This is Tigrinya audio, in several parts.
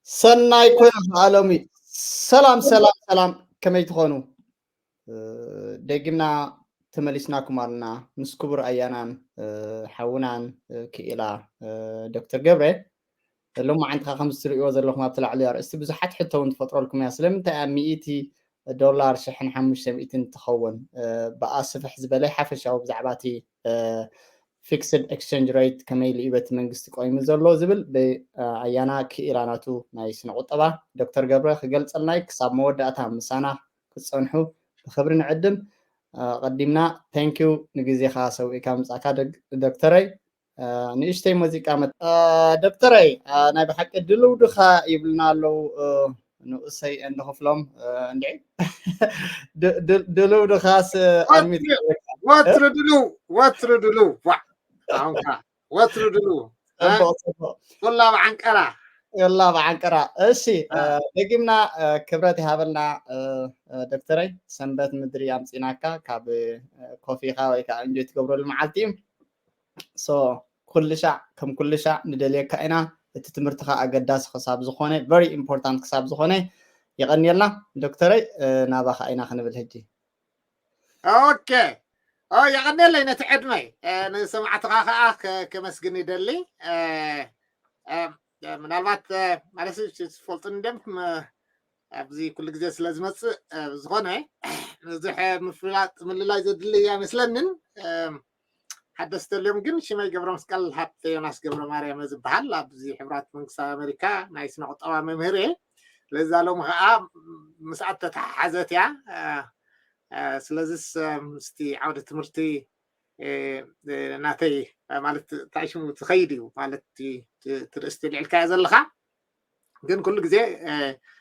ሰናይ ኮነ ኣሎሚ። ሰላም ሰላም ሰላም፣ ከመይ ትኾኑ? ደጊምና ተመሊስናኩም ኣለና ምስ ክቡር ኣያናን ሓውናን ክኢላ ዶክተር ገብረ። ሎማዓንቲ ከኣ ከምዚ ትርእይዎ ዘለኹም ኣብቲ ላዕሊ ኣርእስቲ ብዙሓት ሕቶ እውን ትፈጥረልኩም እያ። ስለምንታይ እያ ሚእቲ ዶላር ሽሕን ሓሙሽተ ሚእትን ትኸውን? ብኣ ስፍሕ ዝበለ ሓፈሻዊ ብዛዕባ እቲ fixed exchange rate ከመይ ኢሉ እዩ በቲ መንግስቲ ቆይሙ ዘሎ ዝብል ብኣያና ክኢላ ናቱ ናይ ስነ ቁጠባ ዶክተር ገብረ ክገልጸልና እዩ። ክሳብ መወዳእታ ምሳና ክትጸንሑ ብክብሪ ንዕድም። ቀዲምና thank you ንግዜኻ ሰዊእካ ምጻእካ ዶክተረይ። ንእሽተይ ሙዚቃ መ ዶክተረይ፣ ናይ ብሓቂ ድልው ድኻ ይብልና ኣለዉ ንኡሰይ እንድኽፍሎም እንድዒ። ድልው ድኻስ ኣሚት ወትሩ ድልው ወትሩ ድልው ዋ ኣሁንካ ወትሩ ድልው ጽቡቕ ጽቡቕ። ኩላ ብዓንቀራ የላ ብዓንቀራ። እሺ፣ ደጊምና ክብረት ይሃበልና ዶክተረይ። ሰንበት ምድሪ ኣምጺናካ ካብ ኮፊኻ ወይ ከዓ እንጆይ ትገብረሉ መዓልቲ እዩ። So ኩልሻዕ ከም ኩልሻዕ ንደልየካ ኢና። እቲ ትምህርትኻ ኣገዳሲ ክሳብ ዝኾነ very important ክሳብ ዝኾነ የቐንየልና ዶክተረይ። ናባኻ ኢና ክንብል ሕጂ። ኦኬ የቐንየለይ ነቲ ዕድመይ። ንሰማዕትኻ ከዓ ከመስግን ይደሊ። ምናልባት ማለት ዝፈልጡን እንደም ኣብዚ ኩሉ ግዜ ስለ ዝመፅእ ዝኾነ ብዙሕ ምፍላጥ ምልላይ ዘድሊ ኣይመስለንን። ሓደስ ተልዮም ግን ሽመይ ገብረ መስቀል ሃብተ ዮናስ ገብረ ማርያም ዝበሃል ኣብዚ ሕቡራት መንግስታት ኣሜሪካ ናይ ስነ ቁጠባ መምህር እየ። ለዛ ሎም ከዓ ምስኣ ተተሓሓዘት እያ። ስለዚስ ምስቲ ዓውደ ትምህርቲ ናተይ ማለት ታሽሙ ትኸይድ እዩ ማለት ትርእስቲ ልዕልካዮ ዘለካ። ግን ኩሉ ግዜ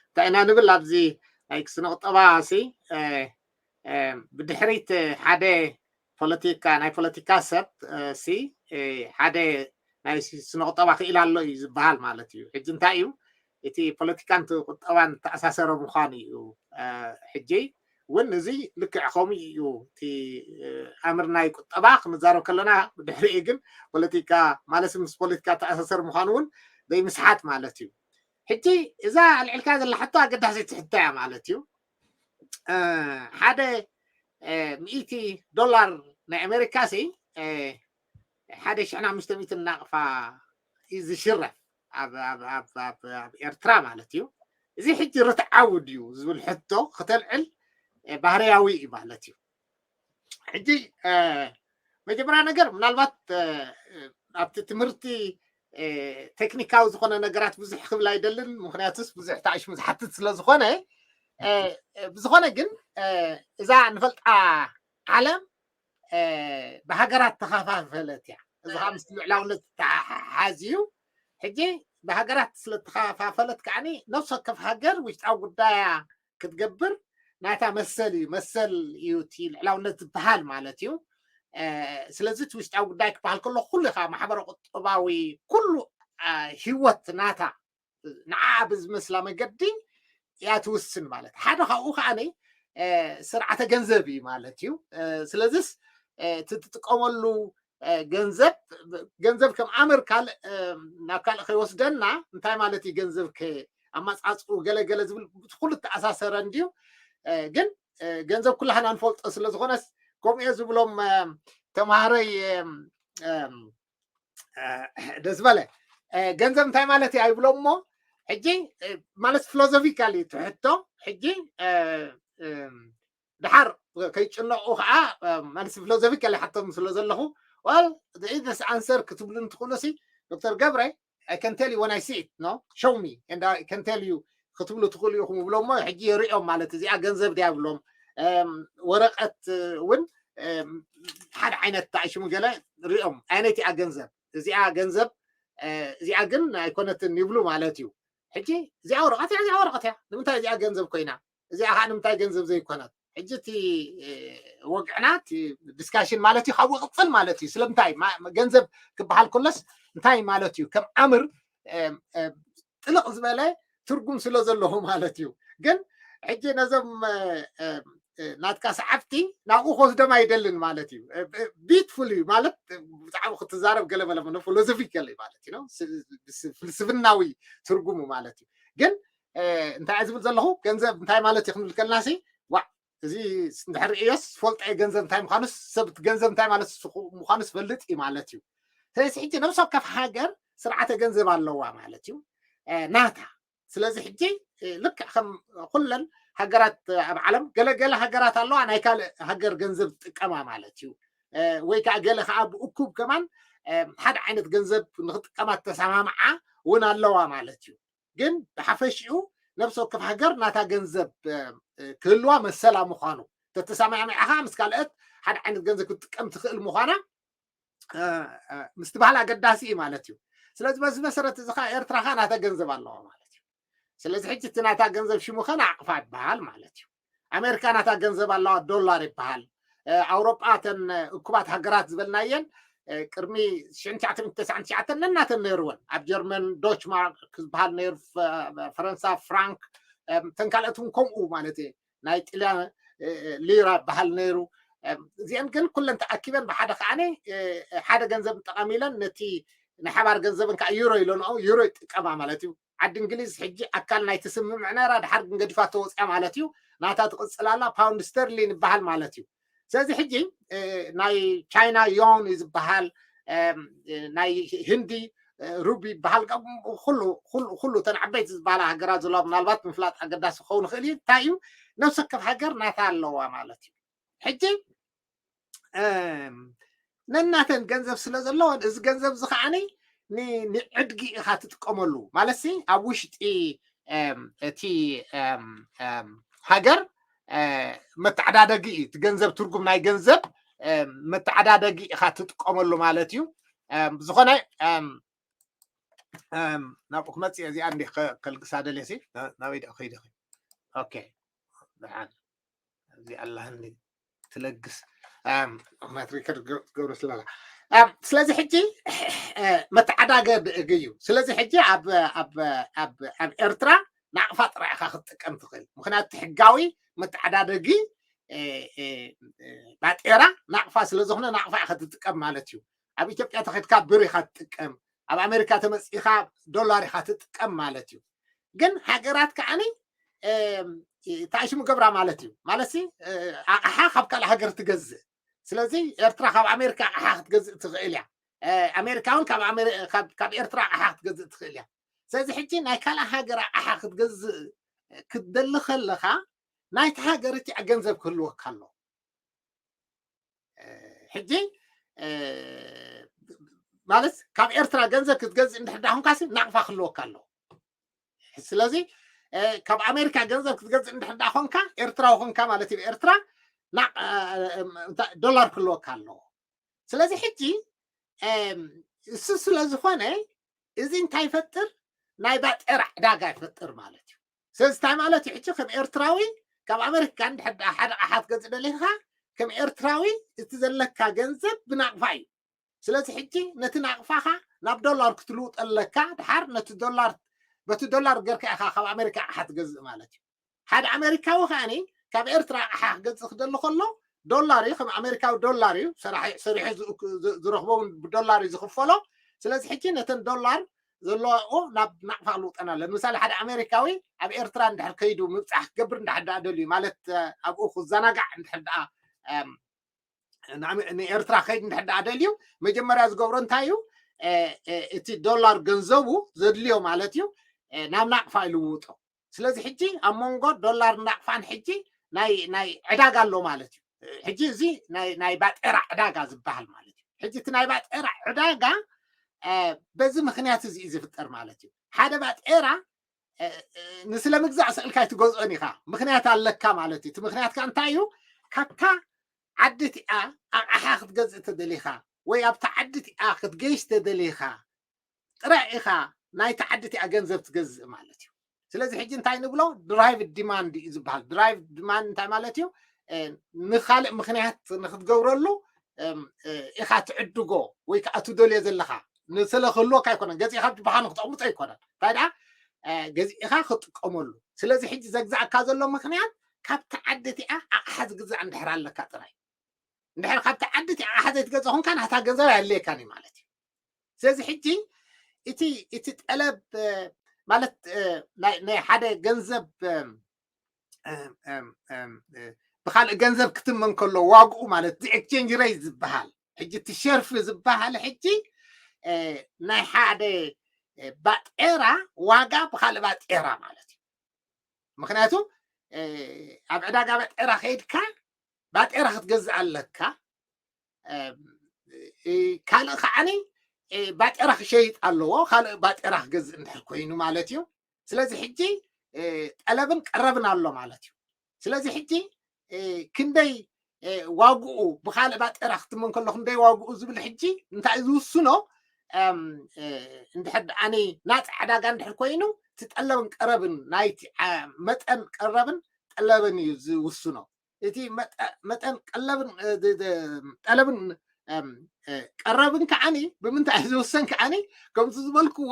እንታይ ኢና ንብል ኣብዚ ናይ ስነ ቁጠባ ሲ ብድሕሪት ሓደ ፖለቲካ ናይ ፖለቲካ ሰብ ሲ ሓደ ናይ ስነ ቁጠባ ክኢላ ኣሎ እዩ ዝበሃል ማለት እዩ። ሕጂ እንታይ እዩ እቲ ፖለቲካን ቁጠባን ተኣሳሰረ ምዃኑ እዩ። ሕጂ እውን እዚ ልክዕ ከምኡ እዩ። እቲ ኣምር ናይ ቁጠባ ክንዛረብ ከለና ብድሕሪኡ ግን ፖለቲካ ማለት ምስ ፖለቲካ ተኣሳሰር ምዃኑ እውን ዘይምስሓት ማለት እዩ። ሕጂ እዛ ኣልዕልካ ዘላ ሕቶ ኣገዳሲት ሕቶ እያ ማለት እዩ። ሓደ ሚእቲ ዶላር ናይ ኣሜሪካ ሲ ሓደ ሽሕን ኣምስተ ሚእትን ናቕፋ እዩ ዝሽረፍ ኣብ ኤርትራ ማለት እዩ። እዚ ሕጂ ርትዓዊ ድዩ ዝብል ሕቶ ክተልዕል ባህርያዊ እዩ ማለት እዩ። ሕጂ መጀመርያ ነገር ምናልባት ኣብቲ ትምህርቲ ቴክኒካዊ ዝኾነ ነገራት ብዙሕ ክብል ኣይደልን፣ ምክንያቱስ ብዙሕ ታዕሽሙ ዝሓትት ስለ ዝኾነ። ብዝኾነ ግን እዛ ንፈልጣ ዓለም ብሃገራት ተኸፋፈለት እያ። እዚ ከዓ ምስ ልዕላውነት ተሓሓዝ እዩ። ሕጂ ብሃገራት ስለ ተኸፋፈለት ከዓኒ ነፍሲ ወከፍ ሃገር ውሽጣዊ ጉዳያ ክትገብር ናታ መሰል እዩ። መሰል እዩ እቲ ልዕላውነት ዝበሃል ማለት እዩ። ስለዚ እቲ ውሽጣዊ ጉዳይ ክበሃል ከሎ ኩሉ ከዓ ማሕበረ ቁጠባዊ ኩሉ ህይወት ናታ ንዓ ብዝመስላ መገዲ እያ ትውስን ማለት ሓደ ካብኡ ከዓ ስርዓተ ገንዘብ እዩ ማለት እዩ። ስለዚስ እቲ ትጥቀመሉ ገንዘብ ገንዘብ ከም ኣምር ካልእ ናብ ካልእ ከይወስደና እንታይ ማለት እዩ? ገንዘብ ኣማፃፅኡ ገለገለ ዝብል ኩሉ ተኣሳሰረ እንድዩ። ግን ገንዘብ ኩላህና ንፈልጦ ስለ ዝኾነስ ከምኡ እየ ዝብሎም ተምሃረይ ደስ በለ። ገንዘብ እንታይ ማለት እዩ ኣይብሎም እሞ ሕጂ ማለት ፊሎዞፊካል እዩ ትሕቶ። ሕጂ ድሓር ከይጭነቑ ከዓ ማለት ፊሎዞፊካል ሓቶም ስለ ዘለኹ ዋል ኢደስ ኣንሰር ክትብሉ እንትኽእሉ ሲ ዶክተር ገብረ I can tell you when I see it, no? Show me and I can tell you ክትብሉ ትኽእሉ ኢኹም ይብሎሞ። ሕጂ የርእዮም ማለት እዚኣ ገንዘብ ድያ ብሎም ወረቀት እውን ሓደ ዓይነት ተኣሽሙ ገለ ርእዮም ዓይነት እያ ገንዘብ እዚኣ ገንዘብ እዚኣ ግን ኣይኮነትን ይብሉ ማለት እዩ። ሕጂ እዚኣ ወረቀት እያ እዚኣ ወረቀት እያ ንምንታይ እዚኣ ገንዘብ ኮይና እዚኣ ከዓ ንምንታይ ገንዘብ ዘይኮነት? ሕጂ እቲ ወግዕና እቲ ዲስካሽን ማለት እዩ ካብኡ ቅፅል ማለት እዩ። ስለምንታይ ገንዘብ ክበሃል ከሎስ እንታይ ማለት እዩ? ከም ኣምር ጥልቕ ዝበለ ትርጉም ስለ ዘለዎ ማለት እዩ። ግን ሕጂ ነዞም ናትካ ሰዓብቲ ናብኡ ክወስዶም ኣይደልን ማለት እዩ። ቢትፉል እዩ ማለት ብጣዕሚ ክትዛረብ ገለመለ ፊሎዞፊካል ማለት እዩ፣ ፍልስፍናዊ ትርጉሙ ማለት እዩ። ግን እንታይ ዝብል ዘለኹ፣ ገንዘብ እንታይ ማለት እዩ ክንብል ከልና ሲ፣ ዋ፣ እዚ እንድሕር ርእዮስ ዝፈልጦ እየ፣ ገንዘብ እንታይ ምዃኑስ፣ ሰብ ገንዘብ እንታይ ማለት ምዃኑ ዝፈልጥ እዩ ማለት እዩ። ስለዚ ሕጂ ነብሲ ወከፍ ሃገር ስርዓተ ገንዘብ ኣለዋ ማለት እዩ ናታ። ስለዚ ሕጂ ልክዕ ከም ኩለን ሃገራት ኣብ ዓለም፣ ገለገለ ሃገራት ኣለዋ ናይ ካልእ ሃገር ገንዘብ ዝጥቀማ ማለት እዩ። ወይ ከዓ ገለ ከዓ ብእኩብ ከማን ሓደ ዓይነት ገንዘብ ንክጥቀማ ተሰማምዓ እውን ኣለዋ ማለት እዩ። ግን ብሓፈሽኡ ነብሲ ወከፍ ሃገር ናታ ገንዘብ ክህልዋ መሰላ ምዃኑ፣ ተተሰማሚዓ ከዓ ምስ ካልኦት ሓደ ዓይነት ገንዘብ ክትጥቀም ትኽእል ምዃና ምስትባሃል ኣገዳሲ እዩ ማለት እዩ። ስለዚ በዚ መሰረት እዚ ከዓ ኤርትራ ከዓ ናታ ገንዘብ ኣለዋ ማለት እዩ። ስለዚ ሕጂ እቲ ናታ ገንዘብ ሽሙ ከ ናቕፋ ይበሃል ማለት እዩ። ኣሜሪካ ናታ ገንዘብ ኣለዋ፣ ዶላር ይበሃል። ኣውሮጳ እተን እኩባት ሃገራት ዝበልናየን ቅድሚ ሽሕን ትሽዓተ ሚእትን ተስዓን ትሽዓተን ነናተን ነይርወን። ኣብ ጀርመን ዶች ማርክ ዝበሃል ነይሩ፣ ፈረንሳ ፍራንክ፣ እተን ካልኦት እውን ከምኡ ማለት እዩ። ናይ ጥልያን ሊራ ይበሃል ነይሩ። እዚአን ግን ኩለን ተኣኪበን ብሓደ ከዓኒ ሓደ ገንዘብ ጠቐሚለን ነቲ ናይ ሓባር ገንዘበን ከዓ ዩሮ ኢለንኦ፣ ዩሮ ይጥቀማ ማለት እዩ። ዓዲ እንግሊዝ ሕጂ ኣካል ናይቲ ስምምዕ ነይራ፣ ድሓር ግን ገዲፋቶ ወፅያ ማለት እዩ። ናታ ትቕፅል ኣላ፣ ፓውንድ ስተርሊን ይበሃል ማለት እዩ። ስለዚ ሕጂ ናይ ቻይና ዮን እዩ ዝበሃል፣ ናይ ህንዲ ሩቢ ይበሃል፣ ኩሉ ኩሉ ኩሉ እተን ዓበይቲ ዝበሃላ ሃገራት ዘለዋ፣ ምናልባት ምፍላጥ ኣገዳሲ ክኸውን ይኽእል እዩ። እንታይ እዩ፣ ነብሲ ወከፍ ሃገር ናታ ኣለዋ ማለት እዩ። ሕጂ ነናተን ገንዘብ ስለ ዘለወን፣ እዚ ገንዘብ እዚ ከዓኒ ንዕድጊ ኢኻ ትጥቀመሉ ማለት ሲ፣ ኣብ ውሽጢ እቲ ሃገር መተዓዳደጊ እዩ። እቲ ገንዘብ፣ ትርጉም ናይ ገንዘብ መተዓዳደጊ ኢኻ ትጥቀመሉ ማለት እዩ። ብዝኾነ ናብኡ ክመፅእ እዚኣ እንዲ ከልግሳ ደልየ ሲ፣ ናበይ ደኣ ከይደ? ኦኬ፣ ደሓን። እዚ ኣላህኒ ትለግስ ማትሪከ ትገብሮ ስለላ። ስለዚ ሕጂ መተዓዳደጊ እዩ። ስለዚ ሕጂ ኣብ ኤርትራ ናቕፋ ጥራይ ኢኻ ክትጥቀም ትኽእል። ምክንያቱ ሕጋዊ መተዓዳደጊ ባጤራ ናቕፋ ስለ ዝኾነ ናቕፋ ኢኻ ትጥቀም ማለት እዩ። ኣብ ኢትዮጵያ ተኸድካ ብር ኢኻ ትጥቀም፣ ኣብ ኣሜሪካ ተመፂኻ ዶላር ኢኻ ትጥቀም ማለት እዩ። ግን ሃገራት ከዓኒ እንታይ ሽሙ ገብራ ማለት እዩ፣ ማለት ኣቕሓ ካብ ካልእ ሃገር ትገዝእ። ስለዚ ኤርትራ ካብ ኣሜሪካ ኣቕሓ ክትገዝእ ትኽእል እያ። ኣሜሪካ እውን ካብ ኤርትራ ኣቕሓ ክትገዝእ ትኽእል እያ። ስለዚ ሕጂ ናይ ካልእ ሃገር ኣቕሓ ክትገዝእ ክትደሊ ከለኻ ናይቲ ሃገር እቲ ገንዘብ ክህልወካ ኣሎ። ሕጂ ማለት ካብ ኤርትራ ገንዘብ ክትገዝእ እንድሕር ዳ ኮንካሲ ናቕፋ ክህልወካ ኣለዎ። ስለዚ ካብ ኣሜሪካ ገንዘብ ክትገዝእ እንድሕር ዳ ኮንካ፣ ኤርትራዊ ኮንካ ማለት እዩ፣ ኤርትራ ዶላር ክህልወካ ኣለዎ። ስለዚ ሕጂ እሱ ስለ ዝኾነ እዚ እንታይ ይፈጥር? ናይ ባጤራ ዕዳጋ ይፈጥር ማለት እዩ። ስለዚ እንታይ ማለት እዩ? ሕጂ ከም ኤርትራዊ ካብ ኣሜሪካ እንድሕር ደኣ ሓደ ኣቕሓ ክትገዝእ ደሊኻ፣ ከም ኤርትራዊ እቲ ዘለካ ገንዘብ ብናቕፋ እዩ። ስለዚ ሕጂ ነቲ ናቕፋኻ ናብ ዶላር ክትልውጦ ኣለካ። ድሓር ነቲ ዶላር፣ በቲ ዶላር ጌርካ ኢኻ ካብ ኣሜሪካ ኣቕሓ ትገዝእ ማለት እዩ። ሓደ ኣሜሪካዊ ከኣኒ ካብ ኤርትራ ኣቕሓ ክገዝእ ክደሊ ከሎ ዶላር እዩ፣ ከም ኣሜሪካዊ ዶላር እዩ ሰራሒ-፣ ሰሪሑ ዝእክ-፣ ዝ-፣ ዝረኽቦ እውን ብዶላር እዩ ዝኽፈሎ። ስለዚ ሕጂ ነተን ዶላር ዘለዋኦ ናብ ናቕፋ ክልውጠን ኣለዎ። ንምሳሌ ሓደ ኣሜሪካዊ ኣብ ኤርትራ እንድሕር ከይዱ ምብጻሕ ክገብር እንድሕር ደኣ ደልዩ ማለት ኣብኡ ክዘናጋዕ እንድሕር ደኣ ንኤርትራ ከይድ እንድሕር ደኣ ደልዩ መጀመርያ ዝገብሮ እንታይ እዩ? እቲ ዶላር ገንዘቡ ዘድልዮ ማለት እዩ ናብ ናቕፋ ይልውጦ። ስለዚ ሕጂ ኣብ መንጎ ዶላር ናቕፋን ሕጂ ናይ ዕዳጋ ኣሎ ማለት እዩ። ሕጂ እዚ ናይ ባጤራ ዕዳጋ ዝበሃል ማለት እዩ። ሕጂ እቲ ናይ ባጤራ ዕዳጋ በዚ ምኽንያት እዚ እዩ ዝፍጠር ማለት እዩ። ሓደ ባጤራ ንስለ ምግዛእ ስእልካ ኣይትገዝኦን ኢኻ፣ ምኽንያት ኣለካ ማለት እዩ። እቲ ምኽንያት ከ እንታይ እዩ? ካብታ ዓዲ እቲኣ ኣቕሓ ክትገዝእ ተደሊኻ ወይ ኣብታ ዓዲ እቲኣ ክትገይሽ ተደሊኻ ጥራይ ኢኻ ናይታ ዓዲ እቲኣ ገንዘብ ትገዝእ ማለት እዩ። ስለዚ ሕጂ እንታይ ንብሎ? ድራይቭ ዲማንድ እዩ ዝበሃል። ድራይቭ ዲማንድ እንታይ ማለት እዩ? ንኻልእ ምኽንያት ንክትገብረሉ ኢኻ ትዕድጎ ወይ ከዓ ትደልዮ ዘለኻ። ንስለ ክህልወካ ኣይኮነን፣ ገዚእኻ ብባኻ ንክተቕምጦ ኣይኮነን። እንታይ ደኣ ገዚእኻ ክጥቀመሉ። ስለዚ ሕጂ ዘግዛእካ ዘሎ ምኽንያት ካብቲ ዓዲ እቲኣ ኣቕሓ ዝግዛእ እንድሕር ኣለካ ጥራይ። እንድሕር ካብቲ ዓዲ እቲ ኣቕሓ ዘይትገዝእ ኮንካ ናታ ገንዘብ ኣየድልየካን እዩ ማለት እዩ። ስለዚ ሕጂ እቲ እቲ ጠለብ ማለት ናይ ሓደ ገንዘብ ብካልእ ገንዘብ ክትመን ከሎ ዋግኡ ማለት እቲ ኤክስቼንጅ ሬት ዝበሃል ሕጂ እቲ ሸርፊ ዝበሃል ሕጂ ናይ ሓደ ባጤራ ዋጋ ብካልእ ባጤራ ማለት እዩ። ምክንያቱ ኣብ ዕዳጋ ባጤራ ከይድካ ባጤራ ክትገዝእ ኣለካ። ካልእ ከዓኒ ባጤራ ክሸይጥ ኣለዎ፣ ካልእ ባጤራ ክገዝእ እንድሕር ኮይኑ ማለት እዩ። ስለዚ ሕጂ ጠለብን ቀረብን ኣሎ ማለት እዩ። ስለዚ ሕጂ ክንደይ ዋግኡ ብካልእ ባጤራ ክትመን ከሎ ክንደይ ዋግኡ ዝብል ሕጂ እንታይ እዩ ዝውስኖ? እንድሕር ደኣኒ ናፃ ዕዳጋ እንድሕር ኮይኑ እቲ ጠለብን ቀረብን ናይቲ መጠን ቀረብን ጠለብን እዩ ዝውስኖ። እቲ መጠን ቀለብን ጠለብን ቀረብን ከዓኒ ብምንታይ ዝውሰን ከዓኒ ከምቲ ዝበልክዎ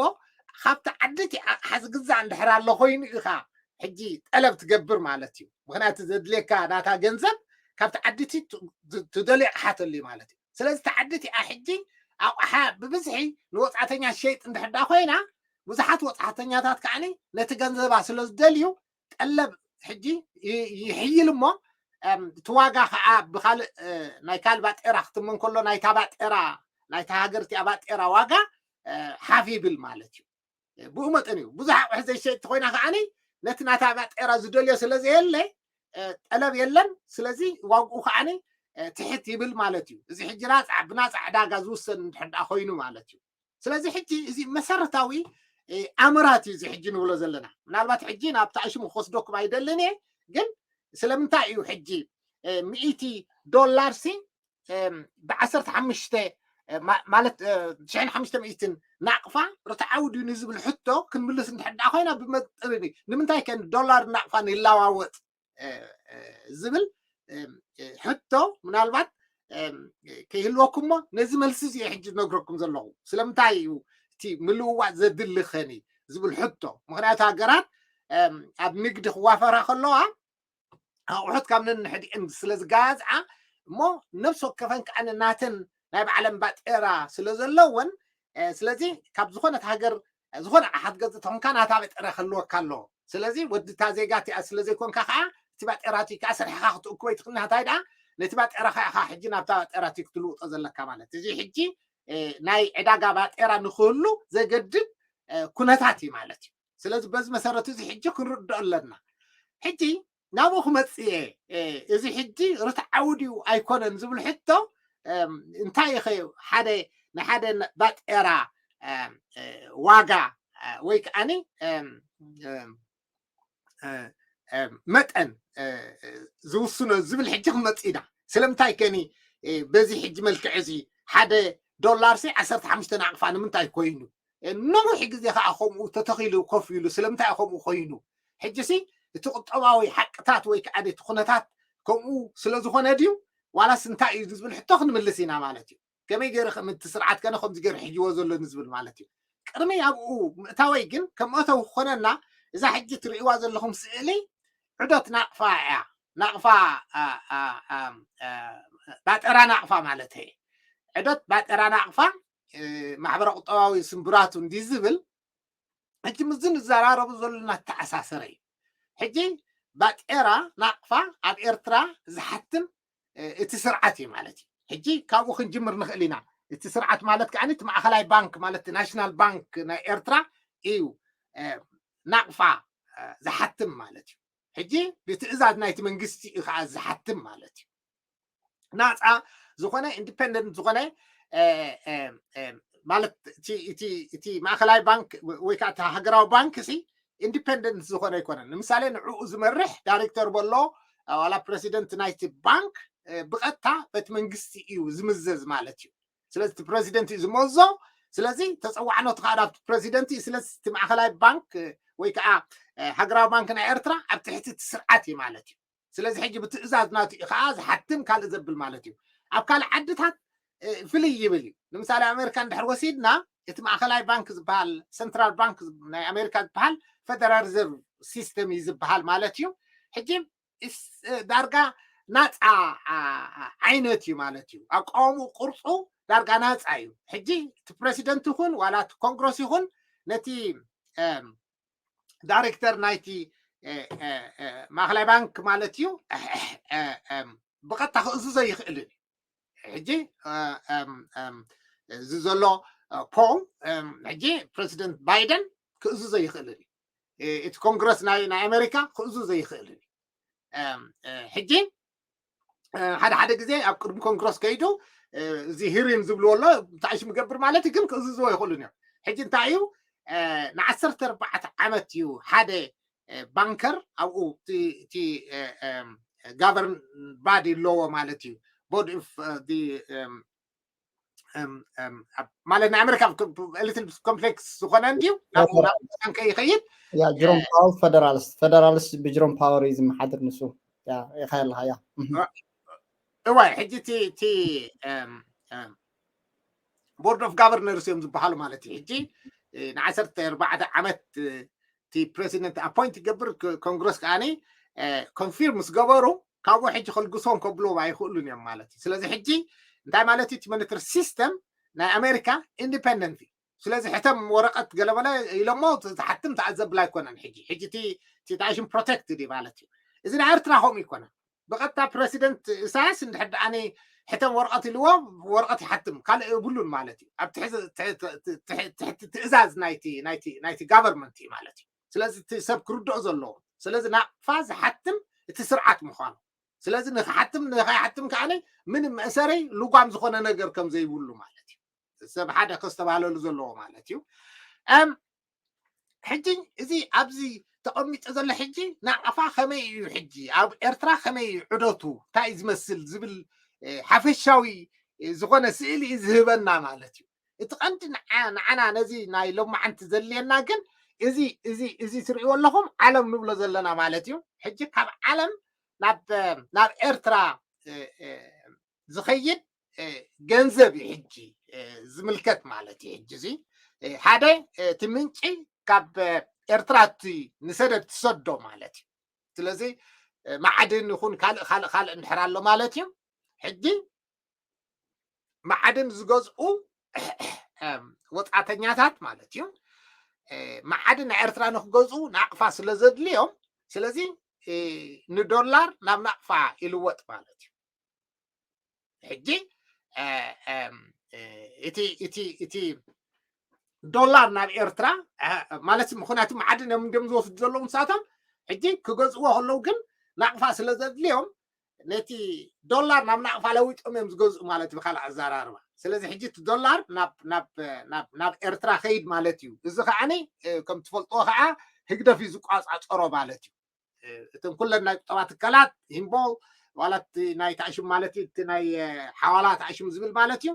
ካብቲ ዓዲ እቲ ኣቕሓ ዝግዛእ እንድሕር ኣሎ ኮይኑ ኢኻ ሕጂ ጠለብ ትገብር ማለት እዩ። ምክንያቱ ዘድልየካ ናታ ገንዘብ ካብቲ ዓዲ እቲ ትደልዮ ኣቕሓ ተልዩ ማለት እዩ። ስለዚ እቲ ዓዲ እቲኣ ሕጂ ኣቕሓ ብብዝሒ ንወፃእተኛ ሸይጥ እንድሕር ኮይና ብዙሓት ወፃእተኛታት ከዓኒ ነቲ ገንዘባ ስለ ዝደልዩ ጠለብ ሕጂ ይሕይል እሞ እቲ ዋጋ ከዓ ብካልእ ናይ ካልእ ባጤራ ክትመን ከሎ ናይታ ባጤራ ናይታ ሃገር እቲኣ ባጤራ ዋጋ ሓፍ ይብል ማለት እዩ። ብኡ መጠን እዩ ብዙሕ ኣቑሑ ዘይሸጥ ኮይና ከዓኒ ነቲ ናታ ባጤራ ዝደልዮ ስለ ዘየለ ጠለብ የለን። ስለዚ ዋግኡ ከዓኒ ትሕት ይብል ማለት እዩ። እዚ ሕጂ ናፃ ብናፃ ዕዳጋ ዝውሰን እንድሕር ኮይኑ ማለት እዩ። ስለዚ ሕጂ እዚ መሰረታዊ ኣምራት እዩ እዚ ሕጂ ንብሎ ዘለና። ምናልባት ሕጂ ናብቲ ኣሽሙ ክወስደኩም ኣይደልን እየ፣ ግን ስለምንታይ እዩ ሕጂ ሚእቲ ዶላር ሲ ብዓሰርተ ሓሙሽተ ማለት ትሽዕን ሓሙሽተ ሚእትን ናቕፋ ርትዓዊ ድዩ ንዝብል ሕቶ ክንምልስ እንድሕር ኮይና ብመጠን እዩ። ንምንታይ ከ ዶላር ናቕፋ ንለዋወጥ ዝብል ሕቶ ምናልባት ከይህልወኩም እሞ ነዚ መልሲ እዚ ሕጂ ዝነግረኩም ዘለኹ። ስለምንታይ እዩ እቲ ምልውዋጥ ዘድሊ ኸኒ ዝብል ሕቶ? ምክንያቱ ሃገራት ኣብ ንግዲ ክዋፈራ ከለዋ ኣቑሑት ካብ ነንሕዲአን ስለ ዝጋዝዓ እሞ ነብሲ ወከፈን ከዓ ናተን ናይ ባዕለን ባጤራ ስለ ዘለወን ስለዚ ካብ ዝኾነት ሃገር ዝኾነ ኣሓት ገጽ ተኾንካ ናታ ባጤራ ክህልወካ ኣለዎ። ስለዚ ወዲ እታ ዜጋ እቲኣ ስለ ዘይኮንካ ከዓ እቲ ባጤራ እቲ ከዓ ሰሪሕኻ ክትእክቦ ይትኽእል። ናታይ ደኣ ነቲ ባጤራ ከዓ ኢኻ ሕጂ ናብታ ባጤራ እቲ ክትልውጦ ዘለካ ማለት እዚ ሕጂ ናይ ዕዳጋ ባጤራ ንክህሉ ዘገድድ ኩነታት እዩ ማለት እዩ። ስለዚ በዚ መሰረት እዚ ሕጂ ክንርድኦ ኣለና። ሕጂ ናብኡ ክመፅእ እየ። እዚ ሕጂ ርትዓዊ ድዩ ኣይኮነን ዝብል ሕቶ እንታይ ኢኸ ሓደ ንሓደ ባጤራ ዋጋ ወይ ከዓኒ መጠን ዝውስኖ ዝብል ሕጂ ክመፅእ ኢና። ስለምንታይ ከኒ በዚ ሕጂ መልክዕ እዚ ሓደ ዶላር ሲ ዓሰርተ ሓሙሽተ ናቕፋ ንምንታይ ኮይኑ ነዊሕ ግዜ ከዓ ከምኡ ተተኺሉ ኮፍ ኢሉ ስለምንታይ ከምኡ ኮይኑ ሕጂ ሲ እቲ ቁጠባዊ ሓቅታት ወይ ከዓ እቲ ኩነታት ከምኡ ስለ ዝኾነ ድዩ ዋላስ እንታይ እዩ ዝብል ሕቶ ክንምልስ ኢና ማለት እዩ። ከመይ ገይረ ከም እቲ ስርዓት ከነ ከምዚ ገይሩ ሕጅዎ ዘሎ ንዝብል ማለት እዩ። ቅድሚ ኣብኡ ምእታወይ ግን ከም መእተዊ ክኾነና እዛ ሕጂ ትርእይዋ ዘለኹም ስእሊ ዕዶት ናቕፋ እያ። ናቕፋ ባጠራ ናቕፋ ማለት እየ። ዕዶት ባጠራ ናቕፋ ማሕበረ ቁጠባዊ ስምብራቱ እንዲ ዝብል ሕጂ ምዚ ንዘራረቡ ዘለና ተኣሳሰረ እዩ። ሕጂ ባጤራ ናቕፋ ኣብ ኤርትራ ዝሓትም እቲ ስርዓት እዩ ማለት እዩ። ሕጂ ካብኡ ክንጅምር ንኽእል ኢና። እቲ ስርዓት ማለት ከዓ እቲ ማእኸላይ ባንክ ማለት ናሽናል ባንክ ናይ ኤርትራ እዩ ናቕፋ ዝሓትም ማለት እዩ። ሕጂ ብትእዛዝ ናይቲ መንግስቲ እዩ ከዓ ዝሓትም ማለት እዩ። ናፃ ዝኾነ ኢንዲፔንደንት ዝኾነ ማለት እቲ ማእኸላይ ባንክ ወይ ከዓ ሃገራዊ ባንክ ሲ ኢንዲፔንደንት ዝኾነ ኣይኮነን። ንምሳሌ ንዕኡ ዝመርሕ ዳይሬክተር በሎ ዋላ ፕረሲደንት ናይቲ ባንክ ብቐጥታ በቲ መንግስቲ እዩ ዝምዘዝ ማለት እዩ። ስለዚ እቲ ፕረሲደንት እዩ ዝመዞ። ስለዚ ተፀዋዕነቱ ከዓ ናብቲ ፕረሲደንት እዩ። ስለዚ እቲ ማእኸላይ ባንክ ወይ ከዓ ሃገራዊ ባንክ ናይ ኤርትራ ኣብ ትሕቲ እቲ ስርዓት እዩ ማለት እዩ። ስለዚ ሕጂ ብትእዛዝ ናቱ እዩ ከዓ ዝሓትም ካልእ ዘብል ማለት እዩ። ኣብ ካልእ ዓድታት ፍልይ ይብል እዩ። ንምሳሌ ኣሜሪካ እንድሕር ወሲድና እቲ ማእኸላይ ባንክ ዝበሃል ሰንትራል ባንክ ናይ ኣሜሪካ ዝበሃል ፌደራል ሪዘርቭ ሲስተም እዩ ዝበሃል ማለት እዩ። ሕጂ ዳርጋ ናፃ ዓይነት እዩ ማለት እዩ። ኣቃውምኡ ቅርፁ ዳርጋ ናፃ እዩ። ሕጂ እቲ ፕረሲደንት ይኹን ዋላ እቲ ኮንግረስ ይኹን ነቲ ዳይሬክተር ናይቲ ማእከላይ ባንክ ማለት እዩ ብቐጥታ ክእዝዞ ይኽእልን እዩ። ሕጂ እዚ ዘሎ ፖል ሕጂ ፕረዚደንት ባይደን ክእዝዞ ይኽእልን እዩ። እቲ ኮንግረስ ናይ ኣሜሪካ ክእዝዞ ይኽእልን እዩ። ሕጂ ሓደ ሓደ ግዜ ኣብ ቅድሚ ኮንግረስ ከይዱ እዚ ሂሪን ዝብልዎ ኣሎ እንታይ ሽም ገብር ማለት ግን ክእዝዝዎ ይኽእሉን እዮም። ሕጂ እንታይ እዩ ንዓሰርተ ኣርባዕተ ዓመት እዩ ሓደ ባንከር ኣብኡ እቲ ጋቨርን ባዲ ኣለዎ ማለት እዩ። ቦርድ ማለት ናይ ኣሜሪካ ኤሊት ኮምፕሌክስ ዝኾነ እንድዩ ናብኡ ናብ ባንከ ይኸይድ። ጅሮም ፓወር ፌደራልስ ፌደራልስ ብጅሮም ፓወር እዩ ዝመሓድር ንሱ። ይኸየልካ ያ እዋይ ሕጂ እቲ ቦርድ ኦፍ ጋቨርነርስ እዮም ዝበሃሉ ማለት እዩ። ሕጂ ንዓሰርተ ኣርባዕተ ዓመት እቲ ፕረዚደንት ኣፖይንት ይገብር ኮንግረስ ከዓኒ ኮንፊርም ምስ ገበሩ ካብኡ ሕጂ ከልግሶም ከብልዎም ኣይኽእሉን እዮም ማለት እዩ። ስለዚ ሕጂ እንታይ ማለት እዩ እቲ ሞኒተር ሲስተም ናይ ኣሜሪካ ኢንዲፐንደንት እዩ። ስለዚ ሕተም ወረቐት ገለመለ ኢሎሞ ዝሓትም ተኣዘብል ኣይኮነን። ሕጂ ሕጂ እቲ ታሽም ፕሮቴክትድ እዩ ማለት እዩ። እዚ ናይ ኤርትራ ከምኡ ይኮነን። ብቐጥታ ፕረሲደንት ኢሳያስ እንድሕር ደኣኒ ሕተም ወረቐት ኢልዎ ወረቐት ይሓትም ካልእ የብሉን ማለት እዩ። ኣብ ትእዛዝ ናይቲ ጋቨርንመንት እዩ ማለት እዩ። ስለዚ እቲ ሰብ ክርድኦ ዘለዎ ስለዚ ናቕፋ ዝሓትም እቲ ስርዓት ምዃኑ ስለዚ ንክሓትም ንከይሓትም ከዓኒ ምንም መእሰረይ ልጓም ዝኾነ ነገር ከም ዘይብሉ ማለት እዩ። ሰብ ሓደ ከስተባህለሉ ዘለዎ ማለት እዩ። ሕጂ እዚ ኣብዚ ተቐሚጡ ዘሎ ሕጂ ናቕፋ ከመይ እዩ ሕጂ ኣብ ኤርትራ ከመይ እዩ ዑደቱ እንታይ ዝመስል ዝብል ሓፈሻዊ ዝኾነ ስእሊ እዩ ዝህበና ማለት እዩ። እቲ ቀንዲ ንዓና ነዚ ናይ ሎማዓንቲ ዘድልየና ግን እዚ እዚ እዚ ትሪእዎ ኣለኹም ዓለም ንብሎ ዘለና ማለት እዩ። ሕጂ ካብ ዓለም ናብ ኤርትራ ዝኸይድ ገንዘብ እዩ ሕጂ ዝምልከት ማለት እዩ። ሕጂ እዚ ሓደ እቲ ምንጪ ካብ ኤርትራ እቲ ንሰደድ ትሰዶ ማለት እዩ። ስለዚ ማዕድን ይኹን ካልእ ካልእ ካልእ እንድሕር ኣሎ ማለት እዩ። ሕጂ ማዕድን ዝገዝኡ ወፃተኛታት ማለት እዩ። ማዕድን ናይ ኤርትራ ንክገዝኡ ናቕፋ ስለ ዘድልዮም ስለዚ ንዶላር ናብ ናቕፋ ይልወጥ ማለት እዩ። ሕጂ እቲ ዶላር ናብ ኤርትራ ማለት ምክንያቱ ማዕድን እዮም እንዲም ዝወስዱ ዘለዉ ንሳቶም ሕጂ ክገዝእዎ ከለዉ ግን ናቕፋ ስለ ዘድልዮም ነቲ ዶላር ናብ ናቕፋ ለዊጦም እዮም ዝገዝኡ ማለት እዩ ብካልእ ኣዘራርባ። ስለዚ ሕጂ እቲ ዶላር ናብ ኤርትራ ከይድ ማለት እዩ። እዚ ከዓኒ ከም ትፈልጥዎ ከዓ ህግደፍ እዩ ዝቋፃፀሮ ማለት እዩ። እቶም ኩለን ናይ ቁጠባ ትካላት ሂምቦል ዋላ እቲ ናይ ታእሽም ማለት እዩ እቲ ናይ ሓዋላ ታእሽም ዝብል ማለት እዩ።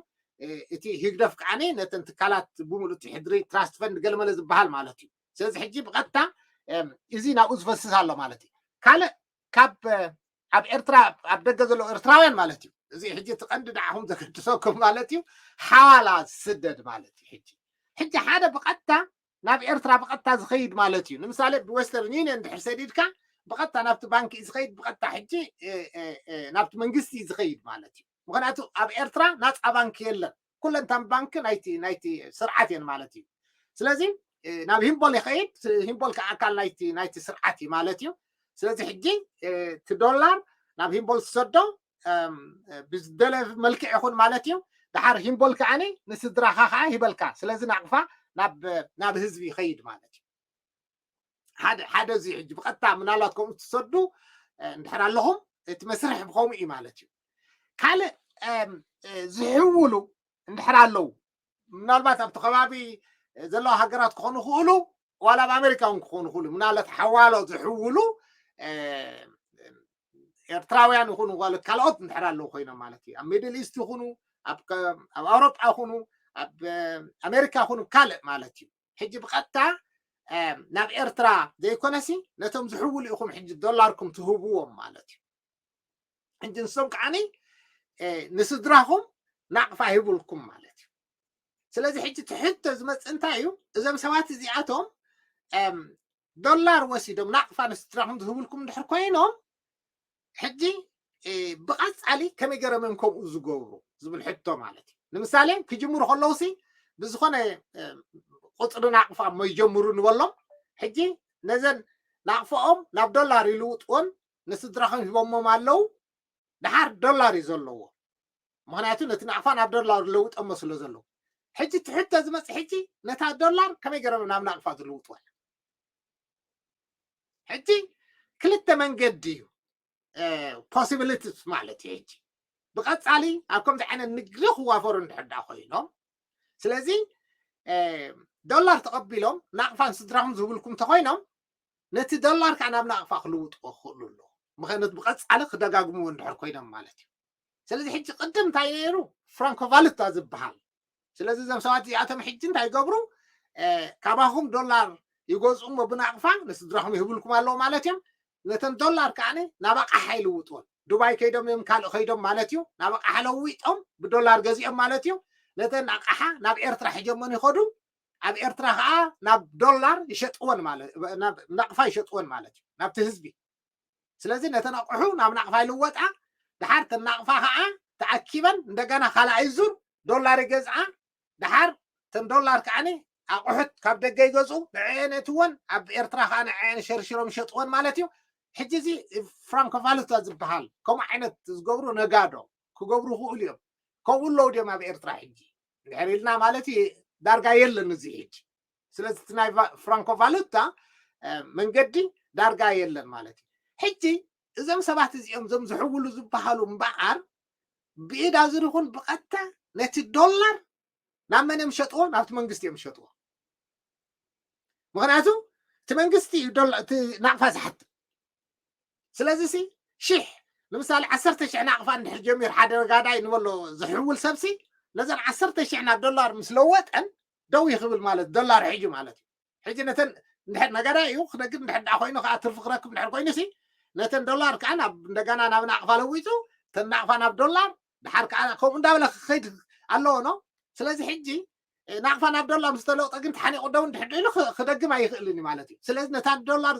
እቲ ህግደፍ ከዓኒ ነተን ትካላት ብምሉእ እቲ ሕድሪ ትራስት ፈንድ ገለመለ ዝበሃል ማለት እዩ። ስለዚ ሕጂ ብቐጥታ እዚ ናብኡ ዝፈስስ ኣሎ ማለት እዩ። ካልእ ካብ ኣብ ኤርትራ ኣብ ደገ ዘለዉ ኤርትራውያን ማለት እዩ። እዚ ሕጂ እቲ ቀንዲ ንዓኹም ዘገድሰኩም ማለት እዩ። ሓዋላ ዝስደድ ማለት እዩ። ሕጂ ሕጂ ሓደ ብቐጥታ ናብ ኤርትራ ብቐጥታ ዝኸይድ ማለት እዩ። ንምሳሌ ብዌስተርን ዩኒየን ድሕር ሰዲድካ ብቐጥታ ናብቲ ባንኪ እዩ ዝኸይድ። ብቐጥታ ሕጂ ናብቲ መንግስቲ እዩ ዝኸይድ ማለት እዩ። ምክንያቱ ኣብ ኤርትራ ናፃ ባንኪ የለን። ኩለንታን ባንኪ ናይቲ ናይቲ ስርዓት እየን ማለት እዩ። ስለዚ ናብ ሂምቦል ይኸይድ። ሂምቦል ከዓ ኣካል ናይቲ ናይቲ ስርዓት እዩ ማለት እዩ። ስለዚ ሕጂ እቲ ዶላር ናብ ሂምቦል ዝሰዶ ብዝደለ መልክዕ ይኹን ማለት እዩ። ድሓር ሂምቦል ከዓኒ ንስድራኻ ከዓ ይበልካ። ስለዚ ናቕፋ ናብ ህዝቢ ይኸይድ ማለት እዩ። ሓደ እዚ ሕጂ ብቐጥታ ምናልባት ከምኡ ትሰዱ እንድሕር ኣለኹም እቲ መስርሕ ብከምኡ እዩ ማለት እዩ። ካልእ ዝሕውሉ እንድሕር ኣለዉ ምናልባት ኣብቲ ከባቢ ዘለዋ ሃገራት ክኾኑ ክእሉ ዋላ ኣብ ኣሜሪካ እውን ክኾኑ ክእሉ ምናልባት ሓዋሎ ዝሕውሉ ኤርትራውያን ይኹኑ ካልኦት እንድሕር ኣለዉ ኮይኖም ማለት እዩ። ኣብ ሚድል ኢስት ይኹኑ ኣብ ኣውሮጳ ይኹኑ ኣብ ኣሜሪካ ይኹኑ ካልእ ማለት እዩ። ሕጂ ብቐጥታ ናብ ኤርትራ ዘይኮነሲ ነቶም ዝሕውሉ ኢኹም ሕጂ ዶላርኩም ትህብዎም ማለት እዩ። ሕጂ ንሶም ከዓኒ ንስድራኹም ናቕፋ ይብልኩም ማለት እዩ። ስለዚ ሕጂ ትሕቶ ዝመፅእ እንታይ እዩ? እዞም ሰባት እዚኣቶም ዶላር ወሲዶም ናቕፋ ንስድራኹም ዝህብልኩም እንድሕር ኮይኖም ሕጂ ብቐፃሊ ከመይ ገይሮም እዮም ከምኡ ዝገብሩ ዝብል ሕቶ ማለት እዩ። ንምሳሌ ክጅምሩ ከለውሲ ብዝኾነ ቁፅሪ ናቕፋ እሞ ይጀምሩ ንበሎም። ሕጂ ነዘን ናቕፈኦም ናብ ዶላር ይልውጥዎን ንስድራኹም ሂቦሞም ኣለዉ። ደሓር ዶላር እዩ ዘለዎ። ምክንያቱ ነቲ ናቕፋ ናብ ዶላር ለውጠሞ ስለ ዘለዉ። ሕጂ ትሕቶ ዝመፅእ ሕጂ ነታ ዶላር ከመይ ገይሮም ናብ ናቕፋ ዝልውጥዋ? ሕጂ ክልተ መንገዲ እዩ possibilities ማለት እዩ። ሕጂ ብቐፃሊ ኣብ ከምዚ ዓይነት ንግዲ ክዋፈሩ እንድሕር ዳ ኮይኖም፣ ስለዚ ዶላር ተቐቢሎም ናቕፋን ስድራኹም ዝህብልኩም እንተኮይኖም ነቲ ዶላር ከዓ ናብ ናቕፋ ክልውጥዎ ክኽእሉ ኣለዉ። ምክንያቱ ብቐፃሊ ክደጋግምዎ እንድሕር ኮይኖም ማለት እዩ። ስለዚ ሕጂ ቅድም እንታይ ነይሩ? ፍራንኮ ቫሉታ ዝበሃል። ስለዚ እዞም ሰባት እዚኣቶም ሕጂ እንታይ ይገብሩ? ካባኹም ዶላር ይገዝኡ እሞ ብናቕፋ ንስድራኹም ይህብልኩም ኣለዉ ማለት እዮም። ነተን ዶላር ከዓ ናብ ኣቕሓ ይልውጥዎን። ዱባይ ከይዶም እዮም ካልእ ከይዶም ማለት እዩ። ናብ ኣቕሓ ለዊጦም ብዶላር ገዚኦም ማለት እዩ። ነተን ኣቕሓ ናብ ኤርትራ ሒጀሞን ይኸዱ። ኣብ ኤርትራ ከዓ ናብ ዶላር ይሸጥዎን ማለት ናብ ናቕፋ ይሸጥዎን ማለት እዩ ናብቲ ህዝቢ። ስለዚ ነተን ኣቑሑ ናብ ናቕፋ ይልወጣ። ደሓር ተን ናቕፋ ከዓ ተኣኪበን እንደገና ካልኣይ ዙር ዶላር ይገዝኣ። ደሓር ተን ዶላር ከዓ ኣቑሑት ካብ ደገ ይገዝኡ፣ ንዕአን የእትወን፣ ኣብ ኤርትራ ከዓ ንዕአን ሸርሽሮም ይሸጥወን ማለት እዩ። ሕጂ እዚ ፍራንኮ ቫሉታ ዝበሃል ከምኡ ዓይነት ዝገብሩ ነጋዶ ክገብሩ ይኽእሉ እዮም። ከምኡ ኣለዉ ድዮም ኣብ ኤርትራ ሕጂ? እንድሕር ኢልና ማለት እዩ ዳርጋ የለን እዚ ሕጂ። ስለዚ እቲ ናይ ፍራንኮ ቫሉታ መንገዲ ዳርጋ የለን ማለት እዩ። ሕጂ እዞም ሰባት እዚኦም እዞም ዝሕውሉ ዝበሃሉ እምበኣር ብኢድ ኣዙር ይኹን ብቐጥታ ነቲ ዶላር ናብ መን እዮም ዝሸጥዎ? ናብቲ መንግስቲ እዮም ዝሸጥዎ። ምክንያቱ እቲ መንግስቲ እዩ ዶላ- እቲ ናቕፋ ዝሓትም። ስለዚ ሲ ሽሕ ንምሳሌ ዓሰርተ ሽሕ ናቕፋ እንድሕር ጀሚሩ ሓደ ነጋዳይ ንበሎ ዝሕውል ሰብሲ ነዘን ዓሰርተ ሽሕ ናብ ዶላር ምስ ለወጠን ደው ይኽብል ማለት ዶላር ሕጂ ማለት እዩ። ሕጂ ነተን እንድሕር ነጋዳይ እዩ ክነግድ እንድሕር ደኣ ኮይኑ ከዓ ትርፊ ክረክብ እንድሕር ኮይኑ ሲ ነተን ዶላር ከዓ ናብ እንደገና ናብ ናቕፋ ለዊጡ ተን ናቕፋ ናብ ዶላር ደሓር ከዓ ከምኡ እንዳበለ ክኸይድ ኣለዎ ነው። ስለዚ ሕጂ ናቕፋ ናብ ዶላር ምስ ተለውጠ ግን ተሓኒቑ ደው እንድሕር ኢሉ ክደግም ኣይኽእልን እዩ ማለት እዩ። ስለዚ ነታ ዶላር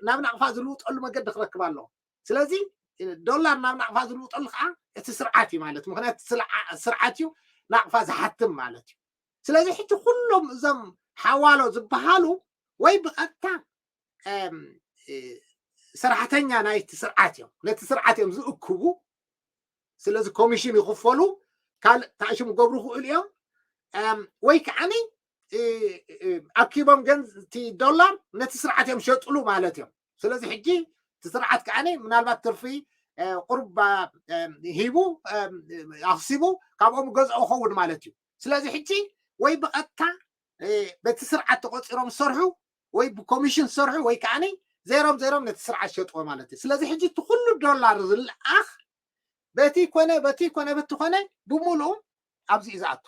ናብ ናቕፋ ዝልውጠሉ መገዲ ክረክብ ኣለዎ። ስለዚ ዶላር ናብ ናቕፋ ዝልውጠሉ ከዓ እቲ ስርዓት እዩ ማለት ምክንያቱ ስርዓት እዩ ናቕፋ ዝሓትም ማለት እዩ። ስለዚ ሕጂ ኩሎም እዞም ሓዋሎ ዝበሃሉ ወይ ብቐጥታ ሰራሕተኛ ናይቲ ስርዓት እዮም ነቲ ስርዓት እዮም ዝእክቡ። ስለዚ ኮሚሽን ይኽፈሉ ካልእ ታእሽም ክገብሩ ይኽእሉ እዮም። ወይ ከዓኒ ኣኪቦም ገን እቲ ዶላር ነቲ ስርዓት እዮም ሸጥሉ ማለት እዮም። ስለዚ ሕጂ እቲ ስርዓት ከዓኒ ምናልባት ትርፊ ቁርብ ሂቡ ኣኽሲቡ ካብኦም ገዝኦ ኸውን ማለት እዩ። ስለዚ ሕጂ ወይ ብቐጥታ በቲ ስርዓት ተቆፂሮም ዝሰርሑ ወይ ብኮሚሽን ዝሰርሑ ወይ ከዓኒ ዘይሮም ዘይሮም ነቲ ስርዓት ሸጥዎ ማለት እዩ። ስለዚ ሕጂ እቲ ኩሉ ዶላር ዝለኣኽ በቲ ኮነ በቲ ኮነ በቲ ኮነ ብምሉኡ ኣብዚ እዩ ዝኣቱ።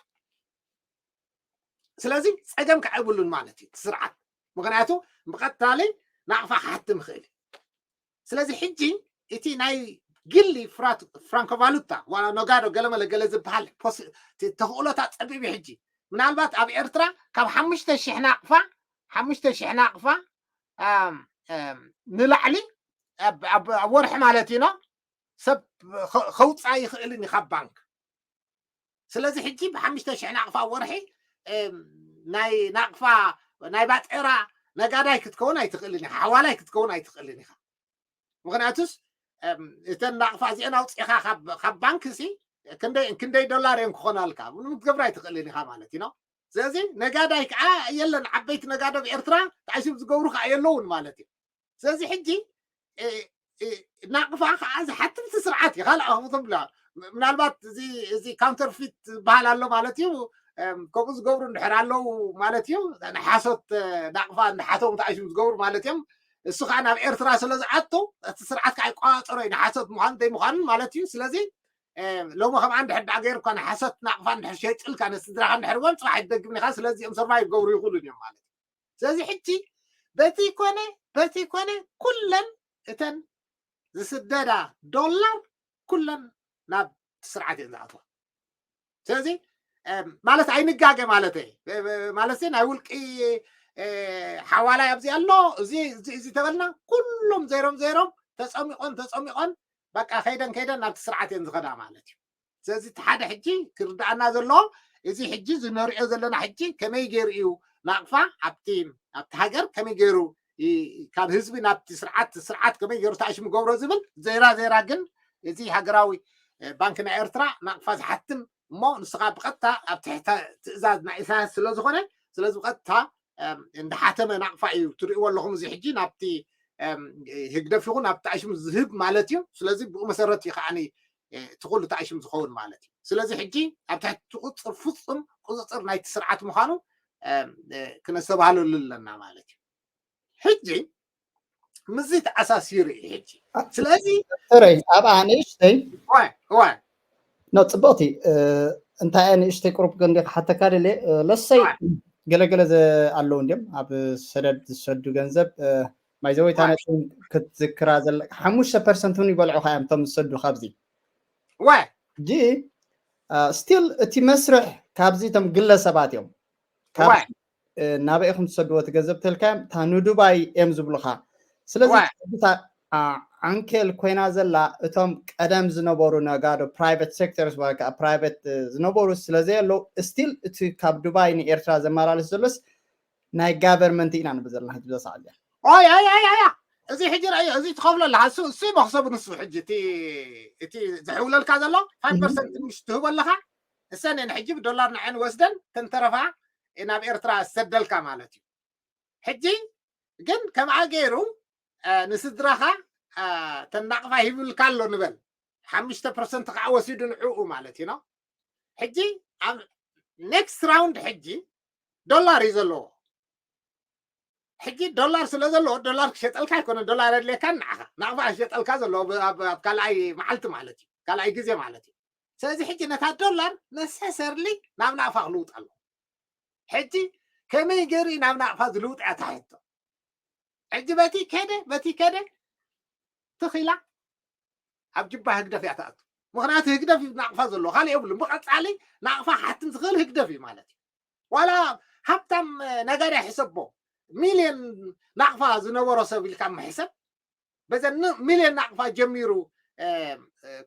ስለዚ ፀገም ከዓ ይብሉን ማለት እዩ እቲ ስርዓት። ምክንያቱ ብቐጥታሊ ናቕፋ ክሓትም ይኽእል እዩ። ስለዚ ሕጂ እቲ ናይ ግሊ ፍራንኮ ቫሉታ ዋላ ነጋዶ ገለመለ ገለ ዝበሃል ተኽእሎታት ፀቢብ እዩ። ሕጂ ምናልባት ኣብ ኤርትራ ካብ ሓሙሽተ ሽሕ ናቕፋ ሓሙሽተ ሽሕ ናቕፋ ንላዕሊ ኣብ ወርሒ ማለት ኢና ሰብ ከውፃ ይኽእልን እዩ ካብ ባንክ። ስለዚ ሕጂ ብሓሙሽተ ሽሕ ናቕፋ ወርሒ ናይ ናቕፋ ናይ ባጤራ ነጋዳይ ክትከውን ኣይትኽእልን ኢኻ፣ ሓዋላይ ክትከውን ኣይትኽእልን ኢኻ። ምክንያቱስ እተን ናቕፋ እዚአን ኣውፂኻ ካብ ባንክ ሲ ክንደይ ዶላር እየን ክኾናልካ ምንም ክትገብር ኣይትኽእልን ኢኻ ማለት እዩ። ስለዚ ነጋዳይ ከዓ የለን ዓበይቲ ነጋዶ ኣብ ኤርትራ ጣይሶም ዝገብሩ ከዓ የለውን ማለት እዩ። ስለዚ ሕጂ ናቕፋ ከዓ ዝሓትም እቲ ስርዓት እዩ ካልእ ኣኽብቶም ብላ ምናልባት እዚ ካውንተርፊት ዝበሃል ኣሎ ማለት እዩ። ከምኡ ዝገብሩ እንድሕር ኣለዉ ማለት እዩ። ንሓሶት ናቕፋ እንድሓቶም ተኣሽም ዝገብሩ ማለት እዮም። እሱ ከዓ ናብ ኤርትራ ስለ ዝኣቱ እቲ ስርዓት ከዓ ይቋፀሮ እዩ ንሓሶት ምዃኑ ዘይምዃኑን ማለት እዩ። ስለዚ ሎሚ ከምኣ እንድሕር ዳኣ ገይርካ ንሓሶት ናቕፋ እንድሕር ሸይጥልካ ንስድራኻ እንድሕር ወን ፅባሕ ይደግም ኢኻ። ስለዚ እዮም ሰርቫይቭ ገብሩ ይኽእሉ እዮም ማለት እዩ። ስለዚ ሕጂ በቲ ኮነ በቲ ኮነ ኩለን እተን ዝስደዳ ዶላር ኩለን ናብ ስርዓት እየን ዝኣትዋ። ስለዚ ማለት ኣይንጋገ ማለት ማለት ናይ ውልቂ ሓዋላይ ኣብዚ ኣሎ እዚ እዚ ተበልና ኩሎም ዘይሮም ዘይሮም ተፀሚቆን ተፀሚቆን በቃ ከይደን ከይደን ናብቲ ስርዓት እየን ዝኸዳ ማለት እዩ። ስለዚ እቲ ሓደ ሕጂ ክርዳኣና ዘለዎ እዚ ሕጂ ዝነሪኦ ዘለና ሕጂ ከመይ ገይሩ እዩ ናቕፋ ኣብቲ ኣብቲ ሃገር ከመይ ገይሩ ካብ ህዝቢ ናብቲ ስርዓት ስርዓት ከመይ ገይሩ ተኣሽሙ ገብሮ ዝብል ዜራ ዜራ ግን እዚ ሃገራዊ ባንክ ናይ ኤርትራ ናቕፋ ዝሓትም እሞ ንስኻ ብቐጥታ ኣብ ትሕቲ ትእዛዝ ናይ ኢሳያስ ስለ ዝኾነ ስለዚ ብቐጥታ እንዳሓተመ ናቕፋ እዩ ትርእይዎ ኣለኹም እዚ ሕጂ ናብቲ ህግደፍ ይኹን ኣብቲ ኣሽሙ ዝህብ ማለት እዩ። ስለዚ ብኡ መሰረት እዩ ከዓ እቲ ኩሉ ተኣሽም ዝኸውን ማለት እዩ። ስለዚ ሕጂ ኣብ ትሕቲ ቁፅር ፍፁም ቁፅፅር ናይቲ ስርዓት ምዃኑ ክነስተባህለሉ ኣለና ማለት እዩ። ሕጂ ምስዚ ተኣሳሲሩ እዩ ሕጂ። ስለዚ ተረይ ኣብኣ ንእሽተይ ዋይ ዋይ ኖ ፅብቕቲ እንታይ እያ ንእሽተይ ቁሩብ ግን ክሓተካ ደልየ ለሰይ ገለገለ ኣለዉ እንዲም ኣብ ሰደድ ዝሰዱ ገንዘብ ማይዘወይታ ነጥን ክትዝክራ ዘለ ሓሙሽተ ፐርሰንት እውን ይበልዑ ከ እዮም እቶም ዝሰዱ ካብዚ ዋይ ሕጂ ስቲል እቲ መስርሕ ካብዚ እቶም ግለሰባት እዮም ካብ ናበይ ኢኹም ትሰድዎ እቲ ገንዘብ ተልካዮም እታ ንዱባይ እዮም ዝብሉኻ ስለዚ ዓንኬል ኮይና ዘላ እቶም ቀደም ዝነበሩ ነጋዶ ፕራይቨት ሴክተርስ ወይ ከዓ ፕራይቨት ዝነበሩ ስለዘየለዉ ስቲል እቲ ካብ ዱባይ ንኤርትራ ዘመላልስ ዘሎስ ናይ ጋቨርንመንት ኢና ንብል ዘለና ሕጂ በዛ ሰዓት እዚኣ ኣይ ኣይ ኣይ ኣያ እዚ ሕጂ ርኣዮ እዚ ትኸፍሎ ኣለካ እሱ እሱ መክሰቡ ንሱ ሕጂ እቲ እቲ ዝሕውለልካ ዘሎ ፋይቭ ፐርሰንት ትንሽ ትህቦ ኣለካ እሰን እየን ሕጂ ብዶላር ንዐን ወስደን ተንተረፋ ናብ ኤርትራ ዝሰደልካ ማለት እዩ ሕጂ ግን ከምኣ ገይሩ ንስድራኻ ተናቕፋ ሂብልካ ኣሎ ንበል ሓሙሽተ ፐርሰንት ከዓ ወሲዱ ንዕኡ ማለት እዩ ሕጂ ኣብ ኔክስት ራውንድ ሕጂ ዶላር እዩ ዘለዎ ሕጂ ዶላር ስለ ዘለዎ ዶላር ክሸጠልካ ኣይኮነ ዶላር ኣድልየካ ንዓኻ ናቕፋ ክሸጠልካ ዘለዎ ኣብ ካልኣይ መዓልቲ ማለት እዩ ካልኣይ ግዜ ማለት እዩ ስለዚ ሕጂ ነታ ዶላር ነሰሰርሊ ናብ ናቕፋ ክልውጥ ኣሎ ሕጂ ከመይ ገይሩ ናብ ናቕፋ ዝልውጥ እያ ታሕቶ ሕጂ በቲ ከደ በቲ ከደ ትኺላ ኣብ ጅባ ህግደፍ እያ ትኣቱ ምክንያቱ ህግደፍ እዩ ናቕፋ ዘሎ ካልእ የብሉን ብቐፃሊ ናቕፋ ሓትም ዝኽእል ህግደፍ እዩ ማለት እዩ ዋላ ሃብታም ነጋዳ ሕሰቦ ሚልዮን ናቕፋ ዝነበሮ ሰብ ኢልካ ምሕሰብ በዘን ሚልዮን ናቕፋ ጀሚሩ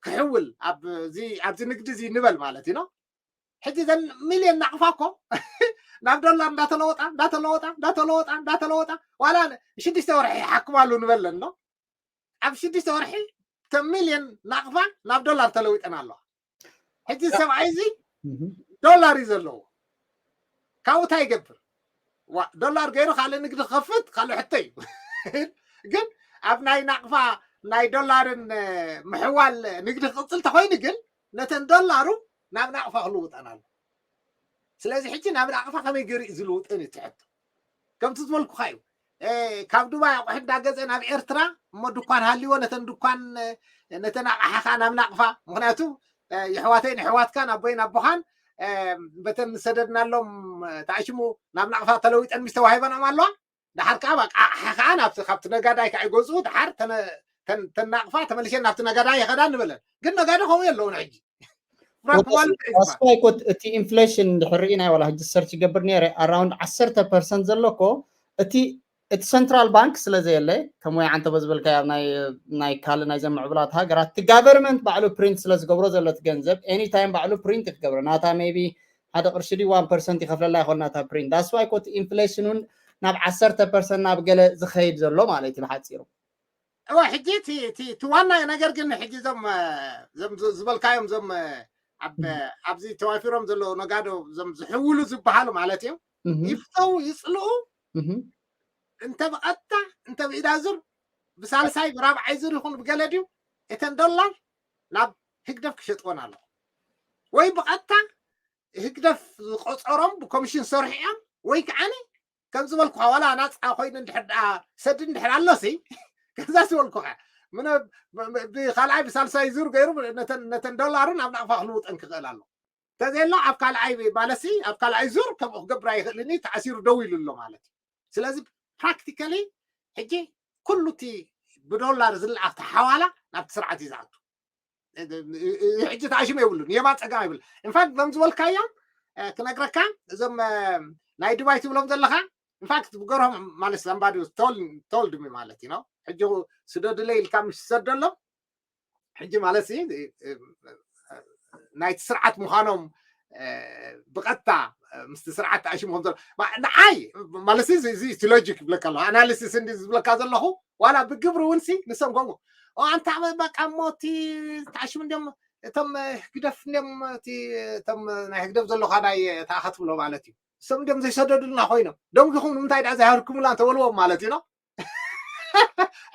ክሕውል ኣብዚ ንግዲ እዚ ንበል ማለት እዩ ሕጂ ዘን ሚልዮን ናቕፋ እኮ ናብ ዶላር እንዳተለወጣ እንዳተለወጣ እንዳተለወጣ እንዳተለወጣ ዋላ ሽዱሽተ ወርሒ ይሓክማሉ ንበለን ዶ ኣብ ሽዱሽተ ወርሒ ከም ሚልዮን ናቕፋ ናብ ዶላር ተለዊጠን ኣለዋ ሕጂ ሰብኣይ እዚ ዶላር እዩ ዘለዎ ካብኡ እንታይ ይገብር ዶላር ገይሩ ካልእ ንግዲ ክኸፍት ካልእ ሕቶ እዩ ግን ኣብ ናይ ናቕፋ ናይ ዶላርን ምሕዋል ንግዲ ክቕፅል ተኮይኑ ግን ነተን ዶላሩ ናብ ናቕፋ ክልውጠን ኣሎ ስለዚ ሕጂ ናብ ናቕፋ ከመይ ገይሩ እዩ ዝልውጠን እዩ ትሕቶ ከምቲ ዝበልኩካ እዩ ካብ ዱባይ ኣቑሑ እንዳገዘ ናብ ኤርትራ እሞ ድኳን ሃልዎ ነተን ድኳን ነተን ኣቕሓ ከዓ ናብ ናቕፋ ምክንያቱ የሕዋተይ ንሕዋትካን ኣቦይ ናቦኻን በተን ዝሰደድናሎም ተኣሽሙ ናብ ናቕፋ ተለዊጠን ምስ ተዋሂበኖም ኣለዋ ድሓር ከዓ ኣቕሓ ከዓ ናብቲ ካብቲ ነጋዳይ ከዓ ይገዝኡ ድሓር ተናቕፋ ተመልሸን ናብቲ ነጋዳይ ይኸዳ ንበለን ግን ነጋዶ ከምኡ የለውን ሕጂ ኣስፋይኮት እቲ ኢንፍሌሽን እንድሕር ርኢና ዋላ ሕጂ ሰርች ይገብር ነረ ኣራውንድ ዓሰርተ ፐርሰንት ዘሎ እኮ እቲ እቲ ሰንትራል ባንክ ስለ ዘየለ ከም ወይ ዓንተ በዝበልካ ኣብ ናይ ካልእ ናይ ዘምዕብላት ሃገራት እቲ ጋቨርንመንት ባዕሉ ፕሪንት ስለ ዝገብሮ ዘሎ እቲ ገንዘብ ኤኒታይም ባዕሉ ፕሪንት ክገብሮ ናታ ሜቢ ሓደ ቅርሺ ዲ ዋን ፐርሰንት ይኸፍለላ ይኾን ናታ ፕሪንት ዳስዋይ ኮቲ ኢንፍሌሽን እውን ናብ ዓሰርተ ፐርሰንት ናብ ገለ ዝኸይድ ዘሎ ማለት እዩ ብሓፂሩ እዋ ሕጂ እቲ ዋና ነገር ግን ሕጂ ዞም ዝበልካዮም ዞም ኣብዚ ተዋፊሮም ዘለዉ ነጋዶ ዞም ዝሕውሉ ዝበሃሉ ማለት እዩ ይፍተው ይፅልኡ እንተ ብቐጥታ እንተ ብኢዳ ዙር ብሳልሳይ ብራብዓይ ዙር ይኹን ብገለ ድዩ እተን ዶላር ናብ ህግደፍ ክሸጥወን ኣለዎ ወይ ብቐጥታ ህግደፍ ዝቆፀሮም ብኮሚሽን ሰርሑ እዮም ወይ ከዓኒ ከም ዝበልኩኻ ዋላ ናፃ ኮይኑ እንድሕር ደኣ ሰዲ እንድሕር ኣሎሲ ከዛ ዝበልኩኻ ብካልኣይ ብሳልሳይ ዙር ገይሩ ነተን ዶላሩ ናብ ናቕፋ ክልውጠን ክኽእል ኣሎ እንተዘየሎ ኣብ ካልኣይ ማለሲ ኣብ ካልኣይ ዙር ከምኡ ክገብር ኣይኽእልን እዩ ተኣሲሩ ደው ኢሉ ኣሎ ማለት እዩ ስለዚ ፕራክቲካሊ ሕጂ ኩሉ እቲ ብዶላር ዝለኣኽ ተሓዋላ ናብቲ ስርዓት እዩ ዝኣቱ ሕጂ ተኣሽሙ የብሉን የማን ፀጋም የብሉ ኢንፋክት ዞም ዝበልካዮም ክነግረካ እዞም ናይ ዱባይ ትብሎም ዘለካ ኢንፋክት ብገርሆም ማለት somebody told me ማለት እዩ ሕጂ ስደዱለይ ኢልካ ምስ ትሰደሎም ሕጂ ማለት ሲ ናይቲ ስርዓት ምዃኖም ብቐጥታ ምስቲ ስርዓት ተኣሽሙ ከም ዘሎ ንዓይ ማለት እዚ እቲ ሎጂክ ይብለካ ኣለኹ፣ ኣናሊሲስ እንዲ ዝብለካ ዘለኹ ዋላ ብግብሪ እውን ሲ ንሶም ከምኡ ኣንታ በቃ እሞ እቲ ተኣሽሙ እንዲም እቶም ህግደፍ እንዲም እቲ እቶም ናይ ህግደፍ ዘለኻ ናይ ተኣኸትብሎ ማለት እዩ። እሶም እንዲም ዘይሰደዱልና ኮይኖም ደንጊኹም ንምንታይ ደኣ ዘይሃርኩምላ እንተበልዎም ማለት እዩ ነው።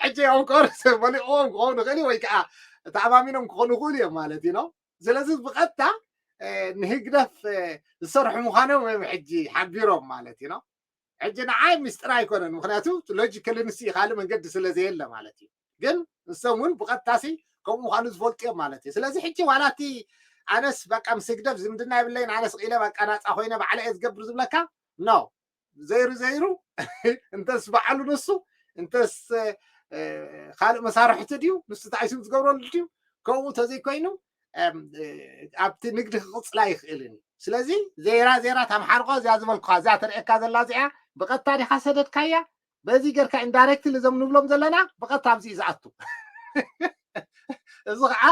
ሕጂ እዮም ኮርስ መሊቕዎም ክኸውን ይኽእል ወይ ከዓ ተኣማሚኖም ክኾኑ ይኽእሉ እዮም ማለት እዩ ነው። ስለዚ ብቐጥታ ንህግደፍ ዝሰርሑ ምዃኖም እዮም ሕጂ ሓቢሮም ማለት እዩ ነው። ሕጂ ንዓይ ምስጢር ኣይኮነን፣ ምክንያቱ ሎጂካሊ ንስ ካልእ መንገዲ ስለ ዘየለ ማለት እዩ። ግን ንሶም እውን ብቐጥታሲ ከምኡ ምዃኑ ዝፈልጡ እዮም ማለት እዩ። ስለዚ ሕጂ ዋላ እቲ ኣነስ በቃ ምስ ህግደፍ ዝምድና የብለይን፣ ኣነስ ቂለ በቃ ናፃ ኮይነ ባዕለ እየ ዝገብር ዝብለካ ነው። ዘይሩ ዘይሩ እንተስ በዓሉ ንሱ እንተስ ካልእ መሳርሕቲ ድዩ ንሱ ተኣሽሙ ዝገብረሉ ድዩ? ከምኡ ተዘይኮይኑ ኣብቲ ንግዲ ክቕፅል ኣይኽእልን እዩ። ስለዚ ዜራ ዜራ ታምሓርቆ እዚኣ ዝበልኩኻ እዚኣ ተርእየካ ዘላ እዚኣ ብቐጥታ ዲኻ ሰደድካያ? በዚ ጌርካ ኢንዳይሬክትሊ እዞም ንብሎም ዘለና ብቐጥታ ኣብዚ እዩ ዝኣቱ። እዚ ከዓ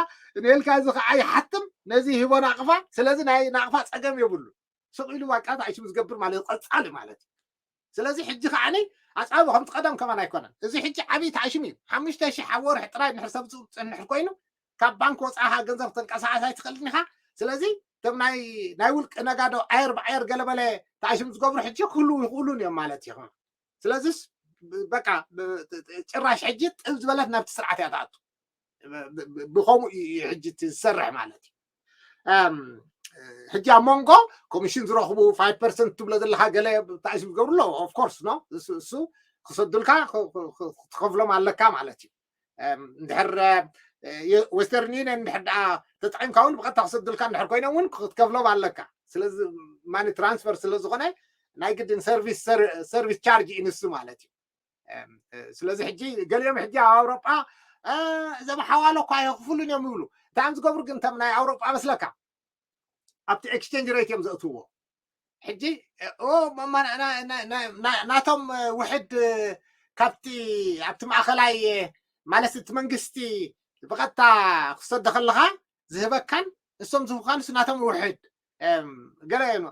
ንልካ እዚ ከዓ ይሓትም ነዚ ይህቦ ናቕፋ። ስለዚ ናይ ናቕፋ ፀገም የብሉ። ስቕ ኢሉ ዋቃ ተኣሽሙ ዝገብር ማለት ቀፃሊ ማለት እዩ። ስለዚ ሕጂ ከዓ ኣፃቢ ከምቲ ቀደም ከማን ኣይኮነን። እዚ ሕጂ ዓብዪ ተኣሽሙ እዩ። ሓሙሽተ ሺሕ ኣብ ወርሒ ጥራይ ንድሕር ሰብ ዝፅንሕር ኮይኑ ካብ ባንክ ወፃኻ ገንዘብ ተንቀሳቀስ ኣይትኽእልን ኢኻ። ስለዚ እቶም ናይ ናይ ውልቂ ነጋዶ ዓየር ብዓየር ገለበለ ተኣሽሙ ዝገብሩ ሕጂ ክህልዉ ይኽእሉን እዮም ማለት እዩ። ስለዚስ በቃ ጭራሽ ሕጂ ጥብ ዝበለት ናብቲ ስርዓት እያ ትኣቱ። ብከምኡ እዩ ሕጂ ዝሰርሕ ማለት እዩ። ሕጂ ኣብ መንጎ ኮሚሽን ዝረኽቡ ፋይቭ ፐርሰንት ትብሎ ዘለካ ገለ ተኣሽሙ ዝገብሩ ኣለዉ። ኦፍኮርስ ነው እሱ ክሰዱልካ ክትከፍሎም ኣለካ ማለት እዩ። እንድሕር ዌስተርን ዩኒየን እንድሕር ደኣ ተጠቂምካ እውን ብቐጥታ ክሰዱልካ እንድሕር ኮይኖም እውን ክትከፍሎም ኣለካ። ስለዚ ማኒ ትራንስፈር ስለ ዝኾነ ናይ ግድን ሰርቪስ ቻርጅ እዩ ንሱ ማለት እዩ። ስለዚ ሕጂ ገሊኦም ሕጂ ኣብ ኣውሮጳ እዞም ሓዋሎ እኳ ኣይኽፍሉን እዮም ይብሉ። እንታይ እዮም ዝገብሩ ግን እቶም ናይ ኣውሮጳ መስለካ ኣብቲ ኤክስቼንጅ ሬት እዮም ዘእትዎ። ሕጂ ናቶም ውሕድ ካብቲ ኣብቲ ማእኸላይ ማለት እቲ መንግስቲ ብቐጥታ ክሰዶ ከለኻ ዝህበካን እሶም ዝህቡካን እሱ ናቶም ውሕድ ገለ እዮም።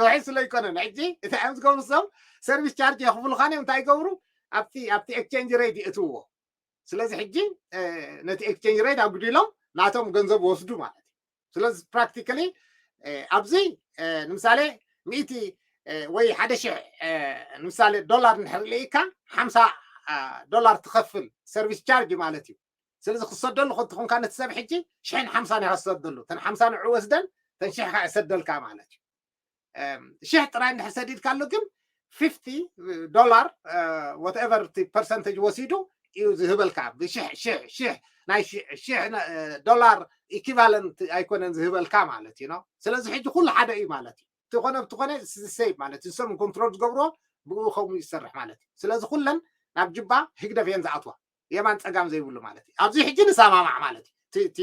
ውሕድ ስለ ይኮነን ሕጂ እንታይ እዮም ዝገብሩ እሶም ሰርቪስ ቻርጅ የኽፍሉኻን እዮም እንታይ ይገብሩ ኣብቲ ኣብቲ ኤክስቼንጅ ሬት የእትውዎ። ስለዚ ሕጂ ነቲ ኤክስቼንጅ ሬት ኣጉዲሎም ናቶም ገንዘብ ወስዱ ማለት እዩ። ስለዚ ፕራክቲካሊ ኣብዚ ንምሳሌ ሚእቲ ወይ ሓደ ሽሕ ንምሳሌ ዶላር እንድሕር ልኢካ ሓምሳ ዶላር ትኸፍል ሰርቪስ ቻርጅ ማለት እዩ። ስለዚ ክሰደሉ ከትኾንካ ነቲ ሰብ ሕጂ ሽሕን ሓምሳን ኢኻ ዝሰደሉ። ተን ሓምሳ ንዑ ወስደን ተን ሽሕ ካ ይሰደልካ ማለት እዩ። ሽሕ ጥራይ እንድሕር ሰዲድካ ኣሎ ግን ፊፍቲ ዶላር ወትኤቨር እቲ ፐርሰንቴጅ ወሲዱ እዩ ዝህበልካ። ብሽሕ ሽሕ ሽሕ ናይ ሽሕ ዶላር ኢኪቫለንት ኣይኮነን ዝህበልካ ማለት እዩ። ስለዚ ሕጂ ኩሉ ሓደ እዩ ማለት እዩ። ትኾነ ብትኾነ ሴይ ማለት እዩ። ንሶም ኮንትሮል ዝገብርዎ ብኡ ከምኡ ይሰርሕ ማለት እዩ። ስለዚ ኩለን ናብ ጅባ ህግደፍ እየን ዝኣትዋ የማን ፀጋም ዘይብሉ ማለት እዩ። ኣብዚ ሕጂ ንሰማማዕ ማለት እዩ። እቲ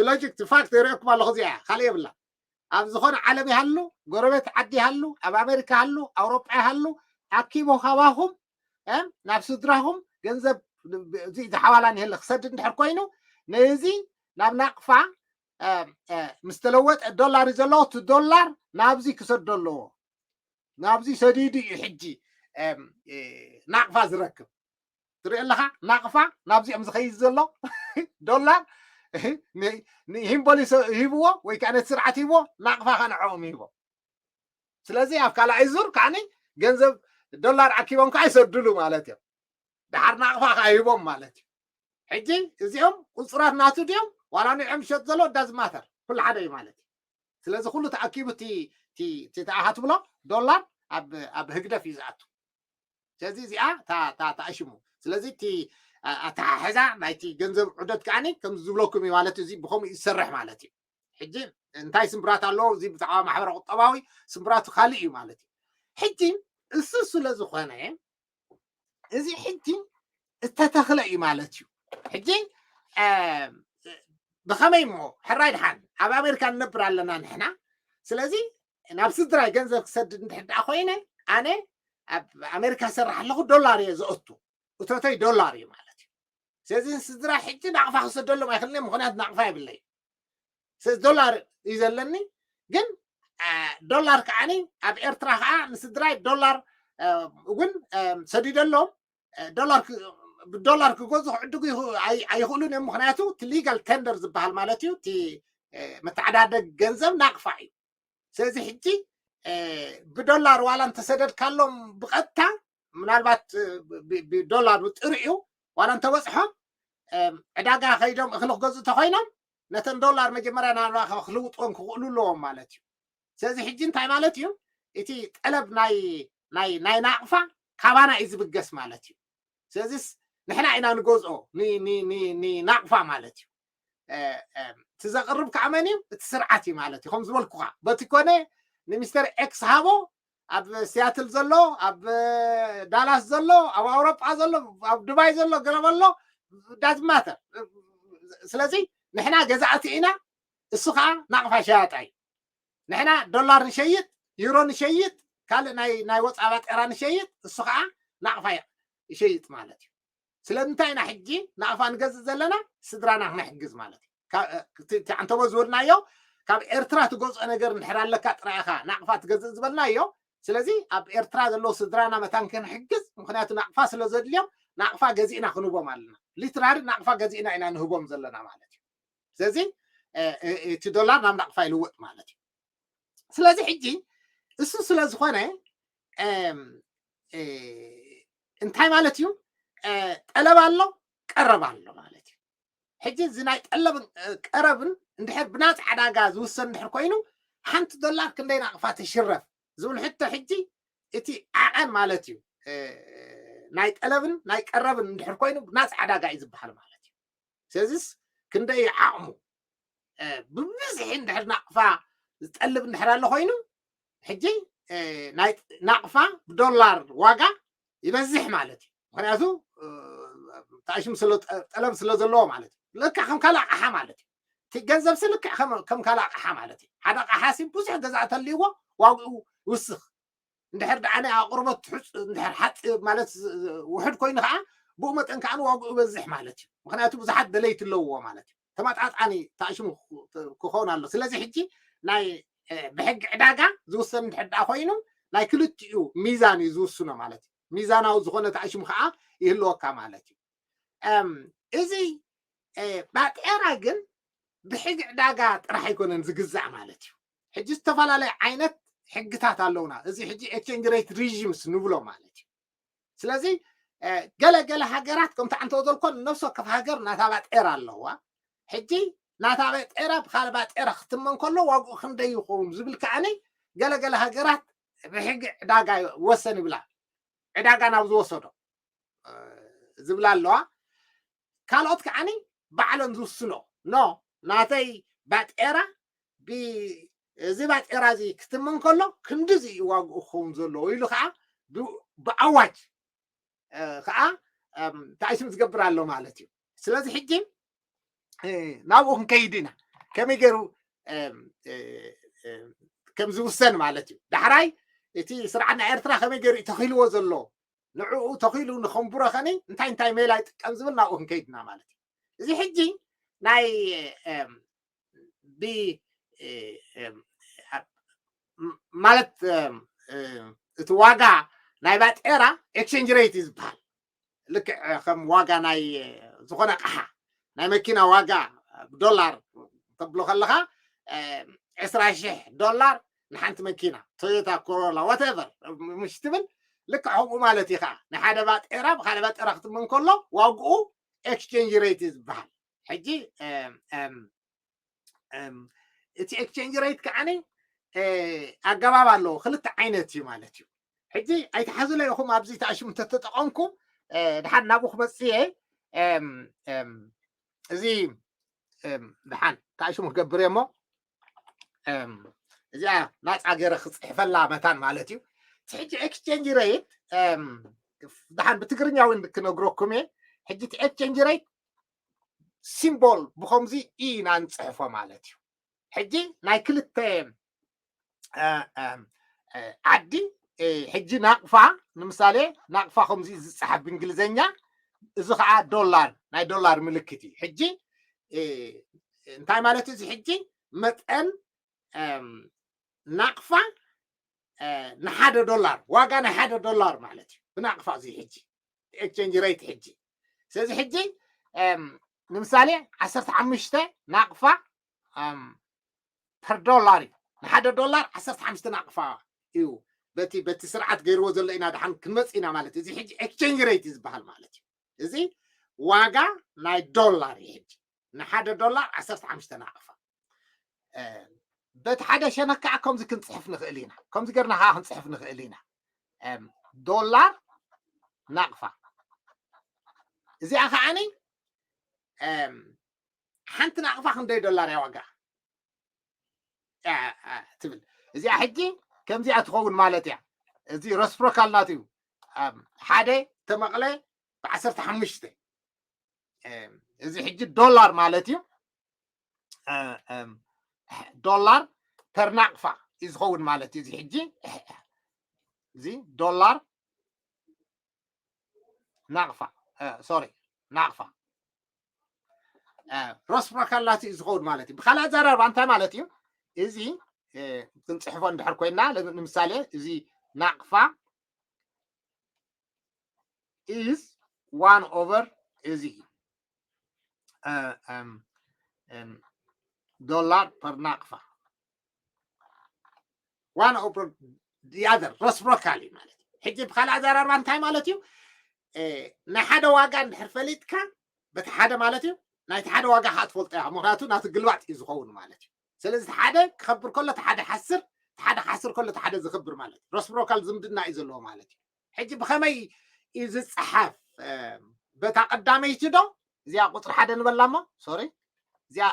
ሎጂክ እቲ ፋክት የርእየኩም ኣለኹ እዚኣ ካልእ የብላ። ኣብ ዝኾነ ዓለም ይሃሉ፣ ጎረቤት ዓዲ ይሃሉ፣ ኣብ ኣሜሪካ ይሃሉ፣ ኣውሮጳ ይሃሉ፣ ኣኪቦ ካባኹም ናብ ስድራኹም ገንዘብ እዚ ዝሓዋላ ንህለ ክሰድድ እንድሕር ኮይኑ ነዚ ናብ ናቕፋ ምስ ተለወጠ ዶላር እዩ ዘለዎ። እቲ ዶላር ናብዚ ክሰዶ ኣለዎ። ናብዚ ሰዲዱ እዩ ሕጂ ናቕፋ ዝረክብ። ትርኢ ኣለኻ ናቕፋ ናብዚኦም ዝኸይድ ዘሎ ዶላር ንሂምቦሊ ሂብዎ ወይ ከዓ ነቲ ስርዓት ሂብዎ ናቕፋ ከዓ ንዕኦም ሂቦ። ስለዚ ኣብ ካልኣይ ዙር ከዓ ገንዘብ ዶላር ኣኪቦም ከዓ ይሰድሉ ማለት እዮም። ድሓር ናቕፋ ከዓ ሂቦም ማለት እዩ። ሕጂ እዚኦም ቁፅራት ናቱ ድዮም ዋላ ንዕም ሸጥ ዘሎ እዳ ዝማተር ኩሉ ሓደ እዩ ማለት እዩ። ስለዚ ኩሉ ተኣኪቡ እቲ ተኣኻ ትብሎ ዶላር ኣብ ህግደፍ እዩ ዝኣቱ። ስለዚ እዚኣ ተኣሽሙ። ስለዚ እቲ ኣተሓሕዛ ናይቲ ገንዘብ ዑደት ከዓ ከም ዝብለኩም እዩ ማለት እዚ ብከምኡ ይሰርሕ ማለት እዩ። ሕጂ እንታይ ስምብራት ኣለዎ እዚ ብዛዕባ ማሕበረ ቁጠባዊ ስምብራቱ ካልእ እዩ ማለት እዩ። ሕጂ እሱ ስለ ዝኾነ እዚ ሕጂ ዝተተኽለ እዩ ማለት እዩ። ሕጂ ብኸመይ እሞ ሕራይ ድሓን ኣብ ኣሜሪካ ንነብር ኣለና ንሕና። ስለዚ ናብ ስድራይ ገንዘብ ክሰድድ እንድሕር ደኣ ኮይነ ኣነ ኣብ ኣሜሪካ ዝሰርሕ ኣለኹ ዶላር እየ ዘእቱ። እቶተይ ዶላር እዩ ማለት እዩ። ስለዚ ንስድራ ሕጂ ናቕፋ ክሰደሎም ኣይክእልን እየ፣ ምኽንያቱ ናቕፋ የብለይ። ስለዚ ዶላር እዩ ዘለኒ። ግን ዶላር ከዓኒ ኣብ ኤርትራ ከዓ ንስድራይ ዶላር እውን ሰዲደሎም። ዶላር ብዶላር ክገዙ ክዕድጉ ኣይኽእሉን እዮም። ምክንያቱ እቲ ሊጋል ቴንደር ዝበሃል ማለት እዩ፣ እቲ መተዓዳደግ ገንዘብ ናቕፋ እዩ። ስለዚ ሕጂ ብዶላር ዋላ እንተሰደድካሎም ብቐጥታ፣ ምናልባት ብዶላር ብጥሪኡ ዋላ እንተበፅሖም፣ ዕዳጋ ከይዶም እኽሊ ክገዝኡ እንተኮይኖም፣ ነተን ዶላር መጀመርያ ናባኻ ክልውጥዎም ክኽእሉ ኣለዎም ማለት እዩ። ስለዚ ሕጂ እንታይ ማለት እዩ? እቲ ጠለብ ናይ ናይ ናይ ናቕፋ ካባና እዩ ዝብገስ ማለት እዩ። ስለዚስ ንሕና ኢና ንገዝኦ ንናቕፋ ማለት እዩ። እቲ ዘቕርብ ከዓ መን እዩ? እቲ ስርዓት እዩ ማለት እዩ። ከም ዝበልኩኻ፣ በቲ ኮነ ንሚስተር ኤክስ ሃቦ፣ ኣብ ሲያትል ዘሎ፣ ኣብ ዳላስ ዘሎ፣ ኣብ ኣውሮጳ ዘሎ፣ ኣብ ዱባይ ዘሎ፣ ገለ በሎ፣ ዳዝማተር። ስለዚ ንሕና ገዛእቲ ኢና፣ እሱ ከዓ ናቕፋ ሸያጣ እዩ። ንሕና ዶላር ንሸይጥ፣ ዩሮ ንሸይጥ፣ ካልእ ናይ ናይ ወፃ ባጤራ ንሸይጥ፣ እሱ ከዓ ናቕፋ ይሸይጥ ማለት እዩ። ስለምንታይ ኢና ሕጂ ናቕፋ ንገዝእ ዘለና? ስድራና ክነሕግዝ ማለት እዩ። ዓንተቦ ዝበልናዮ፣ ካብ ኤርትራ ትገዝኦ ነገር እንድሕር ኣለካ ጥራይ ኢኻ ናቕፋ ትገዝእ ዝበልናዮ። ስለዚ ኣብ ኤርትራ ዘለዉ ስድራና መታን ክንሕግዝ፣ ምክንያቱ ናቕፋ ስለ ዘድልዮም ናቕፋ ገዚእና ክንህቦም ኣለና። ሊትራሪ ናቕፋ ገዚእና ኢና ንህቦም ዘለና ማለት እዩ። ስለዚ እቲ ዶላር ናብ ናቕፋ ይልወጥ ማለት እዩ። ስለዚ ሕጂ እሱ ስለ ዝኾነ እንታይ ማለት እዩ? ጠለብ ኣሎ፣ ቀረብ ኣሎ ማለት እዩ። ሕጂ እዚ ናይ ጠለብን ቀረብን እንድሕር ብናፃ ዕዳጋ ዝውሰን እንድሕር ኮይኑ፣ ሓንቲ ዶላር ክንደይ ናቕፋ ትሽረፍ ዝብል ሕቶ ሕጂ እቲ ዓቐን ማለት እዩ። ናይ ጠለብን ናይ ቀረብን እንድሕር ኮይኑ ብናፃ ዕዳጋ እዩ ዝበሃል ማለት እዩ። ስለዚስ ክንደይ ዓቕሙ ብብዝሒ እንድሕር ናቕፋ ዝጠልብ እንድሕር ኣሎ ኮይኑ፣ ሕጂ ናይ ናቕፋ ብዶላር ዋጋ ይበዝሕ ማለት እዩ። ምክንያቱ ተኣሽም ጠለብ ስለ ዘለዎ ማለት እዩ። ልክዕ ከም ካልእ ኣቕሓ ማለት እዩ። እቲ ገንዘብ ሲ ልክዕ ከም ካልእ ኣቕሓ ማለት እዩ። ሓደ ኣቕሓ ሲ ብዙሕ ገዛ ተልይዎ ዋግኡ ይውስኽ። እንድሕር ደኣ ናይ ኣቕርቦት ትሑት፣ እንድሕር ሓፂ ማለት ውሕድ ኮይኑ ከዓ ብኡ መጠን ከዓ ዋግኡ ይበዝሕ ማለት እዩ። ምክንያቱ ብዙሓት ደለይቲ ኣለውዎ ማለት እዩ። ተመጣጣኒ ተኣሽሙ ክኸውን ኣሎ። ስለዚ ሕጂ ናይ ብሕጊ ዕዳጋ ዝውሰን እንድሕር ደኣ ኮይኑ ናይ ክልቲኡ ሚዛን እዩ ዝውስኖ ማለት እዩ። ሚዛናዊ ዝኾነ ተኣሽሙ ከዓ ይህልወካ ማለት እዩ። እዚ ባጤራ ግን ብሕጊ ዕዳጋ ጥራሕ ኣይኮነን ዝግዛእ ማለት እዩ። ሕጂ ዝተፈላለዩ ዓይነት ሕግታት ኣለውና። እዚ ሕጂ ኤክስቼንጅ ሬት ሪዥምስ ንብሎ ማለት እዩ። ስለዚ ገለ ገለ ሃገራት ከምቲ ዓንተው ዘልኮን ነፍሲ ወከፍ ሃገር ናታ ባጤራ ኣለዋ። ሕጂ ናታ ባጤራ ብካልእ ባጤራ ክትመን ከሎ ዋግኡ ክንደይ ይኸውን ዝብል ከዓኒ ገለ ገለ ሃገራት ብሕጊ ዕዳጋ ወሰን ይብላ። ዕዳጋ ናብ ዝወሰዶ ዝብላ ኣለዋ። ካልኦት ከዓኒ ባዕለን ዝውስኖ፣ ኖ ናተይ ባጤራ እዚ ባጤራ እዚ ክትመን ከሎ ክንድዚ እዩ ዋግኡ ክኸውን ዘለዎ ኢሉ ከዓ ብኣዋጅ ከዓ ተኣሽም ዝገብር ኣሎ ማለት እዩ። ስለዚ ሕጂ ናብኡ ክንከይድ ኢና። ከመይ ገይሩ ከም ዝውሰን ማለት እዩ። ዳሕራይ እቲ ስርዓት ናይ ኤርትራ ከመይ ገይሩ እዩ ተኺልዎ ዘሎ፣ ንዕኡ ተኺሉ ንኸንብሮ ኸኒ እንታይ እንታይ ሜላ ይጥቀም ዝብል ናብኡ ክንከይድ ኢና ማለት እዩ። እዚ ሕጂ ናይ ብ ማለት እቲ ዋጋ ናይ ባጤራ ኤክስቼንጅ ሬት እዩ ዝበሃል። ልክዕ ከም ዋጋ ናይ ዝኾነ ኣቕሓ፣ ናይ መኪና ዋጋ ብዶላር ተብሎ ከለኻ ዕስራ ሽሕ ዶላር ንሓንቲ መኪና ቶዮታ ኮሮላ ዋተቨር ምሽ ትብል፣ ልክዕ ከምኡ ማለት እዩ። ከዓ ናይ ሓደ ባጤራ ብካልእ ባጤራ ክትመን ከሎ ዋግኡ ኤክስቼንጅ ሬት እዩ ዝበሃል። ሕጂ እቲ ኤክስቼንጅ ሬት ከዓኒ ኣገባብ ኣለዎ፣ ክልተ ዓይነት እዩ ማለት እዩ። ሕጂ ኣይትሓዙለይ ኢኹም ኣብዚ ተኣሽሙ እንተተጠቐምኩም፣ ድሓን ናብኡ ክመፅእ እየ። እዚ ድሓን ተኣሽሙ ክገብር እየ እሞ እዚኣ ናፃ ገይረ ክፅሕፈላ መታን ማለት እዩ። እቲ ሕጂ ኤክስቼንጅ ሬት ድሓን ብትግርኛ እውን ክነግረኩም እየ። ሕጂ እቲ ኤክስቼንጅ ሬት ሲምቦል ብኸምዚ ኢና ንፅሕፎ ማለት እዩ። ሕጂ ናይ ክልተ ዓዲ ሕጂ ናቕፋ ንምሳሌ ናቕፋ ከምዚ ዝፀሓፍ ብእንግሊዘኛ እዚ ከዓ ዶላር፣ ናይ ዶላር ምልክት እዩ። ሕጂ እንታይ ማለት እዩ? እዚ ሕጂ መጠን ናቕፋ ንሓደ ዶላር፣ ዋጋ ናይ ሓደ ዶላር ማለት እዩ ብናቕፋ። እዚ ሕጂ ኤክስቼንጅ ሬት ሕጂ። ስለዚ ሕጂ ንምሳሌ ዓሰርተ ሓሙሽተ ናቕፋ ፐር ዶላር እዩ። ንሓደ ዶላር ዓሰርተ ሓሙሽተ ናቕፋ እዩ። በቲ በቲ ስርዓት ገይርዎ ዘሎ ኢና ድሓን ክንመፅ ኢና ማለት እዩ። እዚ ሕጂ ኤክስቼንጅ ሬት እዩ ዝበሃል ማለት እዩ። እዚ ዋጋ ናይ ዶላር እዩ። ሕጂ ንሓደ ዶላር ዓሰርተ ሓሙሽተ ናቕፋ። በቲ ሓደ ሸነክ ከዓ ከምዚ ክንፅሕፍ ንኽእል ኢና። ከምዚ ገርና ከዓ ክንፅሕፍ ንኽእል ኢና። ዶላር ናቕፋ። እዚኣ ከዓኒ ሓንቲ ናቕፋ ክንደይ ዶላር እያ ዋጋ ትብል። እዚኣ ሕጂ ከምዚኣ ትኸውን ማለት እያ። እዚ ረስፕሮካል ናት እዩ። ሓደ ተመቕለ ብዓሰርተ ሓሙሽተ፣ እዚ ሕጂ ዶላር ማለት እዩ። ዶላር ፐር ናቕፋ እዩ ዝኸውን ማለት እዩ። እዚ ሕጂ እዚ ዶላር ናቕፋ፣ ሶሪ፣ ናቕፋ ረስፕሮካል ናት እዩ ዝኸውን ማለት እዩ። ብካልእ ኣዘራርባ እንታይ ማለት እዩ? እዚ ክንፅሕፎ እንድሕር ኮይና፣ ንምሳሌ እዚ ናቕፋ is one over እዚ ዶላር ፐር ናቕፋ፣ one over the other ረስፕሮካል እዩ ማለት እዩ። ሕጂ ብካልእ ኣዘራርባ እንታይ ማለት እዩ? ናይ ሓደ ዋጋ እንድሕር ፈሊጥካ በቲ ሓደ ማለት እዩ፣ ናይቲ ሓደ ዋጋ ከዓ ትፈልጦ ኢኻ። ምክንያቱ ናቲ ግልባጥ እዩ ዝኸውን ማለት እዩ። ስለዚ እቲ ሓደ ክኸብር ከሎ እቲ ሓደ ሓስር፣ እቲ ሓደ ክሓስር ከሎ እቲ ሓደ ዝኽብር ማለት እዩ። ረስፕሮካል ዝምድና እዩ ዘለዎ ማለት እዩ። ሕጂ ብኸመይ እዩ ዝፀሓፍ? በታ ቀዳመይቲ ዶ? እዚኣ ቁፅሪ ሓደ ንበላ እሞ፣ ሶሪ፣ እዚኣ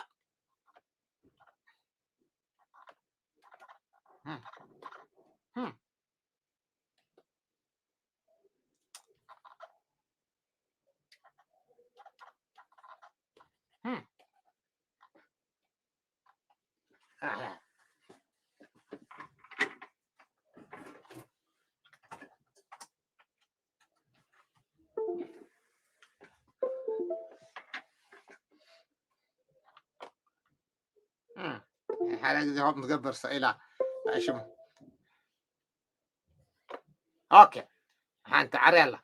ሓደ ግዜ ከምኡ ትገብር ስቕ ኢላ ሽሙ። ኦኬ፣ ሓንቲ ዓርያ ኣላ።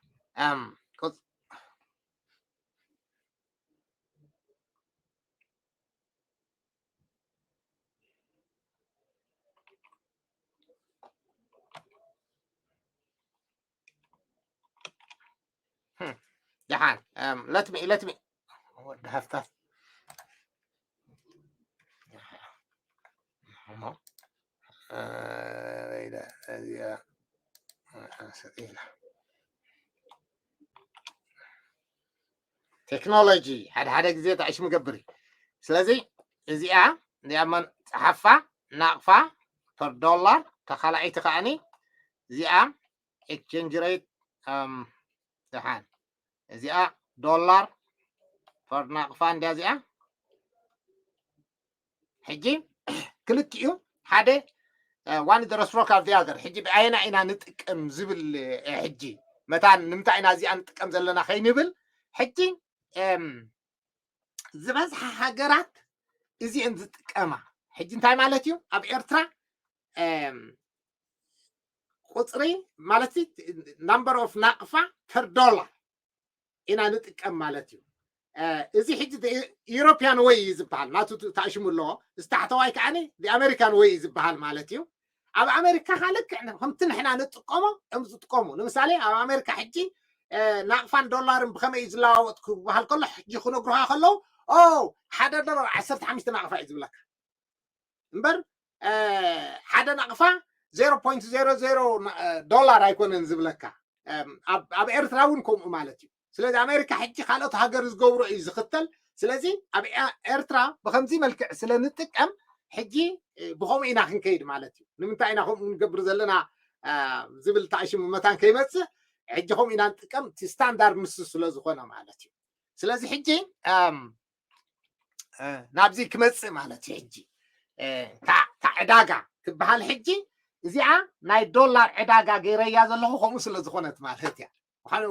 ደሓን ለትሚ ለትሚ ወዲ ሃፍታት ቴክኖሎጂ ሓደ ሓደ ግዜ ተዕሽሙ ገብር እዩ። ስለዚ እዚኣ እዚኣ መን ፀሓፋ ናቕፋ ፐር ዶላር ተኻላኣይቲ ከዓኒ እዚኣ ኤክስቼንጅ ሬት ደሓን እዚኣ ዶላር ፐር ናቕፋ እንዲያ እዚኣ ሕጂ ክልቲኡ ሓደ ዋን the reciprocal of the other። ሕጂ ብኣየና ኢና ንጥቀም ዝብል ሕጂ መታን ንምንታይ ኢና እዚኣ ንጥቀም ዘለና ከይንብል ሕጂ ዝበዝሓ ሃገራት እዚአን ዝጥቀማ። ሕጂ እንታይ ማለት እዩ? ኣብ ኤርትራ ቁፅሪ ማለት number of ናቕፋ per dollar ኢና ንጥቀም ማለት እዩ። እዚ ሕጂ European way እዩ ዝበሃል ናቱ ተኣሽሙ ኣለዎ። እዚ ታሕተዋይ ከዓ American way እዩ ዝበሃል ማለት እዩ። ኣብ ኣሜሪካ ከዓ ልክዕ ከምቲ ንሕና ንጥቀሞ እዮም ዝጥቀሙ። ንምሳሌ ኣብ ኣሜሪካ ሕጂ ናቕፋን ዶላርን ብኸመይ እዩ ዝለዋወጥ ክበሃል ከሎ ሕጂ ክነግሩኻ ከለዉ ኦ ሓደ ዶላር ዓሰርተ ሓሙሽተ ናቕፋ እዩ ዝብለካ እምበር ሓደ ናቕፋ ዜሮ ፖይንት ዜሮ ዜሮ ዶላር ኣይኮነን ዝብለካ። ኣብ ኤርትራ እውን ከምኡ ማለት እዩ። ስለዚ ኣሜሪካ ሕጂ ካልኦት ሃገር ዝገብሮ እዩ ዝኽተል። ስለዚ ኣብ ኤርትራ ብከምዚ መልክዕ ስለ ንጥቀም ሕጂ ብኸምኡ ኢና ክንከይድ ማለት እዩ። ንምንታይ ኢና ከምኡ ንገብር ዘለና ዝብል ተኣሽሙ መታን ከይመፅእ ሕጂ ከምኡ ኢና ንጥቀም። እቲ ስታንዳርድ ንሱ ስለ ዝኾነ ማለት እዩ። ስለዚ ሕጂ ናብዚ ክመፅእ ማለት እዩ። ሕጂ እታ ዕዳጋ ትበሃል ሕጂ እዚኣ ናይ ዶላር ዕዳጋ ገይረያ ዘለኹ ከምኡ ስለ ዝኾነት ማለት እያ።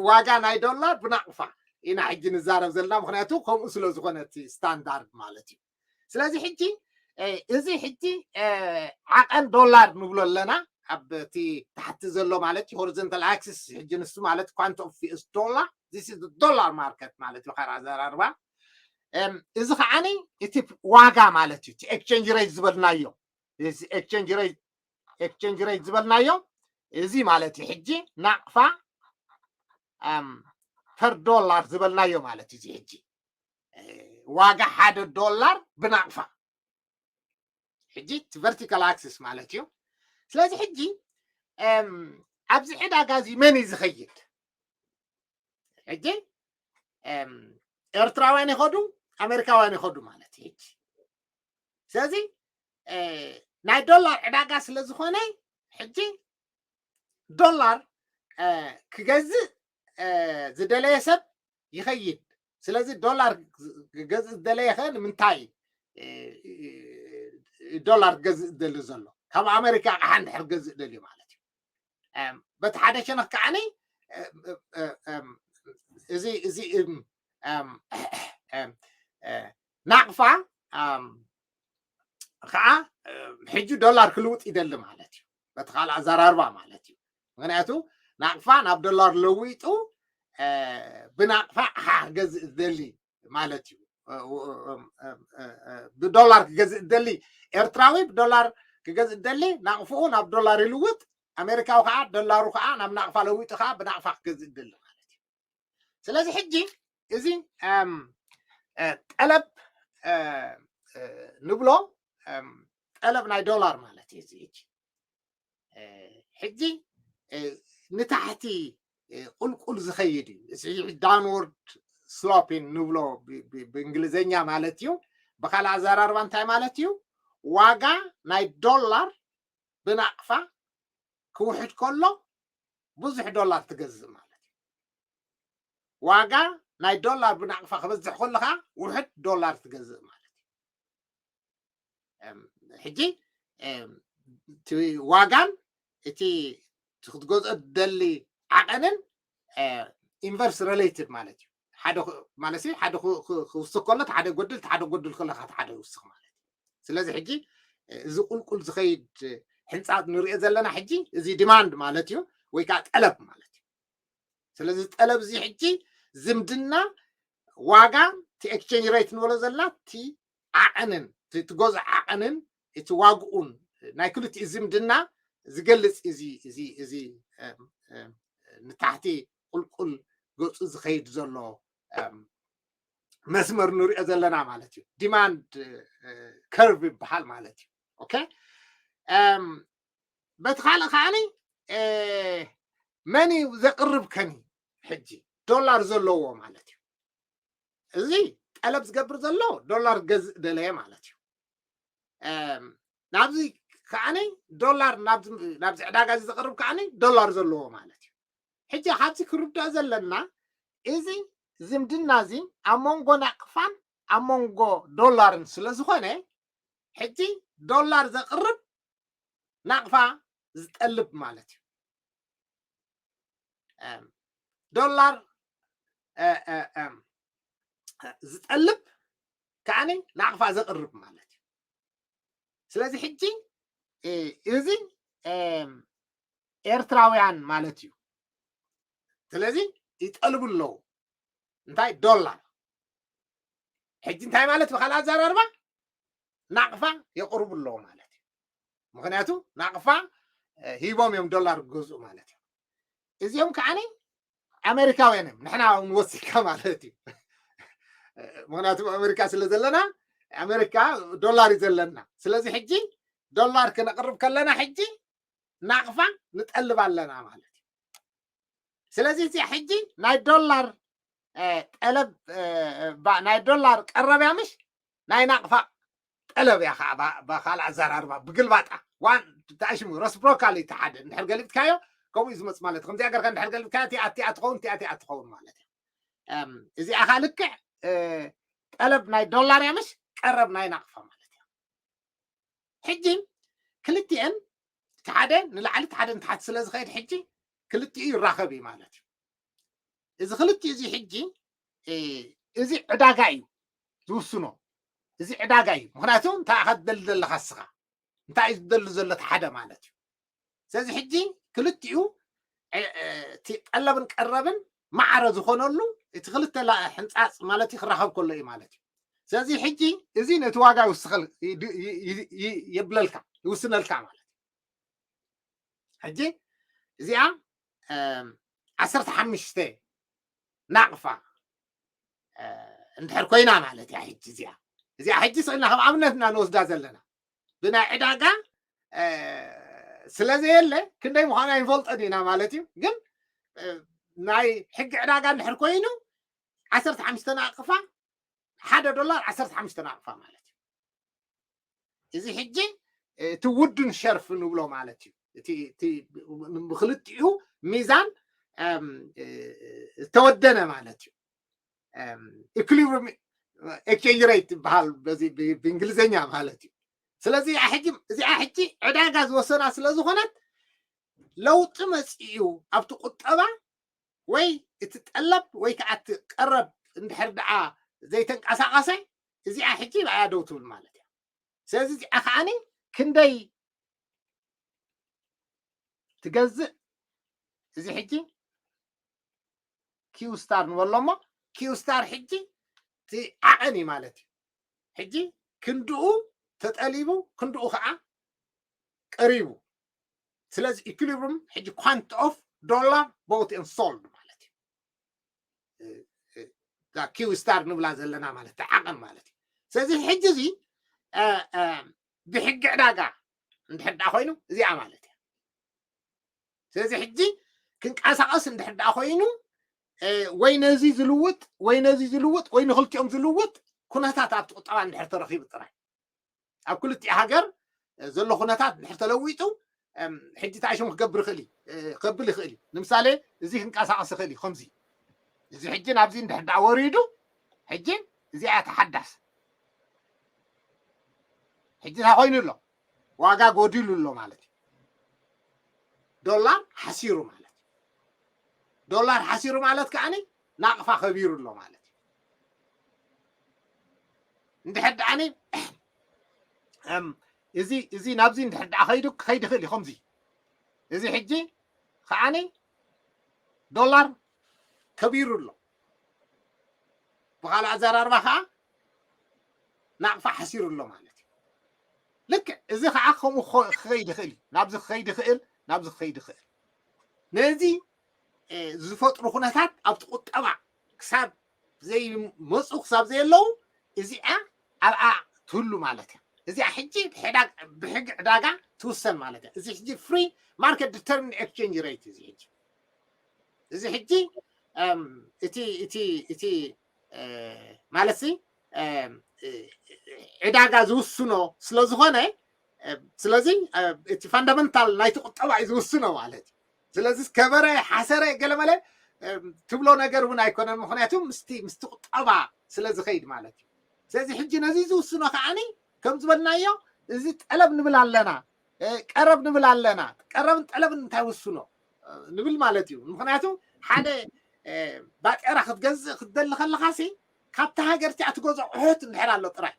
ዋጋ ናይ ዶላር ብናቕፋ ኢና ሕጂ ንዛረብ ዘለና፣ ምክንያቱ ከምኡ ስለ ዝኾነ እቲ ስታንዳርድ ማለት እዩ። ስለዚ ሕጂ እዚ ሕጂ ዓቐን ዶላር ንብሎ ኣለና፣ ኣብ እቲ ታሕቲ ዘሎ ማለት እዩ ሆሪዞንታል ኣክሲስ። ሕጂ ንሱ ማለት ኳንት ኦፍ ዩኤስ ዶላር፣ ዚስ ኢዝ ዶላር ማርኬት ማለት እዩ። ካልእ ኣዘራርባ እዚ ከዓኒ እቲ ዋጋ ማለት እዩ። እቲ ኤክስቼንጅ ሬት ዝበልናዮ፣ ኤክስቼንጅ ሬት ዝበልናዮ እዚ ማለት እዩ። ሕጂ ናቕፋ ፐር ዶላር ዝበልናዮ ማለት እዩ። እዚ ሕጂ ዋጋ ሓደ ዶላር ብናቕፋ፣ ሕጂ እቲ ቨርቲካል ኣክሲስ ማለት እዩ። ስለዚ ሕጂ ኣብዚ ዕዳጋ እዚ መን እዩ ዝኸይድ? ሕጂ ኤርትራውያን ይኸዱ፣ ኣሜሪካውያን ይኸዱ ማለት እዩ። ሕጂ ስለዚ ናይ ዶላር ዕዳጋ ስለ ዝኾነ፣ ሕጂ ዶላር ክገዝእ ዝደለየ ሰብ ይኸይድ። ስለዚ ዶላር ክገዝእ ዝደለየ ከ ንምንታይ ዶላር ክገዝእ ዝደሊ ዘሎ? ካብ ኣሜሪካ ኣቕሓ እንድሕር ክገዝእ ደልዩ ማለት እዩ። በቲ ሓደ ሸነኽ ከዓኒ እዚ እዚ ናቕፋ ከዓ ሕጂ ዶላር ክልውጥ ይደሊ ማለት እዩ። በቲ ካልእ ኣዘራርባ ማለት እዩ። ምክንያቱ ናቕፋ ናብ ዶላር ለዊጡ ብናቕፋ ኣቕሓ ክገዝእ ዝደሊ ማለት እዩ። ብዶላር ክገዝእ ዝደሊ ኤርትራዊ ብዶላር ክገዝእ ዝደሊ ናቕፍኡ ናብ ዶላር ይልውጥ። ኣሜሪካዊ ከዓ ዶላሩ ከዓ ናብ ናቕፋ ለዊጡ ከዓ ብናቕፋ ክገዝእ ዝደሊ ማለት እዩ። ስለዚ ሕጂ እዚ ጠለብ ንብሎ ጠለብ ናይ ዶላር ማለት እዩ። እዚ ሕጂ ሕጂ ንታሕቲ ቁልቁል ዝኸይድ እዩ። እዚ ዳውንወርድ ስሎፒን ንብሎ ብእንግሊዝኛ ማለት እዩ። ብካልእ ኣዘራርባ እንታይ ማለት እዩ? ዋጋ ናይ ዶላር ብናቕፋ ክውሕድ ከሎ ብዙሕ ዶላር ትገዝእ ማለት እዩ። ዋጋ ናይ ዶላር ብናቕፋ ክበዝሕ ከሎ ከዓ ውሕድ ዶላር ትገዝእ ማለት እዩ። ሕጂ እቲ ዋጋን እቲ ክትገዝኦ ትደሊ ዓቐንን ኢንቨርስ ሪሌትድ ማለት እዩ። ሓደ ማለት ሓደ ክውስኽ ከሎ ሓደ ጎድል፣ ሓደ ጎድል ከሎ ሓደ ይውስኽ ማለት እዩ። ስለዚ ሕጂ እዚ ቁልቁል ዝኸይድ ሕንፃት ንሪኦ ዘለና ሕጂ እዚ ዲማንድ ማለት እዩ፣ ወይ ከዓ ጠለብ ማለት እዩ። ስለዚ ጠለብ እዚ ሕጂ ዝምድና ዋጋ እቲ ኤክስቼንጅ ሬት ንበሎ ዘለና እቲ ዓቐንን እቲ ትገዝኦ ዓቐንን እቲ ዋግኡን ናይ ክልቲኡ ዝምድና ዝገልፅ እዚ እዚ እዚ ንታሕቲ ቁልቁል ገፁ ዝኸይድ ዘሎ መስመር ንሪኦ ዘለና ማለት እዩ። ዲማንድ ከርቭ ይበሃል ማለት እዩ። ኦኬ፣ በቲ ካልእ ከዓኒ መን እዩ ዘቕርብ ከኒ ሕጂ ዶላር ዘለዎ ማለት እዩ። እዚ ጠለብ ዝገብር ዘሎ ዶላር ገዝእ ደለየ ማለት እዩ። ናብዚ ከዓኒ ዶላር ናብዚ ዕዳጋ እዚ ዘቕርብ ከዓኒ ዶላር ዘለዎ ማለት እዩ። ሕጂ ካብዚ ክርድኦ ዘለና እዚ ዝምድና እዚ ኣብ መንጎ ናቕፋን ኣብ መንጎ ዶላርን ስለ ዝኾነ ሕጂ ዶላር ዘቕርብ ናቕፋ ዝጠልብ ማለት እዩ። ዶላር ዝጠልብ ከዓኒ ናቕፋ ዘቕርብ ማለት እዩ። ስለዚ ሕጂ እዚ ኤርትራውያን ማለት እዩ። ስለዚ ይጠልቡ ኣለዉ። እንታይ ዶላር። ሕጂ እንታይ ማለት ብካልእ ኣዘራርባ ናቕፋ የቕርቡ ኣለዉ ማለት እዩ። ምክንያቱ ናቕፋ ሂቦም እዮም ዶላር ክገዝኡ ማለት እዩ። እዚኦም ከዓኒ ኣሜሪካውያን እዮም፣ ንሕና ንወስድካ ማለት እዩ። ምክንያቱ ኣሜሪካ ስለ ዘለና ኣሜሪካ ዶላር እዩ ዘለና። ስለዚ ሕጂ ዶላር ክነቕርብ ከለና ሕጂ ናቕፋ ንጠልብ ኣለና ማለት እዩ። ስለዚ እዚኣ ሕጂ ናይ ዶላር ጠለብ ናይ ዶላር ቀረብ እያ፣ ምሽ ናይ ናቕፋ ጠለብ እያ ከዓ ብካልእ ኣዘራርባ ብግልባጣ ዋን ተኣሽሙ ረስፕሮካል እቲ ሓደ እንድሕር ገልብጥካዮ ከምኡ እዩ ዝመፅ ማለት እዩ። ከምዚኣ ገርካ እንድሕር ገልብጥካዮ እቲኣ እቲኣ ትኸውን እቲኣ እቲኣ ትኸውን ማለት እዩ። እዚኣ ከዓ ልክዕ ጠለብ ናይ ዶላር እያ፣ ምሽ ቀረብ ናይ ናቕፋ ማለት እዩ። ሕጂ ክልቲኤን እቲ ሓደ ንላዕሊ እቲ ሓደ ንታሕቲ ስለ ዝኸይድ ሕጂ ክልቲኡ ይራኸብ እዩ ማለት እዩ። እዚ ክልቲኡ እዚ ሕጂ እዚ ዕዳጋ እዩ ዝውስኖ። እዚ ዕዳጋ እዩ። ምክንያቱ እንታይ ኢኻ ትደሊ ዘለካ እስኻ፣ እንታይ እዩ ዝደሊ ዘሎ እቲ ሓደ ማለት እዩ። ስለዚ ሕጂ ክልቲኡ እቲ ጠለብን ቀረብን ማዕረ ዝኾነሉ እቲ ክልተ ሕንፃፅ ማለት እዩ ክራኸብ ከሎ እዩ ማለት እዩ። ስለዚ ሕጂ እዚ ነቲ ዋጋ ይውስኸል የብለልካ፣ ይውስነልካ ማለት እዩ። ሕጂ እዚኣ ዓሰርተ ሓሙሽተ ናቕፋ እንድሕር ኮይና ማለት እያ። ሕጂ እዚኣ እዚኣ ሕጂ ስእልና ከም ኣብነት ኢና ንወስዳ ዘለና ብናይ ዕዳጋ ስለ ዘየለ ክንደይ ምዃኑ ኣይንፈልጦን ኢና ማለት እዩ። ግን ናይ ሕጊ ዕዳጋ እንድሕር ኮይኑ ዓሰርተ ሓሙሽተ ናቕፋ ሓደ ዶላር ዓሰርተ ሓሙሽተ ናቕፋ ማለት እዩ። እዚ ሕጂ እቲ ውዱን ሸርፍ ንብሎ ማለት እዩ። እቲ ብክልቲኡ ሚዛን ዝተወደነ ማለት እዩ። ኢኩሊብሪየም ኤክስቼንጅ ሬት ይበሃል ብእንግሊዝኛ ማለት እዩ። ስለዚ እዚኣ ሕጂ ዕዳጋ ዝወሰና ስለ ዝኾነት ለውጢ መፅኡ ኣብቲ ቁጠባ ወይ እቲ ጠለብ ወይ ከዓ እቲ ቀረብ እንድሕር ደኣ ዘይተንቀሳቐሰ እዚኣ ሕጂ ብኣያ ደው ትብል ማለት እያ። ስለዚ እዚኣ ከዓኒ ክንደይ ትገዝእ እዚ ሕጂ ኪው ስታር ንበሎ እሞ ኪው ስታር ሕጂ እቲ ዓቐን እዩ ማለት እዩ። ሕጂ ክንድኡ ተጠሊቡ ክንድኡ ከዓ ቀሪቡ። ስለዚ ኢኩሊብሪየም ሕጂ ኳንቲ ኦፍ ዶላር ቦት ን ሶልድ ማለት እዩ። ኪው ስታር ንብላ ዘለና ማለት ዓቐን ማለት እዩ። ስለዚ ሕጂ እዚ ብሕጊ ዕዳጋ እንድሕር ደኣ ኮይኑ እዚኣ ማለት እያ። ስለዚ ሕጂ ክንቀሳቐስ እንድሕር ደኣ ኮይኑ ወይ ነዚ ዝልውጥ ወይ ነዚ ዝልውጥ ወይ ንክልቲኦም ዝልውጥ ኩነታት ኣብቲ ቁጠባ እንድሕር ተረኺቡ ጥራይ ኣብ ክልቲኡ ሃገር ዘሎ ኩነታት እንድሕር ተለዊጡ ሕጂ እንታይ ሽሙ ክገብር ይኽእል እዩ ከብል ይኽእል እዩ። ንምሳሌ እዚ ክንቀሳቐስ ይኽእል እዩ ከምዚ እዚ ሕጂ ናብዚ እንድሕር ደኣ ወሪዱ ሕጂ እዚኣ ተሓዳስ ሕጂ እንታይ ኮይኑ ኣሎ ዋጋ ጎዲሉ ኣሎ ማለት እዩ። ዶላር ሓሲሩ ማለት እዩ። ዶላር ሓሲሩ ማለት ከዓኒ ናቕፋ ከቢሩ ኣሎ ማለት እዩ። እንድሕር ደኣኒ እዚ እዚ ናብዚ እንድሕር ደኣ ከይዱ ክኸይድ ይኽእል እዩ ከምዚ እዚ ሕጂ ከዓኒ ዶላር ከቢሩ ኣሎ። ብካልእ ኣዘራርባ ከዓ ናቕፋ ሓሲሩ ኣሎ ማለት እዩ። ልክዕ እዚ ከዓ ከምኡ ክኸይድ ይኽእል እዩ። ናብዚ ክኸይድ ይኽእል፣ ናብዚ ክኸይድ ይኽእል። ነዚ ዝፈጥሩ ኩነታት ኣብቲ ቁጠባ ክሳብ ዘይመፁ ክሳብ ዘየለዉ እዚኣ ኣብኣ ትህሉ ማለት እያ። እዚኣ ሕጂ ብሕጊ ዕዳጋ ትውሰን ማለት እያ። እዚ ሕጂ ፍሪ ማርኬት ዲተርሚን ኤክስቼንጅ ሬት እዚ ሕጂ እዚ ሕጂ እቲ እቲ እቲ ማለት ዕዳጋ ዝውስኖ ስለ ዝኾነ ስለዚ እቲ ፋንዳመንታል ናይቲ ቁጠባ እዩ ዝውስኖ ማለት እዩ። ስለዚ ከበረ ሓሰረ ገለመለ ትብሎ ነገር እውን ኣይኮነን። ምክንያቱ ምስቲ ምስቲ ቁጠባ ስለ ዝኸይድ ማለት እዩ። ስለዚ ሕጂ ነዚ ዝውስኖ ከዓኒ ከም ዝበልናዮ እዚ ጠለብ ንብል ኣለና፣ ቀረብ ንብል ኣለና። ቀረብን ጠለብን እንታይ ውስኖ ንብል ማለት እዩ። ምክንያቱ ሓደ ባጤራ ክትገዝእ ክትደሊ ከለካ ሲ ካብቲ ሃገር እቲኣ ትገዝኦ ኣቑሑት እንድሕር ኣሎ ጥራይ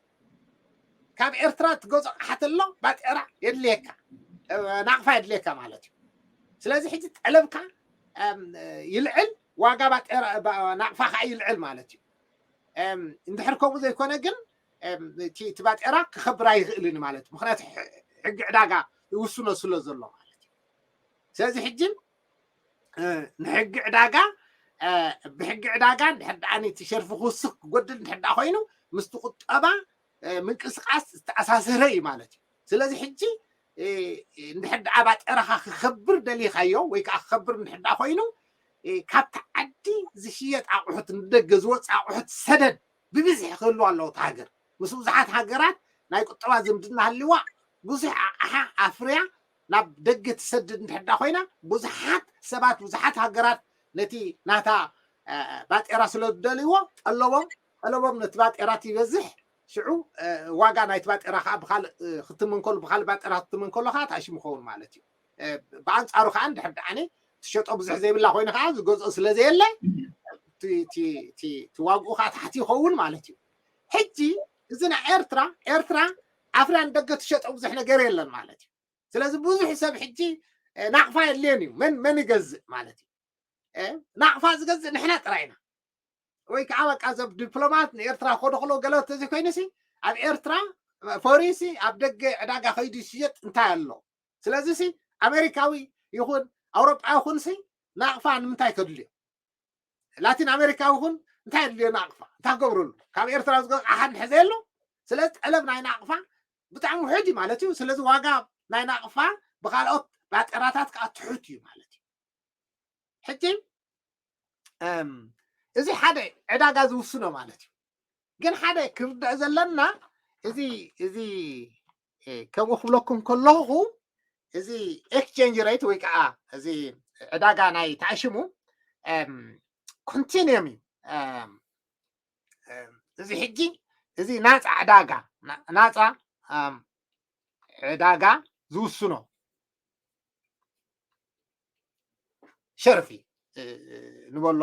ካብ ኤርትራ ትገዝኦ ኣቕሓ ተሎ ባጤራ የድልየካ ናቕፋ የድልየካ ማለት እዩ። ስለዚ ሕጂ ጠለብካ ይልዕል ዋጋ ባጤራ ናቕፋ ከዓ ይልዕል ማለት እዩ። እንድሕር ከምኡ ዘይኮነ ግን እቲ ባጤራ ክኸብር ኣይኽእልን ማለት እዩ። ምክንያቱ ሕጊ ዕዳጋ ይውስኖ ስለ ዘሎ ማለት እዩ። ስለዚ ሕጂ ንሕጊ ዕዳጋ ብሕጊ ዕዳጋ እንድሕር ደኣ እቲ ሸርፊ ክውስኽ ክጎድል እንድሕር ደኣ ኮይኑ ምስቲ ቁጠባ ምንቅስቃስ ዝተኣሳሰረ እዩ ማለት እዩ። ስለዚ ሕጂ እንድሕር ደኣ ባጤራኻ ክኸብር ደሊኻዮ ወይ ከዓ ክኸብር እንድሕር ደኣ ኮይኑ ካብቲ ዓዲ ዝሽየጥ ኣቑሑት ንደገ ዝወፅእ ኣቑሑት ሰደድ ብብዝሒ ክህልዋ ኣለዎ እቲ ሃገር ምስ ብዙሓት ሃገራት ናይ ቁጠባ ዝምድና ሃልዋ ብዙሕ ኣቕሓ ኣፍርያ ናብ ደገ ትሰድድ እንድሕር ደኣ ኮይና ብዙሓት ሰባት ብዙሓት ሃገራት ነቲ ናታ ባጤራ ስለ ዝደልይዎ ጠለቦም ጠለቦም ነቲ ባጤራ ይበዝሕ ሽዑ ዋጋ ናይቲ ባጤራ ከዓ ብካልእ ክትምን ከሎ ብካልእ ባጤራ ክትምን ከሎ ከዓ ታሽሙ ኸውን ማለት እዩ። ብኣንፃሩ ከዓ እንድሕር ደኣኒ ትሸጦ ብዙሕ ዘይብላ ኮይኑ ከዓ ዝገዝኦ ስለ ዘየለ እቲ ዋግኡ ከዓ ታሕቲ ይኸውን ማለት እዩ። ሕጂ እዚ ናይ ኤርትራ ኤርትራ ኣፍርያ ንደገ ትሸጦ ብዙሕ ነገር የለን ማለት እዩ። ስለዚ ብዙሕ ሰብ ሕጂ ናቕፋ የድልየን እዩ። መን መን ይገዝእ ማለት እዩ? ናቕፋ ዝገዝእ ንሕና ጥራይ ኢና። ወይ ከዓ በቃ ዘብ ዲፕሎማት ንኤርትራ ኮዶ ክሎ ገለ ተዘይኮይኑ ሲ ኣብ ኤርትራ ፈርዩ ሲ ኣብ ደገ ዕዳጋ ከይዱ ይሽየጥ እንታይ ኣሎ? ስለዚ ሲ ኣሜሪካዊ ይኹን ኣውሮጳ ይኹን ሲ ናቕፋ ንምንታይ ከድልዮ? ላቲን ኣሜሪካ ይኹን እንታይ ኣድልዮ ናቕፋ እንታይ ክገብረሉ? ካብ ኤርትራ ዝገዝእ ኣሓ ንሕዘ ኣሎ። ስለዚ ጠለብ ናይ ናቕፋ ብጣዕሚ ውሕድ እዩ ማለት እዩ። ስለዚ ዋጋ ናይ ናቕፋ ብካልኦት ባጤራታት ከዓ ትሑት እዩ ማለት እዩ። ሕጂ እዚ ሓደ ዕዳጋ ዝውስኖ ማለት እዩ። ግን ሓደ ክርዳእ ዘለና እዚ እዚ ከምኡ ክብለኩም ከለኹ እዚ ኤክስቼንጅ ሬት ወይ ከዓ እዚ ዕዳጋ ናይ ተኣሽሙ ኮንቲኒየም እዩ። እዚ ሕጂ እዚ ናፃ ዕዳጋ ናፃ ዕዳጋ ዝውስኖ ሸርፊ ንበሎ።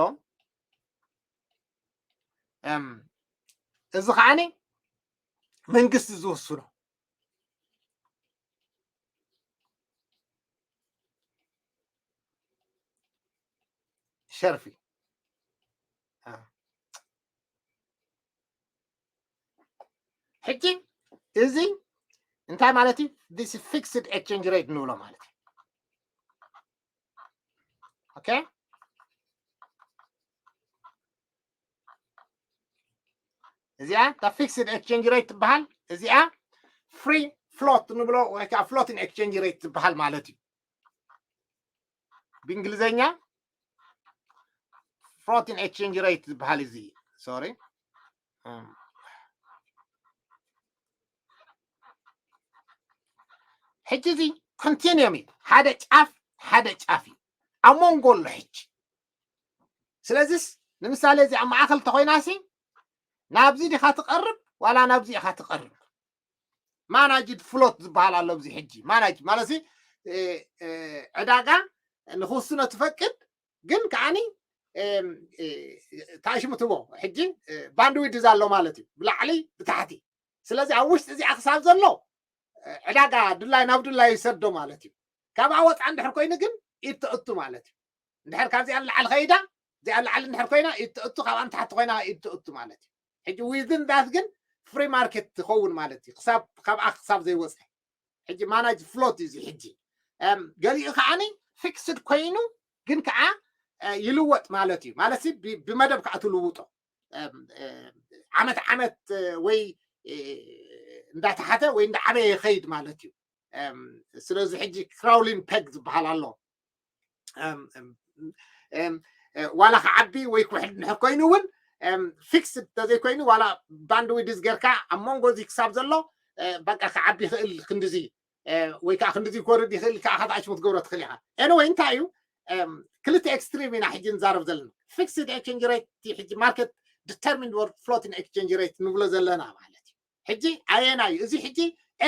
እዚ ከዓኒ መንግስቲ ዝውስኖ ሸርፊ። ሕጂ እዚ እንታይ ማለት እዩ? This fixed exchange rate ንብሎ ማለት እዩ። ኦኬ፣ እዚኣ ታ ፊክስድ ኤክስቼንጅ ሬት ትበሃል። እዚኣ ፍሪ ፍሎት ንብሎ ወይ ከዓ ፍሎቲን ኤክስቼንጅ ሬት ትበሃል ማለት እዩ። ብእንግሊዝኛ ፍሎቲን ኤክስቼንጅ ሬት ዝበሃል እዚ። ሶሪ፣ ሕጂ እዚ ኮንቲኒየም እዩ። ሓደ ጫፍ ሓደ ጫፍ እዩ ኣብ መንጎ ኣሎ ሕጂ። ስለዚስ ንምሳሌ እዚ ኣብ ማእኸል ተኮይናሲ ናብዚ ዲኻ ትቐርብ ዋላ ናብዚ ኢኻ ትቐርብ? ማናጅድ ፍሎት ዝበሃል ኣሎ ኣብዚ ሕጂ። ማናጅ ማለት ዕዳጋ ንክውስኖ ትፈቅድ ግን ከዓኒ ታሽሙ ትቦ ሕጂ ባንድዊድዝ ኣሎ ማለት እዩ፣ ብላዕሊ ብታሕቲ። ስለዚ ኣብ ውሽጢ እዚኣ ክሳብ ዘሎ ዕዳጋ ድላይ ናብ ድላይ ይሰዶ ማለት እዩ። ካብኣ ወፃ እንድሕር ኮይኑ ግን ኢድ ተእቱ ማለት እዩ። እንድሕር ካብዚኣ ንላዕሊ ከይዳ እዚኣ ንላዕሊ እንድሕር ኮይና ኢድ ተእቱ፣ ካብኣ ንታሕቲ ኮይና ኢድ ተእቱ ማለት እዩ። ሕጂ ዊዝን ዳት ግን ፍሪ ማርኬት ትኸውን ማለት እዩ። ክሳብ ካብኣ ክሳብ ዘይወፀ ሕጂ ማናጅ ፍሎት እዩ እዚ ሕጂ። ገሊኡ ከዓኒ ፊክስድ ኮይኑ ግን ከዓ ይልወጥ ማለት እዩ። ማለት ብመደብ ከዓ ትልውጦ ዓመት ዓመት ወይ እንዳተሓተ ወይ እንዳዓበየ ይኸይድ ማለት እዩ። ስለዚ ሕጂ ክራውሊን ፔግ ዝበሃል ኣሎ። ዋላ ክዓቢ ወይ ክውሕድ እንድሕር ኮይኑ እውን ፊክስድ ተዘይኮይኑ ዋላ ባንድዊድዝ ጌርካ ኣብ መንጎ እዚ ክሳብ ዘሎ በቃ ክዓቢ ይኽእል ክንድዚ ወይ ከዓ ክንድዚ ክወርድ ይኽእል ከዓ ከተኣሽሙ ትገብሮ ትኽእል ኢኻ። ኤኒወይ እንታይ እዩ ክልተ ኤክስትሪም ኢና ሕጂ ንዛረብ ዘለና። ፊክስድ ኤክስቼንጅ ሬት ሕጂ ማርኬት ዲተርሚንድ ወር ፍሎቲንግ ኤክስቼንጅ ሬት ንብሎ ዘለና ማለት እዩ። ሕጂ ኣየና እዩ እዚ ሕጂ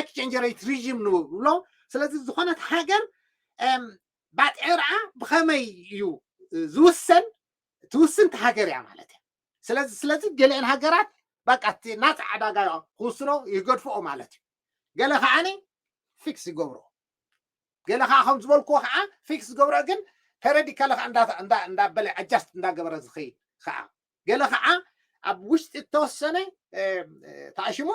ኤክስቼንጅ ሬት ሪጂም ንብሎ። ስለዚ ዝኾነት ሃገር ባጤርኣ ብኸመይ እዩ ዝውሰን? ትውስንቲ ሃገር እያ ማለት እያ። ስለዚ ስለዚ ገሊአን ሃገራት በቃ እቲ ናፃ ዕዳጋ ክውስኖ ይገድፍኦ ማለት እዩ። ገለ ከዓኒ ፊክስ ይገብሮ፣ ገለ ከዓ ከም ዝበልክዎ ከዓ ፊክስ ዝገብሮ ግን ፔረዲካሊ ከዓ እንዳበለ ኣጃስት እንዳገበረ ዝኸይድ ከዓ ገለ ከዓ ኣብ ውሽጢ እተወሰነ ተኣሽሙ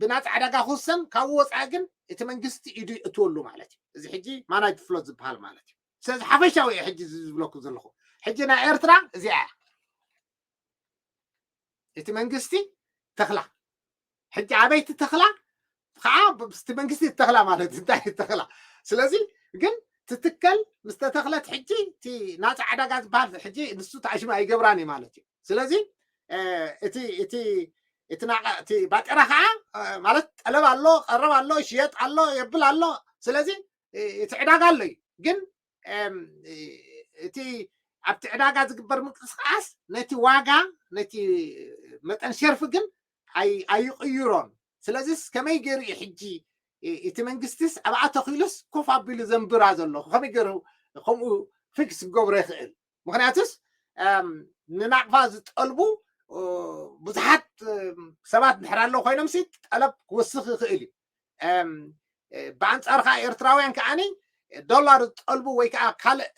ብናፃ ዕዳጋ ክውሰን ካብኡ ወፃኢ ግን እቲ መንግስቲ ኢዱ ይእትወሉ ማለት እዩ። እዚ ሕጂ ማናጅ ፍሎት ዝበሃል ማለት እዩ። ስለዚ ሓፈሻዊ እየ ሕጂ ዝብለኩም ዘለኹ። ሕጂ ናይ ኤርትራ እዚኣ እያ። እቲ መንግስቲ ተኽላ ሕጂ ኣበይቲ ተኽላ ከዓ ምስቲ መንግስቲ ተኽላ ማለት እንታይ ተኽላ። ስለዚ ግን ትትከል ምስ ተተኽለት ሕጂ እቲ ናፃ ዕዳጋ ዝበሃል ሕጂ ንሱ ተኣሽሙ ኣይገብራን እዩ ማለት እዩ። ስለዚ እቲ እቲ እቲ ናቐ እቲ ባጤራ ከዓ ማለት ጠለብ ኣሎ፣ ቀረብ ኣሎ፣ ሽየጥ ኣሎ፣ የብል ኣሎ። ስለዚ እቲ ዕዳጋ ኣሎ እዩ ግን እቲ ኣብቲ ዕዳጋ ዝግበር ምንቅስቃስ ነቲ ዋጋ ነቲ መጠን ሸርፊ ግን ኣይቅይሮን። ስለዚስ ከመይ ገይሩ እዩ ሕጂ እቲ መንግስቲስ ኣብኣ ተኺሉስ ኮፍ ኣቢሉ ዘንብራ ዘሎ ከመይ ገይሩ ከምኡ ፊክስ ክገብሮ ይኽእል? ምክንያቱስ ንናቕፋ ዝጠልቡ ብዙሓት ሰባት እንድሕር ኣለዉ ኮይኖም ሲ ጠለብ ክወስኽ ይኽእል እዩ። ብኣንጻር ከዓ ኤርትራውያን ከዓኒ ዶላር ዝጠልቡ ወይ ከዓ ካልእ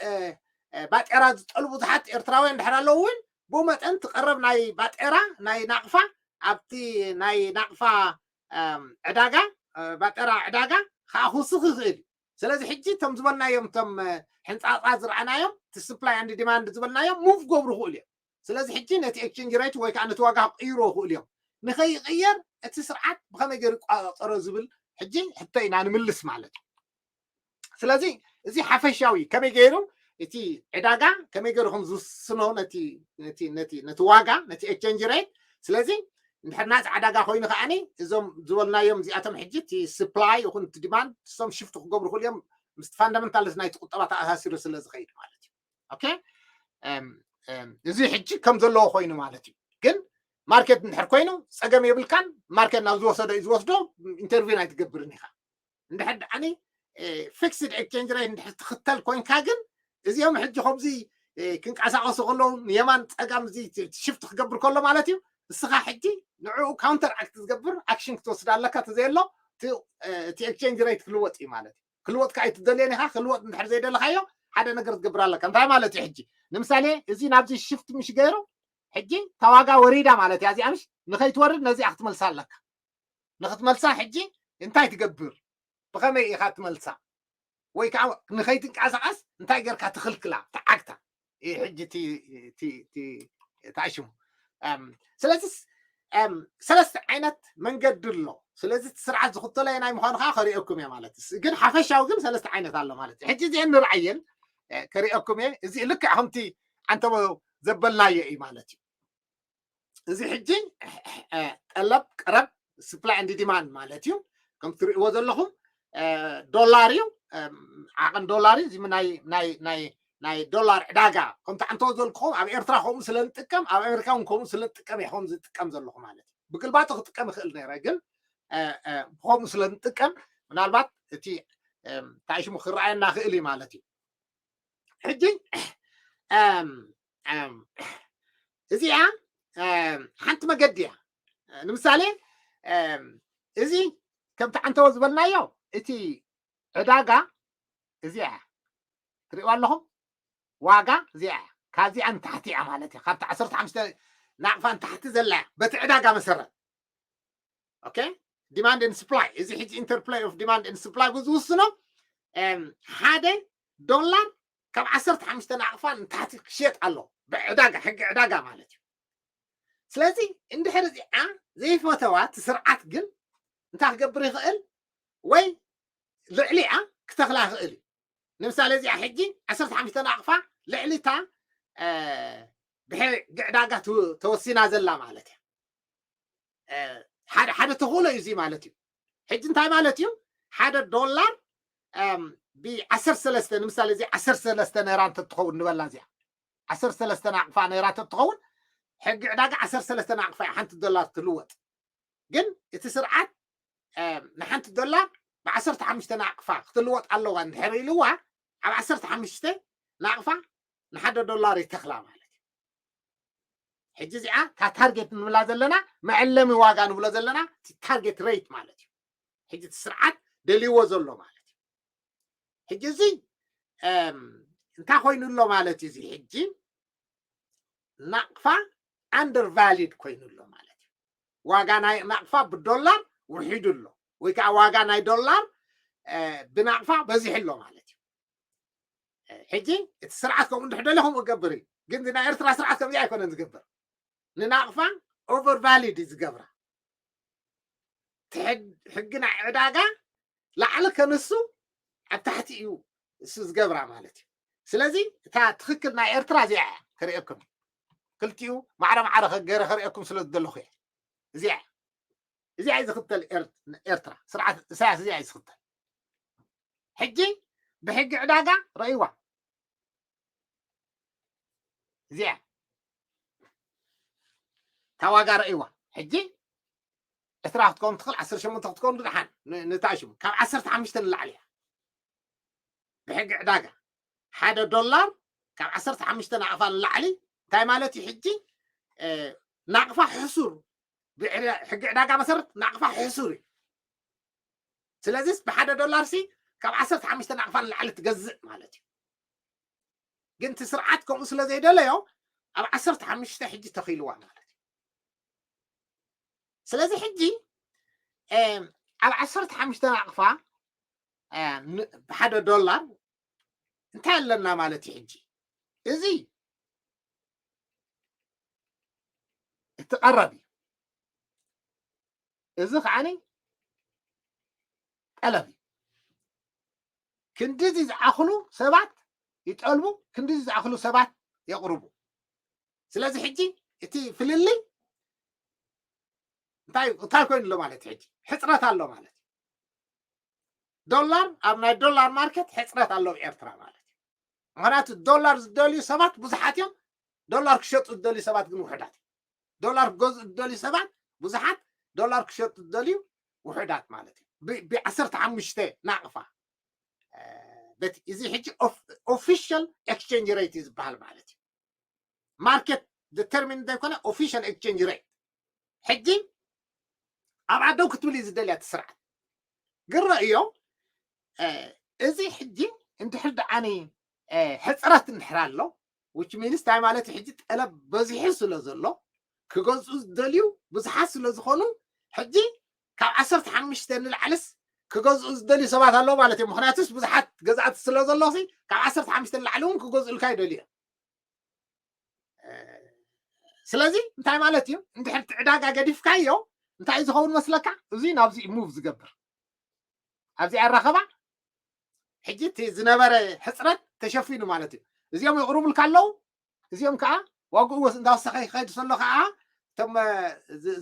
ባጤራ ዝጠልቡ ብዙሓት ኤርትራውያን እንድሕር ኣለዉ እውን ብኡ መጠን ትቐረብ ናይ ባጤራ ናይ ናቕፋ ኣብቲ ናይ ናቕፋ ዕዳጋ ባጤራ ዕዳጋ ከዓ ክውስኽ ይኽእል እዩ። ስለዚ ሕጂ እቶም ዝበልናዮም እቶም ሕንፃፃ ዝረኣናዮም እቲ supply and demand ዝበልናዮም move ክገብሩ ይኽእሉ እዮም። ስለዚ ሕጂ ነቲ exchange rate ወይ ከዓ ነቲ ዋጋ ክቕይሮ ይኽእሉ እዮም። ንኸይቕየር እቲ ስርዓት ብኸመይ ገይሩ ይቋፀሮ ዝብል ሕጂ ሕቶ ኢና ንምልስ ማለት እዩ። ስለዚ እዚ ሓፈሻዊ ከመይ ገይሩ እቲ ዕዳጋ ከመይ ገይሩ ከም ዝውስኖ ነቲ ዋጋ ነቲ exchange rate። ስለዚ እንድሕር ናፃ ዕዳጋ ኮይኑ ከዓኒ እዞም ዝበልናዮም እዚኣቶም ሕጂ እቲ supply ይኹን እቲ demand እሶም shift ክገብሩ ይኽእሉ እዮም ምስቲ fundamentals ናይቲ ቁጠባ ተኣሳሲሩ ስለ ዝኸይድ ማለት እዩ። ኦኬ እዚ ሕጂ ከም ዘለዎ ኮይኑ ማለት እዩ። ግን ማርኬት እንድሕር ኮይኑ ፀገም የብልካን። ማርኬት ናብ ዝወሰዶ እዩ ዝወስዶ። ኢንተርቪን ኣይትገብርን ኢኻ። እንድሕር ደኣኒ fixed exchange rate እንድሕር ትኽተል ኮይንካ ግን እዚኦም ሕጂ ከምዚ ክንቀሳቀሱ ከለዉ የማን ፀጋም እዚ shift ክገብር ከሎ ማለት እዩ። እስኻ ሕጂ ንዕኡ counteract ዝገብር action ክትወስድ ኣለካ። ተዘየሎ እቲ exchange rate ክልወጥ እዩ ማለት እዩ። ክልወጥ ከዓ ኣይትደልዮን ኢኻ። ክልወጥ እንድሕር ዘይደለካዮ ሓደ ነገር ትገብር ኣለካ። እንታይ ማለት እዩ? ሕጂ ንምሳሌ እዚ ናብዚ shift ምሽ ገይሩ ሕጂ ተዋጋ ወሪዳ ማለት እያ። እዚኣ ምሽ ንኸይትወርድ ነዚኣ ክትመልሳ ኣለካ። ንክትመልሳ ሕጂ እንታይ ትገብር? ብኸመይ ኢኻ ትመልሳ? ወይ ከዓ ንኸይትንቀሳቐስ እንታይ ጌርካ ትኽልክላ ትዓግታ? ሕጂ ተኣሽሙ። ስለዚ ሰለስተ ዓይነት መንገዲ ኣሎ። ስለዚ እቲ ስርዓት ዝኽተሎ ናይ ምዃኑ ከዓ ከሪኦኩም እየ ማለት እዩ። ግን ሓፈሻዊ ግን ሰለስተ ዓይነት ኣሎ ማለት እዩ። ሕጂ እዚአን ንርኣየን ከሪኦኩም እየ። እዚ ልክዕ ከምቲ ዓንተቦ ዘበልናዮ እዩ ማለት እዩ። እዚ ሕጂ ጠለብ ቀረብ supply and demand ማለት እዩ። ከም ትርእይዎ ዘለኹም ዶላር እዩ። ዓቐን ዶላር እዩ። እዚ ናይ ዶላር ዕዳጋ ከምቲ ዓንተቦ ዘልክኹም ኣብ ኤርትራ ከምኡ ስለ ንጥቀም ኣብ ኣሜሪካ እውን ከምኡ ስለ ንጥቀም እየ ከም ዝጥቀም ዘለኹ ማለት እዩ። ብግልባጡ ክጥቀም ይኽእል ነይረ ግን ብከምኡ ስለ ንጥቀም ምናልባት እቲ ታይሽሙ ክረኣየና ክእል እዩ ማለት እዩ። ሕጂ እዚኣ ሓንቲ መገዲ እያ። ንምሳሌ እዚ ከምቲ ዓንተቦ ዝበልናዮ እቲ ዕዳጋ እዚኣ እያ። ትርእዋ ኣለኹም ዋጋ እዚኣ እያ። ካብዚኣ ንታሕቲ እያ ማለት እያ። ካብቲ ዓሰርተ ሓሙሽተ ናቕፋ ንታሕቲ ዘላ እያ በቲ ዕዳጋ መሰረት። ኦኬ demand and supply እዚ ሕጂ interplay of demand and supply ዝውስኖ ሓደ ዶላር ካብ ዓሰርተ ሓሙሽተ ናቕፋ ንታሕቲ ክሸጥ ኣሎ ብዕዳጋ ሕጊ ዕዳጋ ማለት እዩ። ስለዚ እንድሕር እዚኣ ዘይፈተዋ እቲ ስርዓት ግን እንታይ ክገብር ይኽእል? ወይ ልዕሊኣ ክተኽላ ይኽእል እዩ። ንምሳሌ እዚኣ ሕጂ ዓሰርተ ሓሙሽተ ናቕፋ ልዕሊ እታ ብሕጊ ዕዳጋ ተወሲና ዘላ ማለት እያ። ሓደ ሓደ ተኽእሎ እዩ እዚ ማለት እዩ። ሕጂ እንታይ ማለት እዩ? ሓደ ዶላር ብዓሰርተ ሰለስተ ንምሳሌ እዚ ዓሰርተ ሰለስተ ነራ እንተትኸውን ንበላ እዚኣ ዓሰርተ ሰለስተ ናቕፋ ነራ እንተትኸውን ሕጊ ዕዳጋ ዓሰርተ ሰለስተ ናቕፋ እያ ሓንቲ ዶላር ትልወጥ። ግን እቲ ስርዓት ንሓንቲ ዶላር ብዓሰርተ ሓሙሽተ ናቕፋ ክትልወጥ ኣለዋ እንድሕር ኢልዋ ኣብ ዓሰርተ ሓሙሽተ ናቕፋ ንሓደ ዶላር ይተኽላ ማለት እዩ። ሕጂ እዚኣ እታ ታርጌት ንብላ ዘለና መዐለሚ ዋጋ ንብሎ ዘለና ታርጌት ሬት ማለት እዩ። ሕጂ እቲ ስርዓት ደልይዎ ዘሎ ማለት እዩ። ሕጂ እዚ እንታይ ኮይኑ ኣሎ ማለት እዩ? እዚ ሕጂ ናቕፋ undervalued ኮይኑ ኣሎ ማለት እዩ። ዋጋ ናይ ናቕፋ ብዶላር ውሒዱ ኣሎ ወይ ከዓ ዋጋ ናይ ዶላር ብናቕፋ በዚሑ ኣሎ ማለት እዩ። ሕጂ እቲ ስርዓት ከምኡ እንድሕር ደለ ከምኡ ክገብር እዩ። ግን ናይ ኤርትራ ስርዓት ከምዚ ኣይኮነን ዝገብር። ንናቕፋ overvalued እዩ ዝገብራ። ሕጊ ናይ ዕዳጋ ላዕሊ ከንሱ ኣብ ታሕቲ እዩ እሱ ዝገብራ ማለት እዩ። ስለዚ እታ ትኽክል ናይ ኤርትራ እዚኣ እያ ከርእየኩም። ክልቲኡ ማዕረ ማዕረ ገይረ ከርእየኩም ስለ ዝደለኹ እየ። እዚኣ እዚኣ እዩ ዝኽተል ኤርትራ ስርዓት እሳያስ እዚኣ እዩ ዝኽተል። ሕጂ ብሕጊ ዕዳጋ ረእይዋ እዚኣ እታ ዋጋ ረእይዋ። ሕጂ ዕስራ ክትከውን ትኽእል ዓሰርተ ሸሞንተ ክትከውን ድሓን ንታሽሙ ካብ ዓሰርተ ሓሙሽተ ንላዕሊ እያ። ብሕጊ ዕዳጋ ሓደ ዶላር ካብ ዓሰርተ ሓሙሽተ ናቕፋ ንላዕሊ እንታይ ማለት እዩ ሕጂ? ናቕፋ ሕሱር፣ ብሕጊ ዕዳጋ መሰረት ናቕፋ ሕሱር እዩ። ስለዚስ ብሓደ ዶላር ሲ ካብ ዓሰርተ ሓሙሽተ ናቕፋ ንላዕሊ ትገዝእ ማለት እዩ። ግን እቲ ስርዓት ከምኡ ስለ ዘይደለዮ ኣብ ዓሰርተ ሓሙሽተ ሕጂ ተኺልዋ ማለት እዩ። ስለዚ ሕጂ ኣብ ዓሰርተ ሓሙሽተ ናቕፋ ብሓደ ዶላር እንታይ ኣለና ማለት እዩ? ሕጂ እዚ እቲ ቀረብ እዩ። እዚ ከዓኒ ጠለብ እዩ። ክንድዚ ዝኣኽሉ ሰባት ይጠልቡ፣ ክንድዚ ዝኣኽሉ ሰባት የቕርቡ። ስለዚ ሕጂ እቲ ፍልልይ እንታይ እንታይ ኮይኑ ኣሎ ማለት እዩ? ሕጂ ሕፅረት ኣሎ ማለት እዩ። ዶላር ኣብ ናይ ዶላር ማርኬት ሕፅረት ኣሎ ኣብ ኤርትራ ማለት እዩ። ምክንያቱ ዶላር ዝደልዩ ሰባት ብዙሓት እዮም፣ ዶላር ክሸጡ ዝደልዩ ሰባት ግን ውሑዳት እዮም። ዶላር ክገዝኡ ዝደልዩ ሰባት ብዙሓት፣ ዶላር ክሸጡ ዝደልዩ ውሑዳት ማለት እዩ። ብዓሰርተ ሓሙሽተ ናቕፋ በቲ እዚ ሕጂ ኦፊሻል ኤክስቼንጅ ሬት እዩ ዝበሃል ማለት እዩ። ማርኬት ዲተርሚን ዘይኮነ ኦፊሻል ኤክስቼንጅ ሬት። ሕጂ ኣብ ዓደው ክትብል እዩ ዝደልያ እቲ ስርዓት። ግን ረእዮ እዚ ሕጂ እንድሕር ደኣኒ ሕፅረት እንድሕር ኣሎ which means እንታይ ማለት ሕጂ ጠለብ በዚሑ ስለ ዘሎ ክገዝኡ ዝደልዩ ብዙሓት ስለ ዝኾኑ ሕጂ ካብ ዓሰርተ ሓሙሽተ ንላዕልስ ክገዝኡ ዝደልዩ ሰባት ኣለዉ ማለት እዮም። ምክንያቱስ ብዙሓት ገዛእቲ ስለ ዘሎ ካብ ዓሰርተ ሓሙሽተ ንላዕሊ እውን ክገዝኡልካ ይደልዩ እዮም። ስለዚ እንታይ ማለት እዩ? እንድሕር እቲ ዕዳጋ ገዲፍካዮ እንታይ እዩ ዝኸውን መስለካ? እዚ ናብዚ ሙቭ ዝገብር ኣብዚ ኣራኸባ ሕጂ እቲ ዝነበረ ሕፅረት ተሸፊኑ ማለት እዩ። እዚኦም የቕርቡልካ ኣለዉ፣ እዚኦም ከዓ ዋግኡ ወስ እንዳወሰኸ ይኸይድ ዘሎ ከዓ እቶም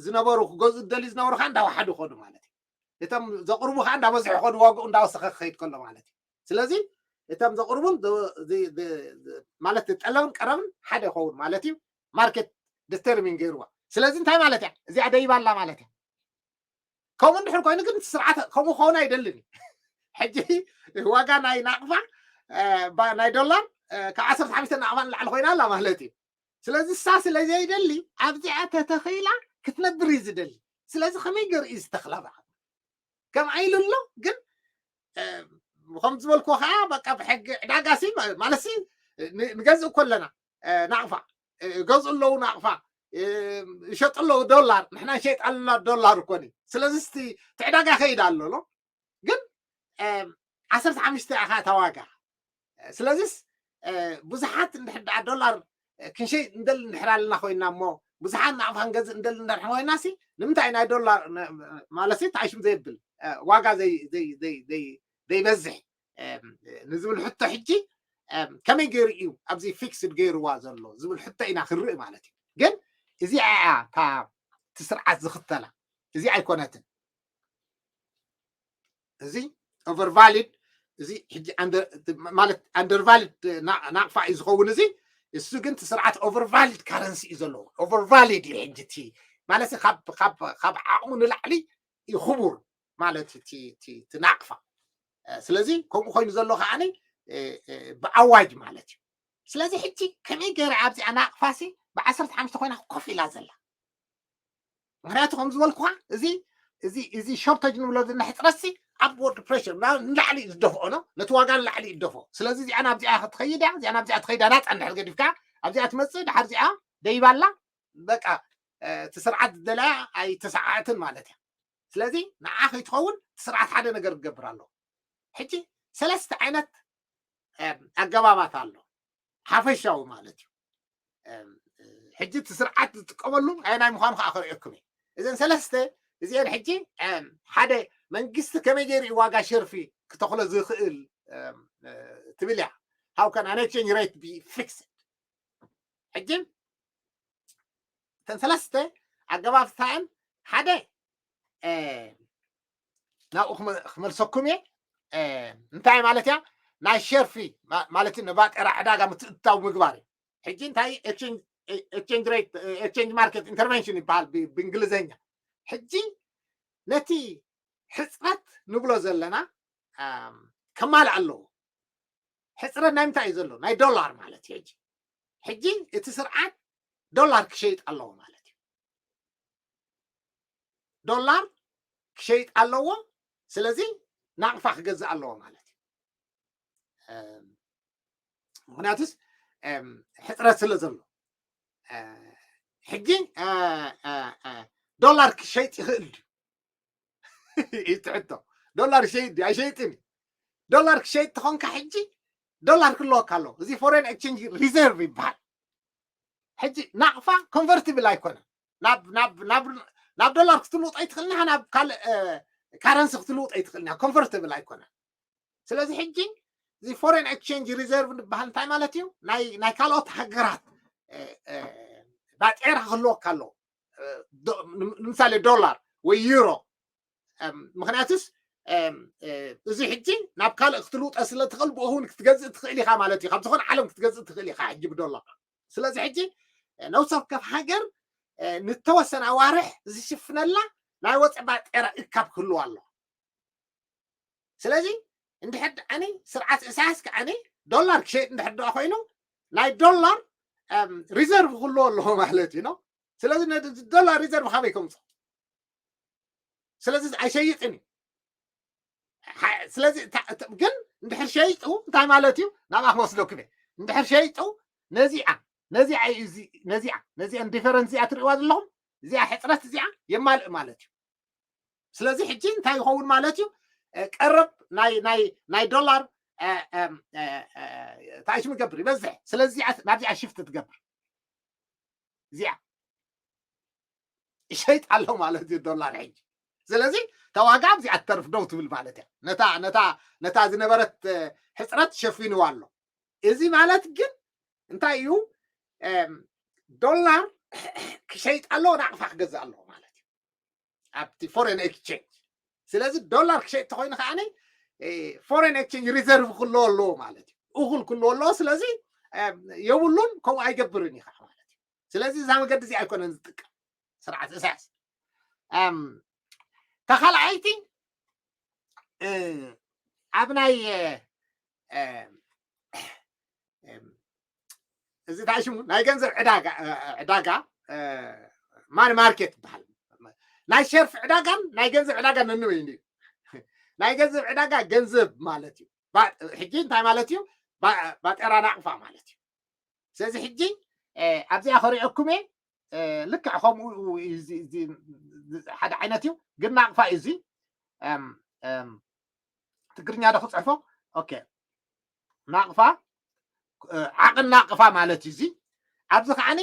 ዝነበሩ ክገዝኡ ዝደልዩ ዝነበሩ ከዓ እንዳወሓዱ ይኸዱ ማለት እዩ። እቶም ዘቕርቡ ከዓ እንዳበዝሑ ይኸዱ፣ ዋግኡ እንዳወሰኸ ክኸይድ ከሎ ማለት እዩ። ስለዚ እቶም ዘቕርቡን ማለት ጠለብን ቀረብን ሓደ ይኸውን ማለት እዩ። ማርኬት ዲተርሚን ገይርዋ። ስለዚ እንታይ ማለት እያ? እዚኣ ደይባ ኣላ ማለት እያ። ከምኡ እንድሕር ኮይኑ ግን ስርዓት ከምኡ ክኸውን ኣይደልን እዩ። ሕጂ ዋጋ ናይ ናቕፋ ናይ ዶላር ካብ ዓሰርተ ሓሙሽተ ናቕፋ ንላዕሊ ኮይና ኣላ ማለት እዩ። ስለዚ እሳ ስለ ዘይደሊ ኣብዚኣ ተተኺላ ክትነብር እዩ ዝደሊ። ስለዚ ከመይ ገይሩ እዩ ዝተኽላ? ብዓ ከም ኣይሉ ኣሎ ግን ከም ዝበልኩ ከዓ በቃ ብሕጊ ዕዳጋ ሲ ማለት ሲ ንገዝእ እኮ ኣለና ናቕፋ ገዝኡ ኣለዉ ናቕፋ ይሸጡ ኣለዉ ዶላር ንሕና ንሸይጥ ኣለና ዶላር እኮ ኒ ስለዚ ስቲ እቲ ዕዳጋ ከይድ ኣሎ ሎ ግን ዓሰርተ ሓሙሽተ ኢኻ እታ ዋጋ ስለዚስ ብዙሓት እንድሕር ደኣ ዶላር ክንሸይ እንደል እንድሕር ኣለና ኮይና እሞ ብዙሓት ናቕፋ ክንገዝእ እንደል እንድሕር ኮይና ሲ ንምንታይ ናይ ዶላር ማለት ሲ ተዓሽም ዘየብል ዋጋ ዘይበዝሕ ንዝብል ሕቶ ሕጂ ከመይ ገይሩ እዩ ኣብዚ ፊክስድ ገይርዋ ዘሎ ዝብል ሕቶ ኢና ክንርኢ ማለት እዩ ግን እዚኣ እያ እታ እቲ ስርዓት ዝኽተላ እዚ ኣይኮነትን እዚ ኦቨርቫሊድ እዚ ሕጂ ማለት ኣንደርቫሊድ ናቕፋ እዩ ዝኸውን እዚ እሱ ግን እቲ ስርዓት ኦቨርቫሊድ ካረንሲ እዩ ዘለዎ ኦቨርቫሊድ እዩ ሕጂ እቲ ማለት ካብ ዓቕሙ ንላዕሊ እዩ ክቡር ማለት እቲ ናቕፋ ስለዚ ከምኡ ኮይኑ ዘሎ ከዓኒ ብኣዋጅ ማለት እዩ ስለዚ ሕጂ ከመይ ገይረ ኣብዚኣ ናቕፋሲ ብዓሰርተ ሓሙሽተ ኮይና ኮፍ ኢላ ዘላ ምክንያቱ ከም ዝበልኩካ እዚ እዚ እዚ ሾርተጅ ንብሎ ዘለና ሕፅረትሲ ኣፕወርድ ፕሬሽር ንላዕሊ እዩ ዝደፍኦ ዶ ነቲ ዋጋ ንላዕሊ እዩ ዝደፍኦ ስለዚ እዚኣ ናብዚኣ ክትኸይድ እያ እዚኣ ናብዚኣ ትኸይድ እያ ናፃ እንድሕር ገዲፍካ ኣብዚኣ ትመፅእ ድሓር እዚኣ ደይባላ በቃ እቲ ስርዓት ዝደለያ ኣይተሰዓዕትን ማለት እያ ስለዚ ንዓ ከይትኸውን እቲ ስርዓት ሓደ ነገር ክገብር ኣለዎ ሕጂ ሰለስተ ዓይነት ኣገባባት ኣሎ ሓፈሻዊ ማለት እዩ ሕጂ እቲ ስርዓት ዝጥቀመሉ ኣየናይ ምዃኑ ከዓ ከርእየኩም እዩ እዘን ሰለስተ እዚአን ሕጂ ሓደ መንግስቲ ከመይ ገይሩ እዩ ዋጋ ሸርፊ ክተኽሎ ዝኽእል ትብል እያ how can an exchange rate be fixed ሕጂ እተን ሰለስተ ኣገባብታን ሓደ ናብኡ ክመልሰኩም እየ እንታይ ማለት እያ ናይ ሸርፊ ማለት እዩ ነባጤራ ዕዳጋ ምትእትታው ምግባር እዩ ሕጂ እንታይ exchange rate exchange market intervention ይበሃል ብእንግሊዝኛ ሕጂ ነቲ ሕፅረት ንብሎ ዘለና ከማልእ ኣለዎ ሕፅረት ናይ ምንታይ እዩ ዘሎ ናይ ዶላር ማለት እዩ ሕጂ ሕጂ እቲ ስርዓት ዶላር ክሸይጥ ኣለዎ ማለት እዩ። ዶላር ክሸይጥ ኣለዎ። ስለዚ ናቕፋ ክገዝእ ኣለዎ ማለት እዩ። ምክንያቱስ ሕፅረት ስለ ዘሎ ሕጂ ዶላር ክሸይጥ ይኽእል ድዩ? ይትሕቶ። ዶላር ይሸይጥ ድዩ ኣይሸይጥን? ዶላር ክሸይጥ ተኾንካ ሕጂ ዶላር ክለወካ ኣለዎ። እዚ ፎሬን ኤክስቼንጅ ሪዘርቭ ይበሃል። ሕጂ ናቕፋ ኮንቨርቲብል ኣይኮነን። ናብ ዶላር ክትልውጦ ኣይትኽእልን ኢኻ፣ ናብ ካልእ ካረንሲ ክትልውጦ ኣይትኽእልን ኢኻ። ኮንቨርቲብል ኣይኮነን። ስለዚ ሕጂ እዚ ፎሬን ኤክስቼንጅ ሪዘርቭ ዝበሃል እንታይ ማለት እዩ? ናይ ካልኦት ሃገራት ባጤራ ክህልወካ ኣለዎ። ንምሳሌ ዶላር ወይ ዩሮ። ምክንያቱስ እዚ ሕጂ ናብ ካልእ ክትልውጠ ስለ ትኽእል ብኡ እውን ክትገዝእ ትኽእል ኢኻ ማለት እዩ። ካብ ዝኾነ ዓለም ክትገዝእ ትኽእል ኢኻ ሕጂ ብዶላር። ስለዚ ሕጂ ነብሲ ወከፍ ሃገር ንተወሰነ ኣዋርሕ ዝሽፍነላ ናይ ወፂ ባጤራ እካብ ክህልዋ ኣለዋ። ስለዚ እንድሕር ደኣኒ ስርዓት እሳያስ ከዓኒ ዶላር ክሸይጥ እንድሕር ደኣ ኮይኑ ናይ ዶላር ሪዘርቭ ክህልዎ ኣለዎ ማለት እዩ ነው። ስለዚ ዶላር ሪዘርቭ ካበይ ከምፅኦ? ስለዚ ኣይሸይጥን እዩ። ስለዚ ግን እንድሕር ሸይጡ እንታይ ማለት እዩ? ናብኣ ክወስደኩም እየ። እንድሕር ሸይጡ ነዚኣ ነዚኣ ነዚኣ ነዚኣ ዲፈረንስ እዚኣ ትርእዋ ዘለኹም እዚኣ ሕፅረት እዚኣ የማልእ ማለት እዩ። ስለዚ ሕጂ እንታይ ይኸውን ማለት እዩ? ቀረብ ናይ ናይ ናይ ዶላር ታይሽም ይገብር ይበዝሕ። ስለዚ ናብዚኣ ሽፍት ትገብር እዚኣ ይሸይጥ ኣሎ ማለት እዩ ዶላር ሕጂ። ስለዚ ተዋጋ ኣብዚኣ ትተርፍ ደው ትብል ማለት እያ። ነታ ነታ ነታ ዝነበረት ሕፅረት ሸፊንዋ ኣሎ። እዚ ማለት ግን እንታይ እዩ? ዶላር ክሸይጥ ኣለዎ፣ ናቕፋ ክገዝእ ኣለዎ ማለት እዩ ኣብቲ ፎሬን ኤክስቼንጅ። ስለዚ ዶላር ክሸይጥ ተኮይኑ ከዓ ፎሬን ኤክስቼንጅ ሪዘርቭ ክልዎ ኣለዎ ማለት እዩ። እኹል ክልዎ ኣለዎ። ስለዚ የብሉን፣ ከምኡ ኣይገብርን እዩ ከዓ ማለት እዩ። ስለዚ እዛ መገዲ እዚ ኣይኮነን ዝጥቀም ስርዓት እሳያስ። ተኻልኣይቲ ኣብ ናይ እዚ እንታይ ሽሙ ናይ ገንዘብ ዕዳጋ ዕዳጋ ማኒ ማርኬት ይበሃል። ናይ ሸርፊ ዕዳጋን ናይ ገንዘብ ዕዳጋን ነንበይኑ እዩ። ናይ ገንዘብ ዕዳጋ ገንዘብ ማለት እዩ። ሕጂ እንታይ ማለት እዩ? ባጤራ ናቕፋ ማለት እዩ። ስለዚ ሕጂ ኣብዚኣ ከሪኦኩም እየ። ልክዕ ከምኡ ሓደ ዓይነት እዩ፣ ግን ናቕፋ እዩ እዚ። ትግርኛ ዶ ክፅሕፎ? ኦኬ፣ ናቕፋ ዓቕን ናቕፋ ማለት እዩ እዚ። ኣብዚ ከዓኒ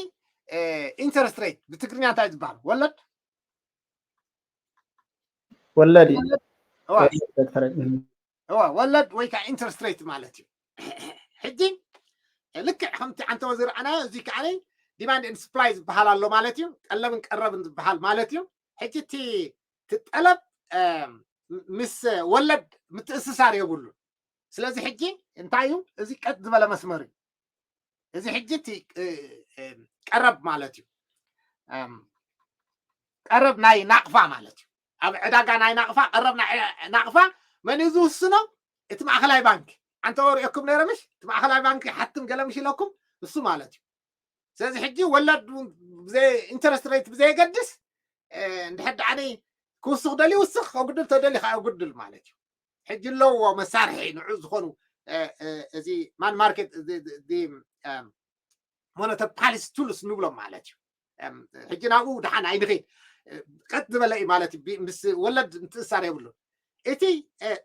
ኢንተረስት ሬት ብትግርኛ እንታይ ዝበሃል? ወለድ ወለድ ወለድ ወይ ከዓ ኢንተረስት ሬት ማለት እዩ። ሕጂ ልክዕ ከምቲ ዓንተወ ዝረኣናዮ እዚ ከዓ ዲማንድ ኤንድ ስፕላይ ዝበሃል ኣሎ ማለት እዩ። ጠለብን ቀረብን ዝበሃል ማለት እዩ። ሕጂ እቲ ጠለብ ምስ ወለድ ምትእስሳር የብሉን። ስለዚ ሕጂ እንታይ እዩ? እዚ ቀጥ ዝበለ መስመር እዩ። እዚ ሕጂ እቲ ቀረብ ማለት እዩ። ቀረብ ናይ ናቕፋ ማለት እዩ። ኣብ ዕዳጋ ናይ ናቕፋ፣ ቀረብ ናይ ናቕፋ መን እዩ ዝውስኖ? እቲ ማእኸላይ ባንክ። ኣንተ ወሪኦኩም ነይረ ምሽ? እቲ ማእኸላይ ባንክ ይሓትም ገለ ምሽ ኢለኩም እሱ ማለት እዩ። ስለዚ ሕጂ ወለድ ኢንተረስት ሬት ብዘየገድስ እንድሕር ደኣኒ ክውስኽ ደልዩ ይውስኽ፣ ከጉድል ተደልዩ ከዓ የጉድል ማለት እዩ። ሕጂ ኣለዎ መሳርሒ ንዑ ዝኾኑ እዚ ማኒ ማርኬት ሞነተሪ ፓሊሲ ቱልስ ንብሎም ማለት እዩ። ሕጂ ናብኡ ደሓን ኣይንኸይድ፣ ቀጥ ዝበለ እዩ ማለት እዩ። ምስ ወለድ ምትእሳር የብሉን። እቲ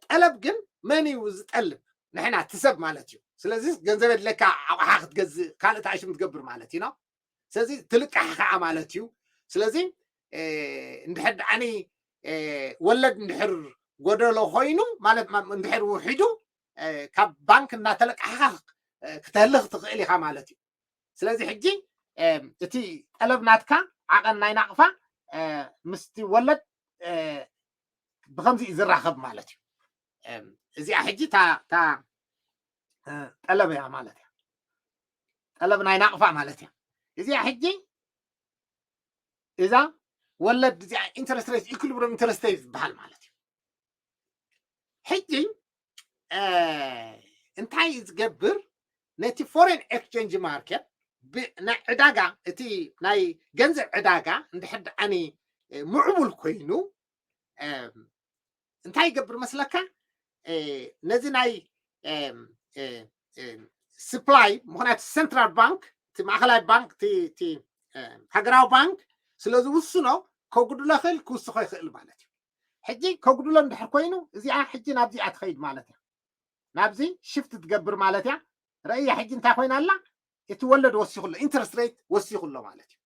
ጠለብ ግን መን እዩ ዝጠልብ? ንሕና እቲ ሰብ ማለት እዩ። ስለዚ ገንዘብ የድለካ ኣቕሓ ክትገዝእ ካልእ ታይሽም ትገብር ማለት እዩ ነው። ስለዚ ትልቃሕ ከዓ ማለት እዩ። ስለዚ እንድሕር ደኣኒ ወለድ እንድሕር ጎደሎ ኮይኑ ማለት እንድሕር ውሒዱ ካብ ባንክ እናተለቃሕካ ክተህልኽ ትኽእል ኢኻ ማለት እዩ። ስለዚ ሕጂ እቲ ጠለብ ናትካ ዓቐን ናይ ናቕፋ ምስቲ ወለድ ብከምዚ እዩ ዝራኸብ ማለት እዩ። እዚኣ ሕጂ እታ ጠለብ እያ ማለት እያ። ጠለብ ናይ ናቕፋ ማለት እያ። እዚኣ ሕጂ እዛ ወለድ እዚኣ ኢንተረስት ሬት ኢኩሊብሪየም ኢንተረስት ሬት ዝበሃል ማለት እዩ። ሕጂ እንታይ ዝገብር ነቲ ፎሬን ኤክስቼንጅ ማርኬት ናይ ዕዳጋ፣ እቲ ናይ ገንዘብ ዕዳጋ እንድሕር ደኣኒ ምዕቡል ኮይኑ እንታይ ይገብር መስለካ? ነዚ ናይ ስፕላይ፣ ምክንያቱ ሰንትራል ባንክ፣ እቲ ማእከላይ ባንክ፣ እቲ ሃገራዊ ባንክ ስለ ዝውስኖ ከጉድሎ ክእል ክውስኮ ይኽእል ማለት እዩ። ሕጂ ከጉድሎ እንድሕር ኮይኑ እዚኣ ሕጂ ናብዚኣ ትኸይድ ማለት እያ። ናብዚ ሽፍት ትገብር ማለት እያ። ረእያ ሕጂ እንታይ ኮይና ኣላ? እቲ ወለድ ወሲኹ ኣሎ፣ ኢንተረስት ሬት ወሲኹ ኣሎ ማለት እዩ።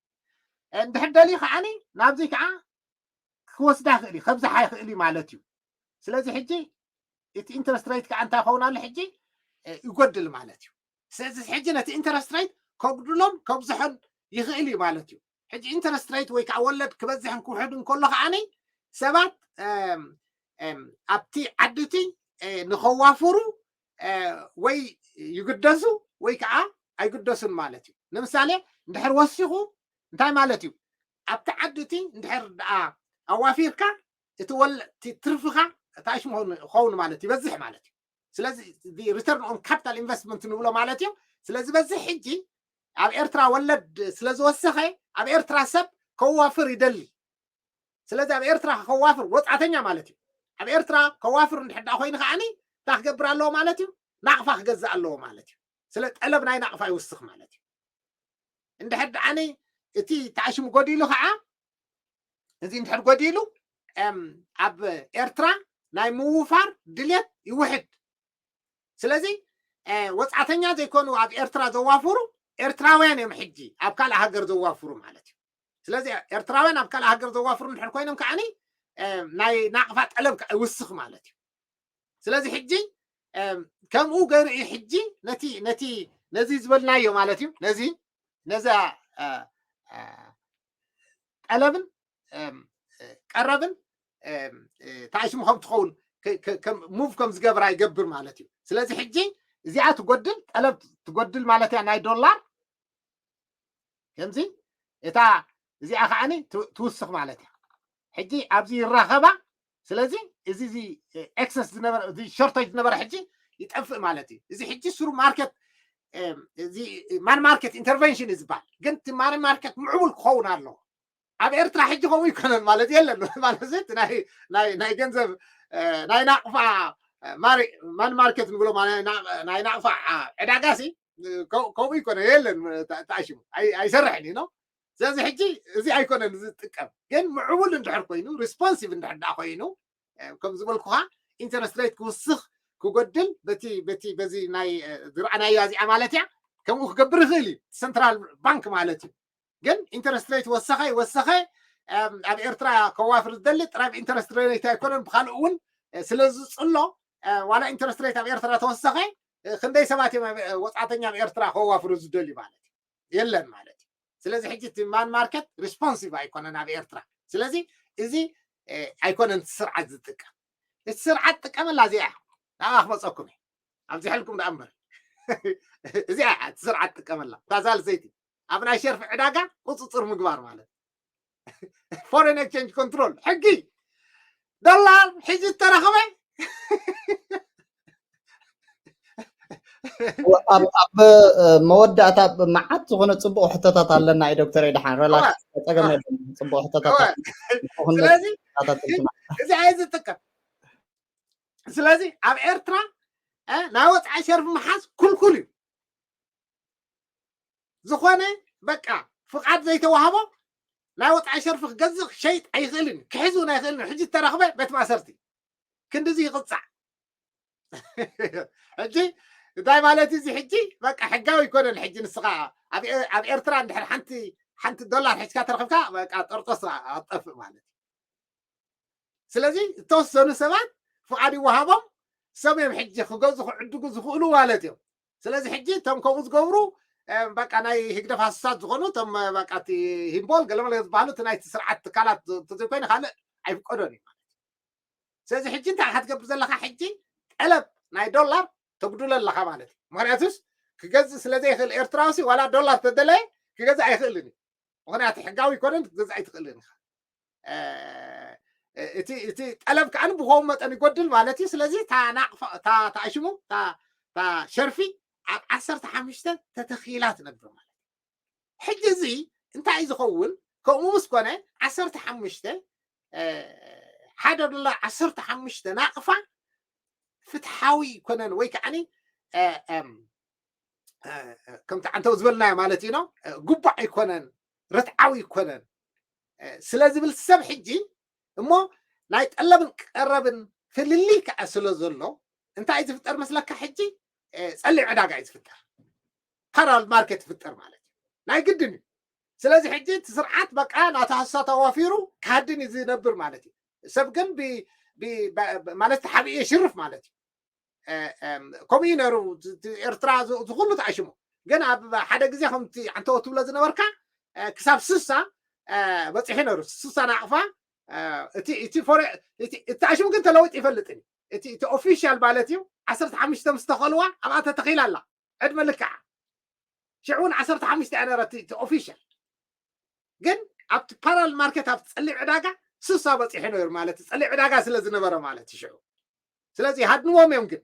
እንድሕር ደልዩ ከዓኒ ናብዚ ከዓ ክወስዳ ይኽእል እዩ፣ ከብዝሓ ይኽእል እዩ ማለት እዩ። ስለዚ ሕጂ እቲ ኢንተረስት ሬት ከዓ እንታይ ይኸውን ኣሎ? ሕጂ ይጎድል ማለት እዩ። ስለዚ ሕጂ ነቲ ኢንተረስት ሬት ከጉድሎን ከብዝሖን ይኽእል እዩ ማለት እዩ። ሕጂ ኢንተረስት ሬት ወይ ከዓ ወለድ ክበዝሕን ክውሕድን ከሎ ከዓኒ ሰባት ኣብቲ ዓዲ እቲ ንኸዋፍሩ ወይ ይግደሱ ወይ ከዓ ኣይግደሱን ማለት እዩ። ንምሳሌ እንድሕር ወሲኹ እንታይ ማለት እዩ? ኣብቲ ዓዲ እቲ እንድሕር ደኣ ኣዋፊርካ እቲ ወለ-፣ እቲ ትርፍኻ ታሽ ምኾኑ-፣ ኸውን ማለት ይበዝሕ ማለት እዩ። ስለዚ return on capital investment ንብሎ ማለት እዩ። ስለዚ በዚ ሕጂ ኣብ ኤርትራ ወለድ ስለ ዝወሰኸ ኣብ ኤርትራ ሰብ ከዋፍር ይደሊ። ስለዚ ኣብ ኤርትራ ከዋፍር ወጻተኛ ማለት እዩ። ኣብ ኤርትራ ከዋፍር እንድሕር ደኣ ኮይኑ ከዓኒ እንታይ ክገብር ኣለዎ ማለት እዩ? ናቕፋ ክገዝእ ኣለዎ ማለት እዩ። ስለ ጠለብ ናይ ናቕፋ ይውስኽ ማለት እዩ። እንድሕር ደኣኒ እቲ ተኣሽሙ ጎዲሉ ከዓ፣ እዚ እንድሕር ጎዲሉ ኣብ ኤርትራ ናይ ምውፋር ድልየት ይውሕድ። ስለዚ ወጻተኛ ዘይኮኑ ኣብ ኤርትራ ዘዋፍሩ ኤርትራውያን እዮም ሕጂ ኣብ ካልእ ሃገር ዘዋፍሩ ማለት እዩ። ስለዚ ኤርትራውያን ኣብ ካልእ ሃገር ዘዋፍሩ እንድሕር ኮይኖም ከዓኒ ናይ ናቕፋ ጠለብ ከዓ ይውስኽ ማለት እዩ። ስለዚ ሕጂ ከምኡ ገይሩ እዩ ሕጂ ነቲ ነቲ ነዚ ዝበልናዮ ማለት እዩ፣ ነዚ ነዛ ጠለብን ቀረብን ታሽሙ ከም ትኸውን ሙቭ ከም ዝገብራ ይገብር ማለት እዩ። ስለዚ ሕጂ እዚኣ ትጎድል፣ ጠለብ ትጎድል ማለት እያ ናይ ዶላር። ከምዚ እታ እዚኣ ከዓኒ ትውስኽ ማለት እያ። ሕጂ ኣብዚ ይራኸባ። ስለዚ እዚ እዚ ኤክሰስ ዝነበረ፣ እዚ ሾርቴጅ ዝነበረ ሕጂ ይጠፍእ ማለት እዩ። እዚ ሕጂ ስሩ ማርኬት፣ እዚ ማን ማርኬት ኢንተርቨንሽን እዩ ዝበሃል። ግን እቲ ማን ማርኬት ምዕቡል ክኸውን ኣለዎ። ኣብ ኤርትራ ሕጂ ከምኡ ይኮነን ማለት የለን ማለት እዚ ናይ ናይ ናይ ገንዘብ ናይ ናቕፋ ማን ማርኬት ንብሎ ናይ ናቕፋ ዕዳጋ ሲ ከምኡ ይኮነ የለን። ተኣሽሙ ኣይሰርሕን እዩ ነው። ስለዚ ሕጂ እዚ ኣይኮነን ዝጥቀም። ግን ምዕቡል እንድሕር ኮይኑ፣ ሪስፖንሲቭ እንድሕር ደኣ ኮይኑ፣ ከም ዝበልኩኻ ኢንተረስት ሬት ክውስኽ ክጎድል በቲ በቲ በዚ ናይ ዝረኣናያ እዚኣ ማለት እያ። ከምኡ ክገብር ይኽእል እዩ ሰንትራል ባንክ ማለት እዩ። ግን ኢንተረስት ሬት ወሰኸ ይወሰኸ ኣብ ኤርትራ ከዋፍር ዝደሊ ጥራይ ኢንተረስት ሬት ኣይኮነን፣ ብካልእ እውን ስለ ዝፅሎ ዋላ ኢንተረስት ሬት ኣብ ኤርትራ ተወሰኸ ክንደይ ሰባት እዮም ወፃተኛ ኣብ ኤርትራ ከዋፍሩ ዝደልዩ ማለት እዩ? የለን ማለት እዩ። ስለዚ ሕጂ እቲ ማን ማርኬት ሪስፖንሲቭ ኣይኮነን ኣብ ኤርትራ። ስለዚ እዚ ኣይኮነን እቲ ስርዓት ዝጥቀም። እቲ ስርዓት ጥቀመላ እዚኣ ናብኣ ክመፀኩም እየ። ኣብዚሐልኩም ደኣ እምበር እዚኣ እቲ ስርዓት ጥቀመላ እታ ሳልሰይቲ ኣብ ናይ ሸርፊ ዕዳጋ ቁፅፅር ምግባር ማለት ፎሬን ኤክስቼንጅ ኮንትሮል ሕጊ ዶላር ሕጂ እተረኸበ ኣብ መወዳእታ መዓት ዝኾነ ፅቡቕ ሕቶታት ኣለና እዩ ዶክተር። ደሓን ረላክስ ጸገም የለን። ፅቡቕ ሕቶታት ስለዚ እዚ ኣይ ዝጥቀም። ስለዚ ኣብ ኤርትራ ናይ ወፃኢ ሸርፊ ምሓዝ ኩልኩል እዩ። ዝኾነ በቃ ፍቓድ ዘይተዋህቦ ናይ ወፃኢ ሸርፊ ክገዝእ ክሸይጥ ኣይኽእልን፣ ክሕዝ እውን ኣይኽእልን። ሕጂ ዝተረኽበ ቤት ማእሰርቲ ክንድዚ ይቕፃዕ። ሕጂ እንታይ ማለት እዚ? ሕጂ በቃ ሕጋዊ ኣይኮነን። ሕጂ ንስኻ ኣብ ኤርትራ እንድሕር ሓንቲ ሓንቲ ዶላር ሒዝካ ተረኽብካ በቃ ጠርጦስ ኣጠፍእ ማለት እዩ። ስለዚ ዝተወሰኑ ሰባት ፍቓድ ይወሃቦም፣ ሰብ እዮም ሕጂ ክገዙ ክዕድጉ ዝኽእሉ ማለት እዮም። ስለዚ ሕጂ እቶም ከምኡ ዝገብሩ በቃ ናይ ህግደፍ ሃሱሳት ዝኾኑ እቶም በቃ እቲ ሂምቦል ገለመለ ዝበሃሉ እቲ ናይቲ ስርዓት ትካላት እንተዘይኮይኑ ካልእ ኣይፍቀዶን እዩ ማለት እዩ። ስለዚ ሕጂ እንታይ ኢኻ ትገብር ዘለኻ? ሕጂ ጠለብ ናይ ዶላር ተጉድሎ ኣለኻ ማለት እዩ። ምክንያቱስ ክገዝእ ስለ ዘይኽእል ኤርትራውሲ ዋላ ዶላር ተደለየ ክገዝእ ኣይኽእልን እዩ። ምክንያቱ ሕጋዊ ኣይኮነን፣ ክትገዝእ ኣይትኽእልን ኢኻ። እቲ እቲ ጠለብ ከዓ ብኸው መጠን ይጎድል ማለት እዩ። ስለዚ እታ ናቕፋ እታ ተኣሽሙ እታ ሸርፊ ኣብ ዓሰርተ ሓሙሽተ ተተኺላ ትነብር ማለት እዩ። ሕጂ እዚ እንታይ እዩ ዝኸውን? ከምኡ ምስ ኮነ ዓሰርተ ሓሙሽተ ሓደ ዶላር ዓሰርተ ሓሙሽተ ናቕፋ ፍትሓዊ ኣይኮነን ወይ ከዓኒ ከምቲ ዓንተው ዝበልናዮ ማለት እዩ ነው። ጉቡእ ኣይኮነን፣ ርትዓዊ ኣይኮነን ስለ ዝብል ሰብ ሕጂ እሞ ናይ ጠለብን ቀረብን ፍልልይ ከዓ ስለ ዘሎ እንታይ እዩ ዝፍጠር መስለካ? ሕጂ ፀሊም ዕዳጋ እዩ ዝፍጠር፣ ፓራል ማርኬት ይፍጠር ማለት እዩ። ናይ ግድን እዩ። ስለዚ ሕጂ እቲ ስርዓት በቃ ናታ ሀሳ ተዋፊሩ ካድን እዩ ዝነብር ማለት እዩ። ሰብ ግን ማለት ተሓቢኡ የሽርፍ ማለት እዩ። ከምኡ እዩ ነሩ። ኤርትራ ዝኩሉ ተኣሽሙ ግን ኣብ ሓደ ግዜ ከምቲ ዓንተወ ትብሎ ዝነበርካ ክሳብ ስሳ በፂሑ ነሩ። ስሳ ናቕፋ እቲ ኣሽሙ ግን ተለዊጡ ይፈልጥን እዩ። እቲ ኦፊሻል ማለት እዩ። ዓሰርተ ሓሙሽተ ምስ ተኸልዋ ኣብኣ ተተኺላ ኣላ ዕድመ ልክዓ። ሽዑ እውን ዓሰርተ ሓሙሽተ እያ ነረት እቲ ኦፊሻል። ግን ኣብቲ ፓራል ማርኬት ኣብቲ ፀሊም ዕዳጋ ስሳ በፂሑ ነይሩ ማለት እዩ። ፀሊም ዕዳጋ ስለ ዝነበረ ማለት እዩ ሽዑ። ስለዚ ሃድንዎም እዮም ግን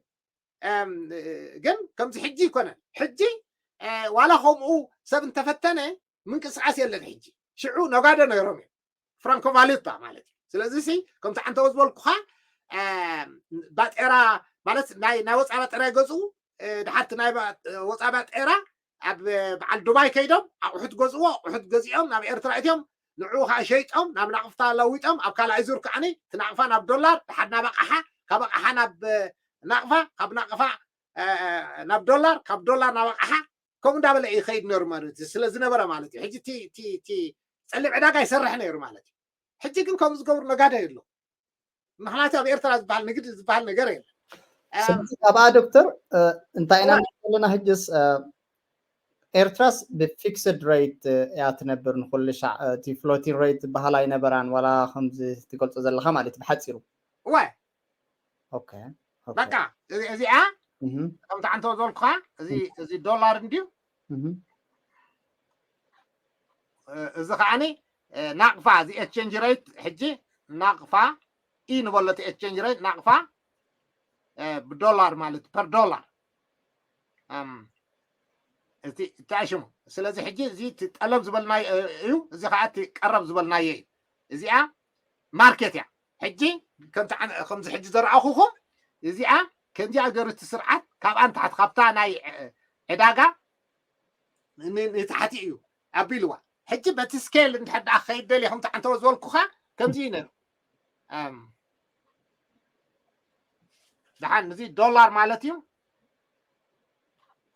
ግን ከምዚ ሕጂ ይኮነን። ሕጂ ዋላ ከምኡ ሰብ እንተፈተነ ምንቅስቃስ የለን። ሕጂ ሽዑ ነጋዶ ነይሮም እዮም ፍራንኮ ቫሉታ ማለት እዩ። ስለዚ ሲ ከምቲ ዓንተወ ዝበልኩኻ ባጤራ ማለት ናይ ወፃ ባጤራ ይገዝኡ። ድሓርቲ ናይ ወፃ ባጤራ ኣብ በዓል ዱባይ ከይዶም ኣቑሑት ገዝእዎ። ኣቑሑት ገዚኦም ናብ ኤርትራ እትዮም ንዕኡ ከዓ ሸይጦም ናብ ናቕፍታ ለዊጦም ኣብ ካልኣይ ዙር ከዓኒ እቲ ናቕፋ ናብ ዶላር ድሓር ናብ ኣቕሓ ካብ ኣቕሓ ናብ ናቕፋ ካብ ናቕፋ ናብ ዶላር ካብ ዶላር ናብ ኣቕሓ ከምኡ እንዳበለ እዩ ይኸይድ ነሩ ማለት እዩ። ስለ ዝነበረ ማለት እዩ። ሕጂ እቲ ጸሊም ዕዳጋ ይሰርሕ ነይሩ ማለት እዩ። ሕጂ ግን ከምኡ ዝገብሩ ነጋዶ የሎ። ምክንያቱ ኣብ ኤርትራ ዝበሃል ንግድ ዝበሃል ነገር የለ። ስለዚ ኣብኣ ዶክተር እንታይ ኢና ዘለና ሕጅስ ኤርትራስ ብፊክስድ ሬት እያ ትነብር ንኩሉ ሻዕ እቲ ፍሎቲን ሬት ዝበሃል ኣይነበራን ዋላ ከምዚ ትገልጾ ዘለካ ማለት ብሓፂሩ እወ በቃ እዚኣ ከምቲ ዓንተ ዘልኩካ እዚ ዶላር እንድዩ እዚ ከዓኒ ናቕፋ እዚ ኤክስቼንጅ ሬት ሕጂ ናቕፋ ኢ ንበሎ እቲ ኤክስቼንጅ ሬት ናቕፋ ብዶላር ማለት ፐር ዶላር እቲ ተኣሽሙ ስለዚ ሕጂ እዚ እቲ ጠለብ ዝበልናዮ እዩ እዚ ከዓ እቲ ቀረብ ዝበልናዮ እዩ እዚኣ ማርኬት እያ ሕጂ ከምዚ ሕጂ ዘረኣኹኹም እዚኣ ከምዚኣ ገሩ እቲ ስርዓት ካብኣ ንታሕቲ ካብታ ናይ ዕዳጋ ንታሕቲ እዩ ኣቢልዋ ሕጂ በቲ ስኬል እንድሕር ደኣ ክኸይድ ደልየ ከምቲ ዓንተወ ዝበልኩኻ ከምዚ እዩ ነሩ ደሓን እዚ ዶላር ማለት እዩ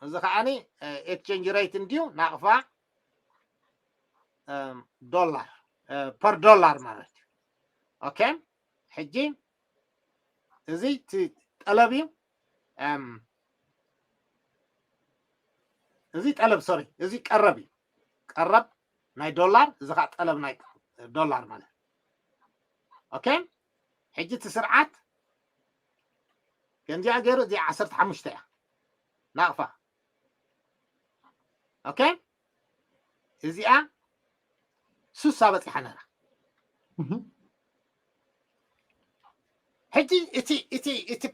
እዚ ከዓኒ ኤክስቼንጅ ሬት እንድዩ ናቕፋ ዶላር ፐር ዶላር ማለት እዩ ኦኬ ሕጂ እዚ ጠለብ እዩ እዚ ጠለብ ሶሪ እዚ ቀረብ እዩ ቀረብ ናይ ዶላር እዚ ከዓ ጠለብ ናይ ዶላር ማለት ኦኬ ሕጂ እቲ ስርዓት ከምዚኣ ገይሩ እዚኣ ዓሰርተ ሓሙሽተ እያ ናቕፋ ኦኬ እዚኣ ሱሳ በፂሓ ነራ ሕጂ እቲ እቲ እቲ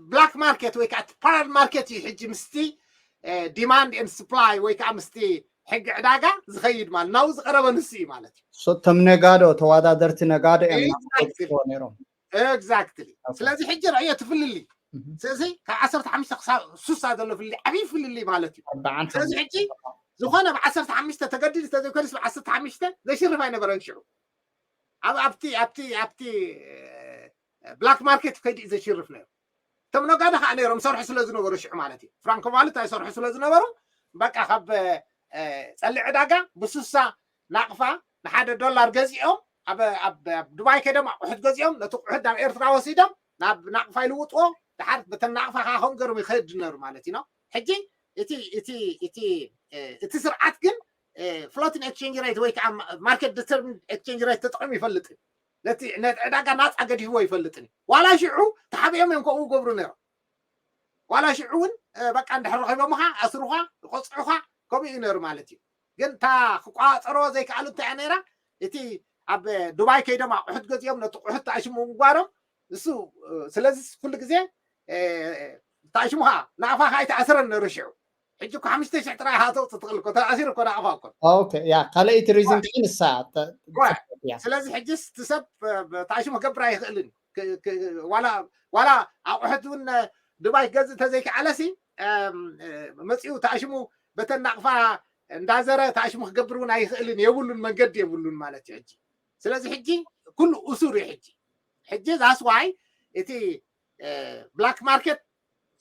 ብላክ ማርኬት ወይ ከዓ ፓራል ማርኬት እዩ ሕጂ ምስቲ ዲማንድ ን ስፕላይ ወይ ከዓ ምስቲ ሕጊ ዕዳጋ ዝኸይድ ማለት ናብኡ ዝቀረበ ንሱ እዩ ማለት እዩ እቶም ነጋዶ ተወዳደርቲ ነጋዶ እዮም ነይሮም ኤግዛክትሊ ስለዚ ሕጂ ረእዮ ትፍልልይ ስለዚ ካብ ዓሰርተ ሓሙሽተ ክሳብ ሱሳ ዘሎ ፍልልይ ዓብዪ ፍልልይ ማለት እዩ ስለዚ ሕጂ ዝኾነ ብ ዓሰርተ ሓሙሽተ ተገዲዱ ተዘይኮነስ ብ ዓሰርተ ሓሙሽተ ዘሽርፍ ኣይነበረን ሽዑ ኣብ ኣብቲ ኣብቲ ኣብቲ ብላክ ማርኬት ከይዲ ዘሽርፍ ነይሩ እቶም ነጋዶ ከዓ ነይሮም ሰርሑ ስለ ዝነበሩ ሽዑ ማለት እዩ ፍራንኮ ቫሉታ ይሰርሑ ስለ ዝነበሩ በቃ ካብ ፀሊዕ ዕዳጋ ብሱሳ ናቕፋ ንሓደ ዶላር ገዚኦም ኣብ ዱባይ ከይዶም ኣቑሑት ገዚኦም ነቲ ቁሑት ናብ ኤርትራ ወሲዶም ናብ ናቕፋ ይልውጥዎ ድሓር በተን ናቕፋ ከዓ ከም ገርም ይኸድ ነሩ ማለት እዩ ሕጂ እቲ እቲ እቲ እቲ ስርዓት ግን ፍሎቲን ኤክስቼንጅ ሬት ወይ ከዓ ማርኬት ዲተርሚንድ ኤክስቼንጅ ሬት ተጠቂሙ ይፈልጥ ነቲ ነቲ ዕዳጋ ናፃ ገዲፍዎ ይፈልጥን ዋላ ሽዑ ተሓቢኦም እዮም ከምኡ ገብሩ ነይሮም ዋላ ሽዑ እውን በቃ እንድሕር ረኺቦምኻ ኣስሩኻ ይቆፅዑኻ ከምኡ እዩ ነይሩ ማለት እዩ ግን እታ ክቋፀሮ ዘይከኣሉ እንታይ እያ ነይራ እቲ ኣብ ዱባይ ከይዶም ኣቑሑት ገዚኦም ነቲ ቁሑት ተኣሽሙ ምግባሮም እሱ ስለዚ ኩሉ ግዜ ተኣሽሙ ከዓ ንኣፋ ከዓ ኣይተኣስረን ነይሩ ሽዑ ሕጂ እኮ ሓሙሽተ ሽሕ ጥራይ ሃተው ትኽእል እኮ ተኣሲሩ እኮ ናቕፋ እኮ okay yeah ካልኣይቲ reason ከዓ ንሳ ስለዚ ሕጂ እቲ ሰብ ተኣሽሙ ክገብር ኣይኽእልን ዋላ ኣቑሑት እውን ዱባይ ክገዝእ ተዘይከኣለሲ መፂኡ ተኣሽሙ በተን ናቕፋ እንዳዘረ ተኣሽሙ ክገብር እውን ኣይኽእልን የብሉን መንገዲ የብሉን ማለት እዩ ሕጂ ስለዚ ሕጂ ኩሉ እሱር እዩ ሕጂ ሕጂ that's why እቲ black market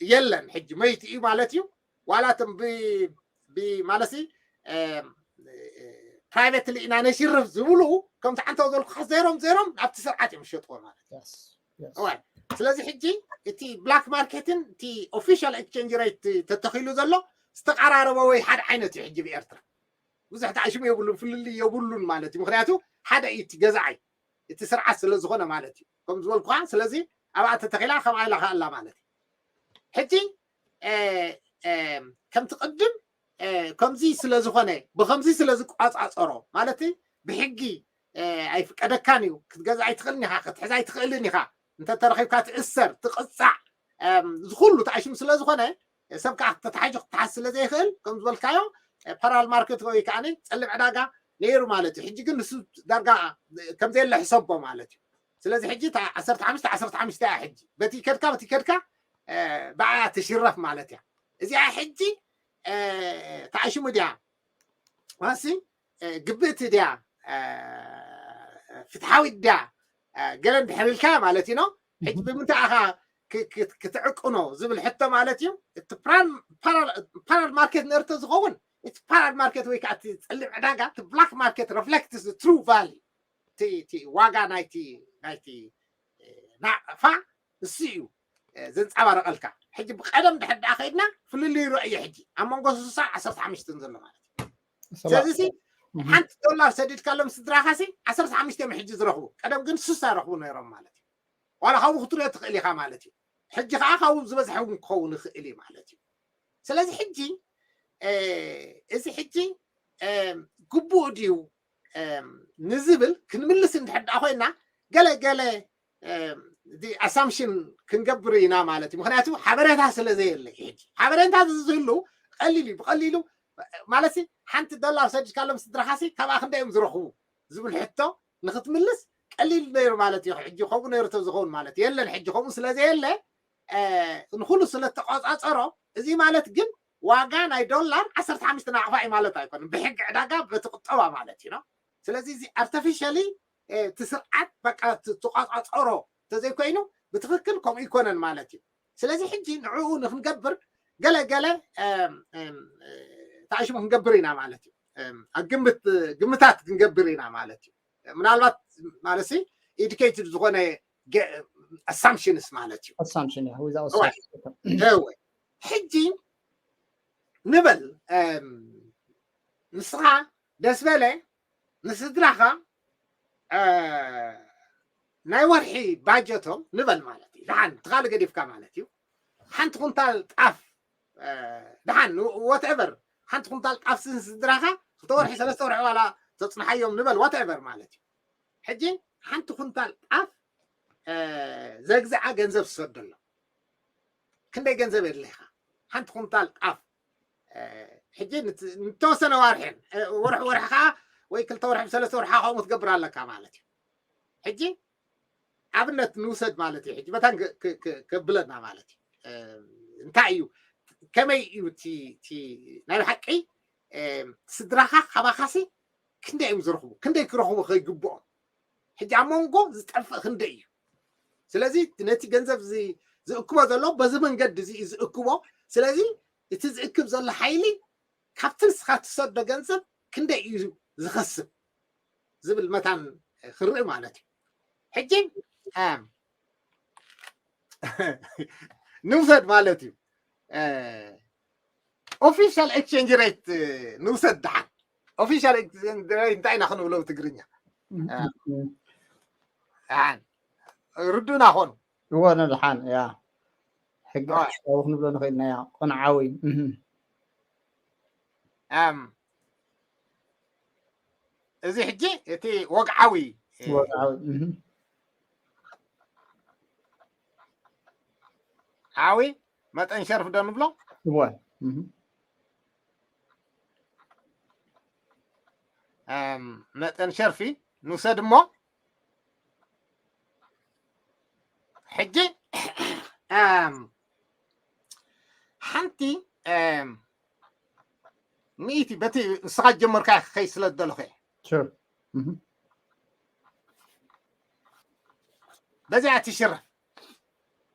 የለን ሕጂ መይቱ እዩ ማለት እዩ ዋላ እቶም ማለሲ privately ኢና ነሽርፍ ዝብሉ ከምቲ ዓንተው ዘልኩካ ዜሮም ዜሮም ኣብቲ ስርዓት እዮም ዝሸጥዎ ማለት እዩ ስለዚ ሕጂ እቲ black market ን እቲ official exchange rate ተተኺሉ ዘሎ ዝተቀራረበ ወይ ሓደ ዓይነት እዩ ሕጂ ብኤርትራ ብዙሕ ተኣሽሙ የብሉን ፍልልይ የብሉን ማለት እዩ ምክንያቱ ሓደ እዩ እቲ ገዛዓይ እቲ ስርዓት ስለ ዝኾነ ማለት እዩ ከም ዝበልኩካ ስለዚ ኣብኣ ተተኺላ ከምኣ ኢላ ከኣላ ማለት እዩ ሕጂ ከምቲ ቅድም ከምዚ ስለ ዝኾነ ብከምዚ ስለ ዝቋፃፀሮ ማለት ብሕጊ ኣይፍቀደካን እዩ ክትገዛ ኣይትኽእልን ኢኻ ክትሕዝ ኣይትኽእልን ኢኻ እንተተረኺብካ ትእሰር ትቕፃዕ ዝኩሉ ተኣሽሙ ስለ ዝኾነ ሰብ ከዓ ተታሒዙ ክትሓዝ ስለ ዘይኽእል ከም ዝበልካዮ ፓራል ማርኬት ወይ ከዓ ፀልም ዕዳጋ ነይሩ ማለት እዩ ሕጂ ግን ንሱ ዳርጋ ከምዘየለ ሕሰቦ ማለት እዩ ስለዚ ሕጂ ዓሰርተ ሓሙሽተ ዓሰርተ ሓሙሽተ እያ ሕጂ በቲ ከድካ በቲ ከድካ ብኣ ትሽረፍ ማለት እያ እዚኣ ሕጂ ተኣሽሙ ድያ ማሲ ግብእቲ ድያ ፍትሓዊት ድያ ገለ እንድሕር ኢልካ ማለት እዩ ሕጂ ብምንታይ ኣኻ ክትዕቅኖ ዝብል ሕቶ ማለት እዩ እቲ ፓራል ማርኬት ንእርቶ ዝኸውን እቲ ፓራል ማርኬት ወይ ከዓ እቲ ፀሊም ዕዳጋ እቲ ብላክ ማርኬት ሪፍሌክትስ ትሩ ቫሊ እቲ ዋጋ ናይቲ ናይቲ ናቕፋ እሱ እዩ ዘንፀባረቐልካ ሕጂ ብቀደም ድሕር ደኣ ከይድና ፍልልይ ረእዮ ሕጂ ኣብ መንጎ ስሳ ዓሰርተ ሓሙሽተን ዘሎ ማለት እዩ ስለዚ ሓንቲ ዶላር ሰዲድካሎም ስድራኻሲ ዓሰርተ ሓሙሽተ እዮም ሕጂ ዝረኽቡ ቀደም ግን ስሳ ረኽቡ ነይሮም ማለት እዩ ዋላ ካብኡ ክትሪኦ ትኽእል ኢኻ ማለት እዩ ሕጂ ከዓ ካብኡ ዝበዝሐ እውን ክኸውን ይኽእል እዩ ማለት እዩ ስለዚ ሕጂ እዚ ሕጂ ግቡእ ድዩ ንዝብል ክንምልስ እንድሕር ደኣ ኮይና ገለ ገለ ኣሳምሽን ክንገብር ኢና ማለት እዩ ምክንያቱ ሓበሬታ ስለ ዘየለ ሕጂ ሓበሬታ ዝህሉ ቀሊል እዩ ብቀሊሉ ማለት ሓንቲ ዶላር ሰዲድካሎም ስድራኻሲ ካብኣ ክንደ እዮም ዝረኽቡ ዝብል ሕቶ ንክትምልስ ቀሊል ነይሩ ማለት እዩ ሕጂ ከምኡ ነይሩ ተዝኸውን ማለት የለን ሕጂ ከምኡ ስለ ዘየለ ንኩሉ ስለ ተቆፃፀሮ እዚ ማለት ግን ዋጋ ናይ ዶላር ዓሰርተ ሓሙሽተ ናቕፋ እዩ ማለት ኣይኮነን ብሕጊ ዕዳጋ በቲ ቁጠባ ማለት እዩ ስለዚ እዚ ኣርቲፊሻሊ እቲ ስርዓት በቃ ተቋፃፀሮ ተዘይኮይኑ ብትክክል ከምኡ ይኮነን ማለት እዩ ስለዚ ሕጂ ንዕኡ ንክንገብር ገለ ገለ ተኣሽሙ ክንገብር ኢና ማለት እዩ ኣብ ግምት ግምታት ክንገብር ኢና ማለት እዩ ምናልባት ማለት educated ዝኾነ assumptions ማለት እዩ assumption ሕጂ ንበል ንስኻ ደስ በለ ንስድራኻ ናይ ወርሒ ባጀቶም ንበል ማለት እዩ ድሓን ትኻሊ ገዲፍካ ማለት እዩ ሓንቲ ኩንታል ጣፍ ድሓን whatever ሓንቲ ኩንታል ጣፍ ስድራኻ ክልተ ወርሒ ሰለስተ ወርሒ ዋላ ተፅንሓዮም ንበል whatever ማለት እዩ ሕጂ ሓንቲ ኩንታል ጣፍ ዘግዝዓ ገንዘብ ትሰደሎም ክንደይ ገንዘብ የድልኻ ሓንቲ ኩንታል ጣፍ ሕጂ ንተወሰነ ዋርሕን ወርሒ ወርሒ ከዓ ወይ ክልተ ወርሒ ሰለስተ ወርሒ ከምኡ ትገብር ኣለካ ማለት እዩ ሕጂ ኣብነት ንውሰድ ማለት እዩ ሕጂ መታን ከብለና ማለት እዩ እንታይ እዩ ከመይ እዩ ናይ ብሓቂ ስድራኻ ካባኻሲ ክንደይ እዮም ዝረኽቡ ክንደይ ክረኽቡ ከይግብኦም ሕጂ ኣብ መንጎ ዝጠፍእ ክንደይ እዩ ስለዚ ነቲ ገንዘብ ዝእክቦ ዘሎ በዚ መንገዲ እዚ እዩ ዝእክቦ ስለዚ እቲ ዝእክብ ዘሎ ሓይሊ ካብቲ ንስኻ ትሰዶ ገንዘብ ክንደይ እዩ ዝኸስብ ዝብል መታን ክርኢ ማለት እዩ ሕጂ ንውሰድ ማለት እዩ official exchange rate ንውሰድ ድሓን official exchange rate እንታይ ኢና ክንብሎ ብትግርኛ ድሓን ርዱና ኮኑ እወ ንድሓን ያ ሕጊ ኣሽራዊ ክንብሎ ንኽእል ኢና ያ ቆንዓዊ እዚ ሕጂ እቲ ወግዓዊ ወግዓዊ ዓዊ መጠን ሸርፍ ዶ ንብሎ እወ መጠን ሸርፊ ንውሰድ እሞ ሕጂ ሓንቲ ሚእቲ በቲ ንስኻ ጀመርካ ክኸይ ስለ ዝደለኹ በዚኣ ትሽረ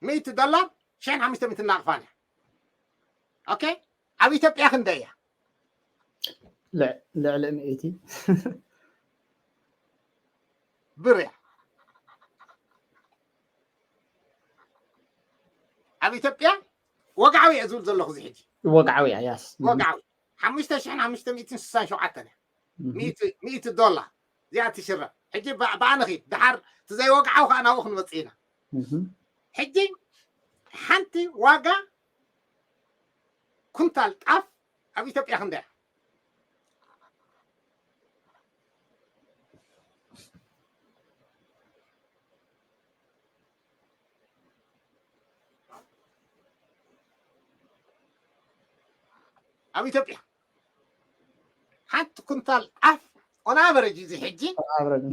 ሚእቲ ዶላር ሽሕን ሓሙሽተ ሚእትን ናቕፋን እያ። ኦኬ፣ ኣብ ኢትዮጵያ ክንደይ እያ? ልዕሊ ሚእቲ ብር እያ። ኣብ ኢትዮጵያ ወግዓዊ እየ ዝብል ዘለኹ እዚ ሕጂ ወግዓዊ እያ ያስ ወግዓዊ ሓሙሽተ ሽሕን ሓሙሽተ ሚእትን ስሳን ሸውዓተን እያ። ሚእቲ ዶላር እዚኣ ትሽረ። ሕጂ ብኣነ ኺድ ድሓር እቲ ዘይወግዓዊ ከዓ ናብኡ ክንመፅእ ኢና። ሕጂ ሓንቲ ዋጋ ኩንታል ጣፍ ኣብ ኢትዮጵያ ክንደያ? ኣብ ኢትዮጵያ ሓንቲ ኩንታል ጣፍ on average እዚ ሕጂ average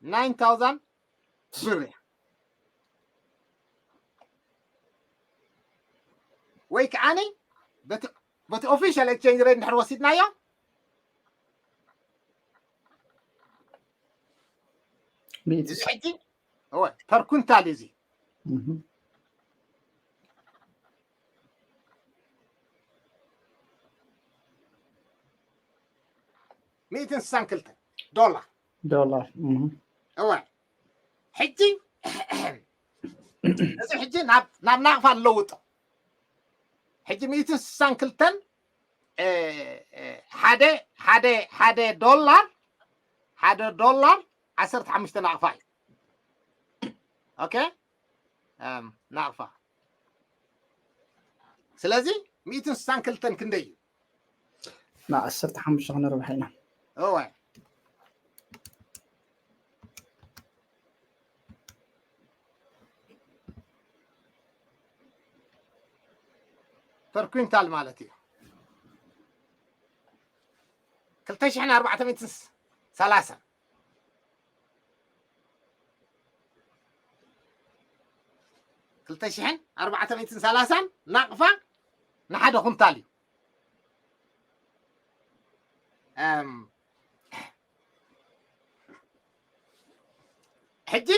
nine thousand ብር እያ። ወይ ከዓኒ በቲ official exchange rate እንድሕር ወሲድናዮ እዚ ሕጂ per quintal እዩ እዚ ሚእትን ስሳን ክልተ ዶላር ዶላር እወ ሕጂ እዚ ሕጂ ናብ ናቕፋ ኣለውጦ ሕጂ ሚእትን ስሳን ክልተን ሓደ ሓደ ሓደ ዶላር ሓደ ዶላር ዓሰርተ ሓሙሽተ ናቕፋ እዩ። ኦኬ ናቕፋ ስለዚ ሚእትን ስሳን ክልተን ክንደይ እዩ? ንዓሰርተ ሓሙሽተ ክነርብሕ ኢና። እወ per quintal ማለት እዩ። ክልተ ሽሕን ኣርባዕተ ሚእትን ሰላሳን ክልተ ሽሕን ኣርባዕተ ሚእትን ሰላሳን ናቕፋ ንሓደ ኩንታል እዩ። ሕጂ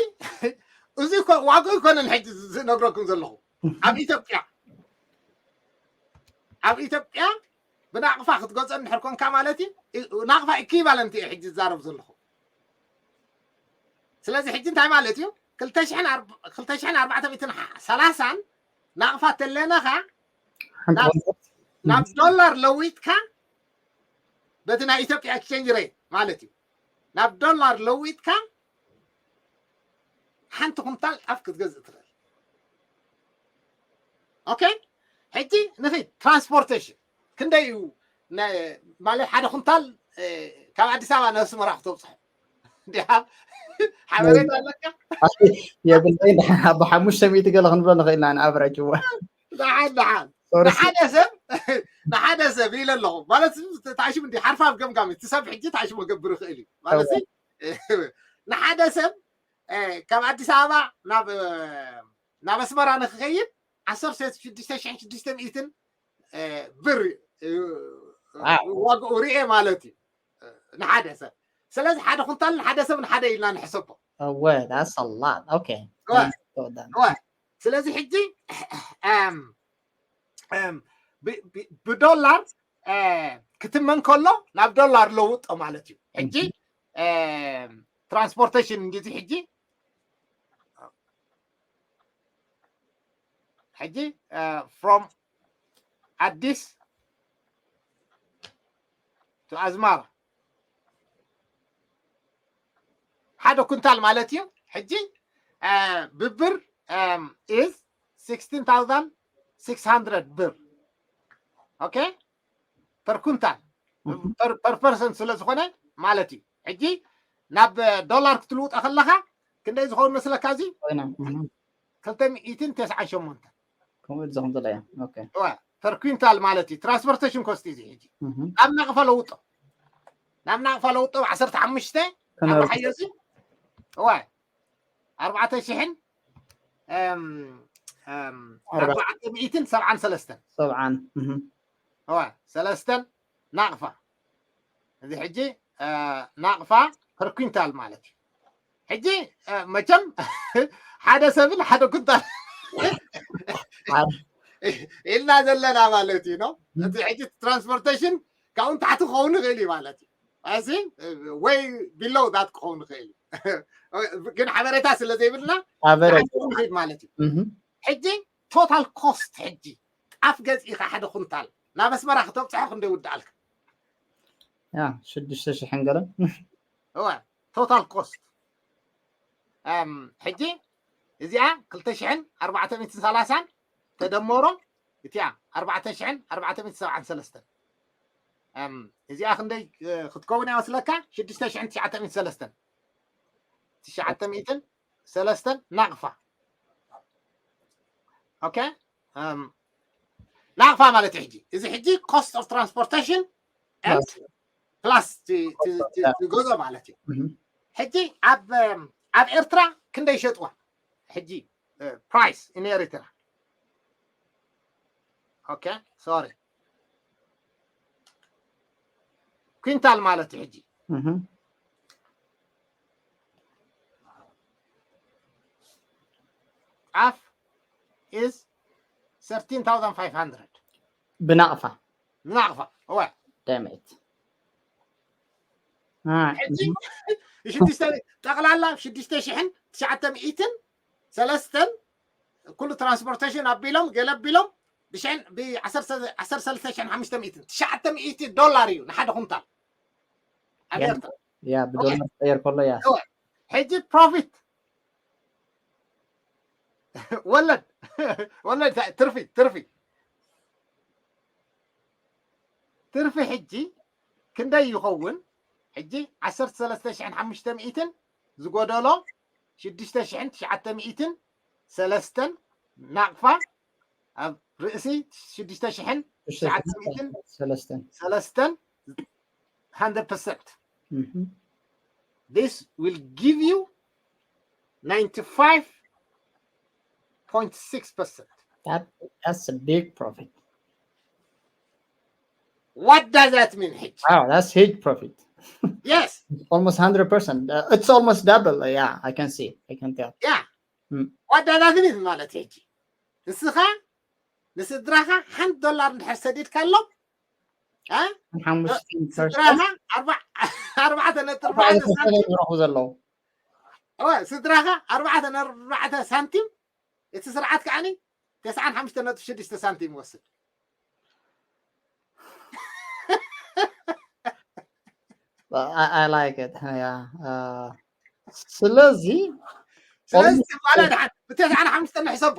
እዚ ዋግኡ ኣይኮነን ሕጂ ዝነግረኩም ዘለኹ ኣብ ኢትዮጵያ ኣብ ኢትዮጵያ ብናቕፋ ክትገዝኦ እንድሕር ኮንካ ማለት እዩ ናቕፋ equivalent እየ ሕጂ ዝዛረብ ዘለኹ። ስለዚ ሕጂ እንታይ ማለት እዩ ክልተ ሽሕን ኣርባዕተ ሚእትን ሰላሳን ናቕፋ ተለነኻ ናብ ዶላር ለዊጥካ በቲ ናይ ኢትዮጵያ exchange rate ማለት እዩ ናብ ዶላር ለዊጥካ ሓንቲ ኩንታል ጣፍ ክትገዝእ ትኽእል። ኦኬ ሕጂ ንኺድ transportation ክንደይ እዩ ማለት ሓደ ኩንታል ካብ ኣዲስ ኣበባ ናብ ኣስመራ ክተብፅሖ ድሓ ሓበሬታ ኣለካ? የብለይ። ብሓሙሽተ ሚእቲ ገለ ክንብሎ ንኽእል ኢና ንኣቨረጅ እወ ደሓን ደሓን ንሓደ ሰብ ንሓደ ሰብ ኢለ ኣለኹ ማለት ተዓሽሙ እንዲ ሓርፋፍ ገምጋሚ እቲ ሰብ ሕጂ ተዓሽሙ ክገብር ይኽእል እዩ ማለት ንሓደ ሰብ ካብ ኣዲስ ኣበባ ናብ ናብ ኣስመራ ንክኸይድ ዓሰርተ ሽዱሽተ ሽሕን ሽዱሽተ ሚእትን ብር ዋግኡ ርኤ ማለት እዩ ንሓደ ሰብ። ስለዚ ሓደ ኩንታል ንሓደ ሰብ ንሓደ ኢልና ንሕሰቦ። እወ that's a lot okay ስለዚ ሕጂ ብዶላር ክትመን ከሎ ናብ ዶላር ለውጦ ማለት እዩ። ሕጂ transportation እንዲዚ ሕጂ ሕጂ from ኣዲስ to ኣስመራ ሓደ ኩንታል ማለት እዩ። ሕጂ ብብር is sixteen thousand six hundred ብር okay per ኩንታል per person ስለ ዝኾነ ማለት እዩ። ሕጂ ናብ ዶላር ክትልውጦ ከለኻ ክንደይ ዝኸውን መስለካ? እዚ ክልተ ሚእትን ተስዓን ሸሞንተን ከምኡ ዝኹን ዘሎ እያ okay per quintal ማለት እዩ። transportation cost እዚ ሕጂ ኣብ ናቕፋ ለውጦ ናብ ናቕፋ ለውጦ ዓሰርተ ሓሙሽተ። ኣባሓዮ እዚ እዋ ኣርባዕተ ሽሕን ኣርባዕተ ሚእትን ሰብዓን ሰለስተን። ሰብዓን እዋ ሰለስተን ናቕፋ። እዚ ሕጂ ናቕፋ ፐር ኩንታል ማለት እዩ። ሕጂ መቸም ሓደ ሰብን ሓደ ኩንታል ኢልና ዘለና ማለት እዩ ነው። እቲ ሕጂ ትራንስፖርቴሽን ካብኡ ንታሕቲ ክኸውን ይኽእል እዩ ማለት እዩ። እዚ ወይ ቢሎው ዳት ክኸውን ይኽእል እዩ። ግን ሓበሬታ ስለ ዘይብልና ንሓንቲ ክንኸይድ ማለት እዩ። ሕጂ ቶታል ኮስት ሕጂ ጣፍ ገዚእኻ ሓደ ኩንታል ናብ ኣስመራ ክተብፅሖ ክንደይ ውድኣልካ? ያ ሽዱሽተ ሽሕን ገለን እዋ ቶታል ኮስት ሕጂ እዚኣ ክልተ ሽሕን ኣርባዕተ ሚእትን ሰላሳን ተደመሮ እቲኣ ኣርባዕተ ሽሕን ኣርባዕተ ሚእትን ሰብዓን ሰለስተን እዚኣ ክንደይ ክትከውን እያ መስለካ? ሽዱሽተ ሽሕን ትሽዓተ ሚእትን ሰለስተን ትሽዓተ ሚእትን ሰለስተን ናቕፋ። ኦኬ ናቕፋ ማለት እዩ። ሕጂ እዚ ሕጂ ኮስት ኦፍ ትራንስፖርቴሽን ፕላስ ትገዝኦ ማለት እዩ። ሕጂ ኣብ ኤርትራ ክንደይ ይሸጥዋ? ሕጂ ፕራይስ ኢን ኤሪትራ ኦኬ ሶሪ ኩንታል ማለት እዩ። ሕጂ ጣፍ is thirteen thousand five hundred ብናቕፋ ብናቕፋ እወ ደምት ሕጂ ሽዱሽተ ጠቕላላ ሽዱሽተ ሽሕን ትሽዓተ ሚእትን ሰለስተን ኩሉ ትራንስፖርቴሽን ኣቢሎም ገለ ኣቢሎም ብሽሕን ብዓሰርተ ሰለስተ ሽሕን ሓሙሽተ ሚእትን ትሽዓተ ሚእቲ ዶላር እዩ ንሓደ ኩንታል ኣብ ኤርትራ ያ ብዶላር ዝቀየር ከሎ ያ ሕጂ ፕሮፊት ወለድ ወለድ ትርፊ ትርፊ ትርፊ ሕጂ ክንደይ ይኸውን? ሕጂ ዓሰርተ ሰለስተ ሽሕን ሓሙሽተ ሚእትን ዝጎደሎ ሽዱሽተ ሽሕን ትሽዓተ ሚእትን ሰለስተን ናቕፋ ኣብ ርእሲ ሽዱሽተ ሽሕን ትሽዓተ ሚእትን ሰለስተን ሰለስተን hundred percent this will give you ninety-five point six percent That, that's a big profit. What does that mean? Huge. Wow, that's huge profit. Yes. Almost hundred percent. Uh, it's almost double. Uh, yeah, I can see. I can tell. Yeah. Mm. What does that mean? ማለት ሕጂ ንስኻ ንስድራኻ ሓንቲ ዶላር እንድሕር ሰዲድካሎም ስድራኻ ኣርባዕተ ነጥቢ ዘለዉ ስድራኻ ኣርባዕተ ነርባዕተ ሳንቲም እቲ ስርዓት ከዓኒ ተስዓን ሓሙሽተ ነጥቢ ሽዱሽተ ሳንቲም ይወስድ። I, I like it. Yeah. Uh, ስለዚ ስለዚ በላ ድሓን ብተስዓን ሓሙሽተን ንሕሰቦ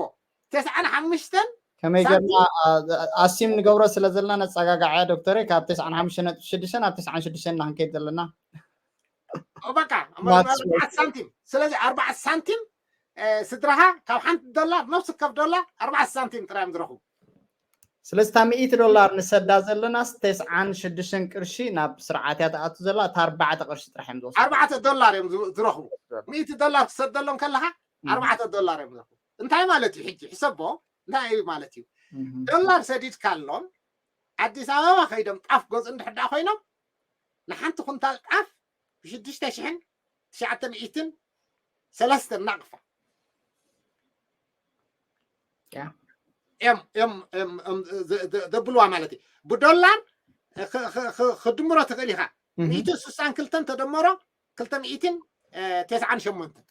ተስዓን ሓሙሽተን ከመይ ገርና ኣሲም ንገብሮ ስለ ዘለና ነፀጋጋዓ ዶክተር ካብ ተስዓን ሓሙሽተ ነጥቢ ሽዱሽተ ናብ ተስዓን ሽዱሽተ እና ክንከይድ ዘለና በቃ ኣርባዕተ ሳንቲም ስለዚ ኣርባዕተ ሳንቲም ስድራኻ ካብ ሓንቲ ዶላር ነብሲ ከፍ ዶላር ኣርባዕተ ሳንቲም ጥራይ እዮም ዝረኽቡ ስለዚ እታ ሚእቲ ዶላር ንሰዳ ዘለና ተስዓን ሽዱሽተን ቅርሺ ናብ ስርዓት እያ ትኣቱ ዘላ እታ ኣርባዕተ ቅርሺ ጥራሕ እዮም ዝወስዱ ኣርባዕተ ዶላር እዮም ዝረኽቡ ሚእቲ ዶላር ትሰደሎም ከለኻ ኣርባዕተ ዶላር እዮም ዝረኽቡ እንታይ ማለት እዩ ሕጂ ሕሰቦ እንታይ እዩ ማለት እዩ ዶላር ሰዲድካሎም ኣዲስ ኣበባ ከይዶም ጣፍ ገዝኡ እንድሕር ኮይኖም ንሓንቲ ኩንታል ጣፍ ብሽዱሽተ ሽሕን ትሽዓተ ሚእትን ሰለስተ ናቕፋ እዮም ዘብልዋ ማለት እዩ ብዶላር ክድምሮ ትኽእል ኢኻ ሚእትን ስሳን ክልተን ተደመሮ ክልተ ሚእትን ተስዓን ሸሞንተን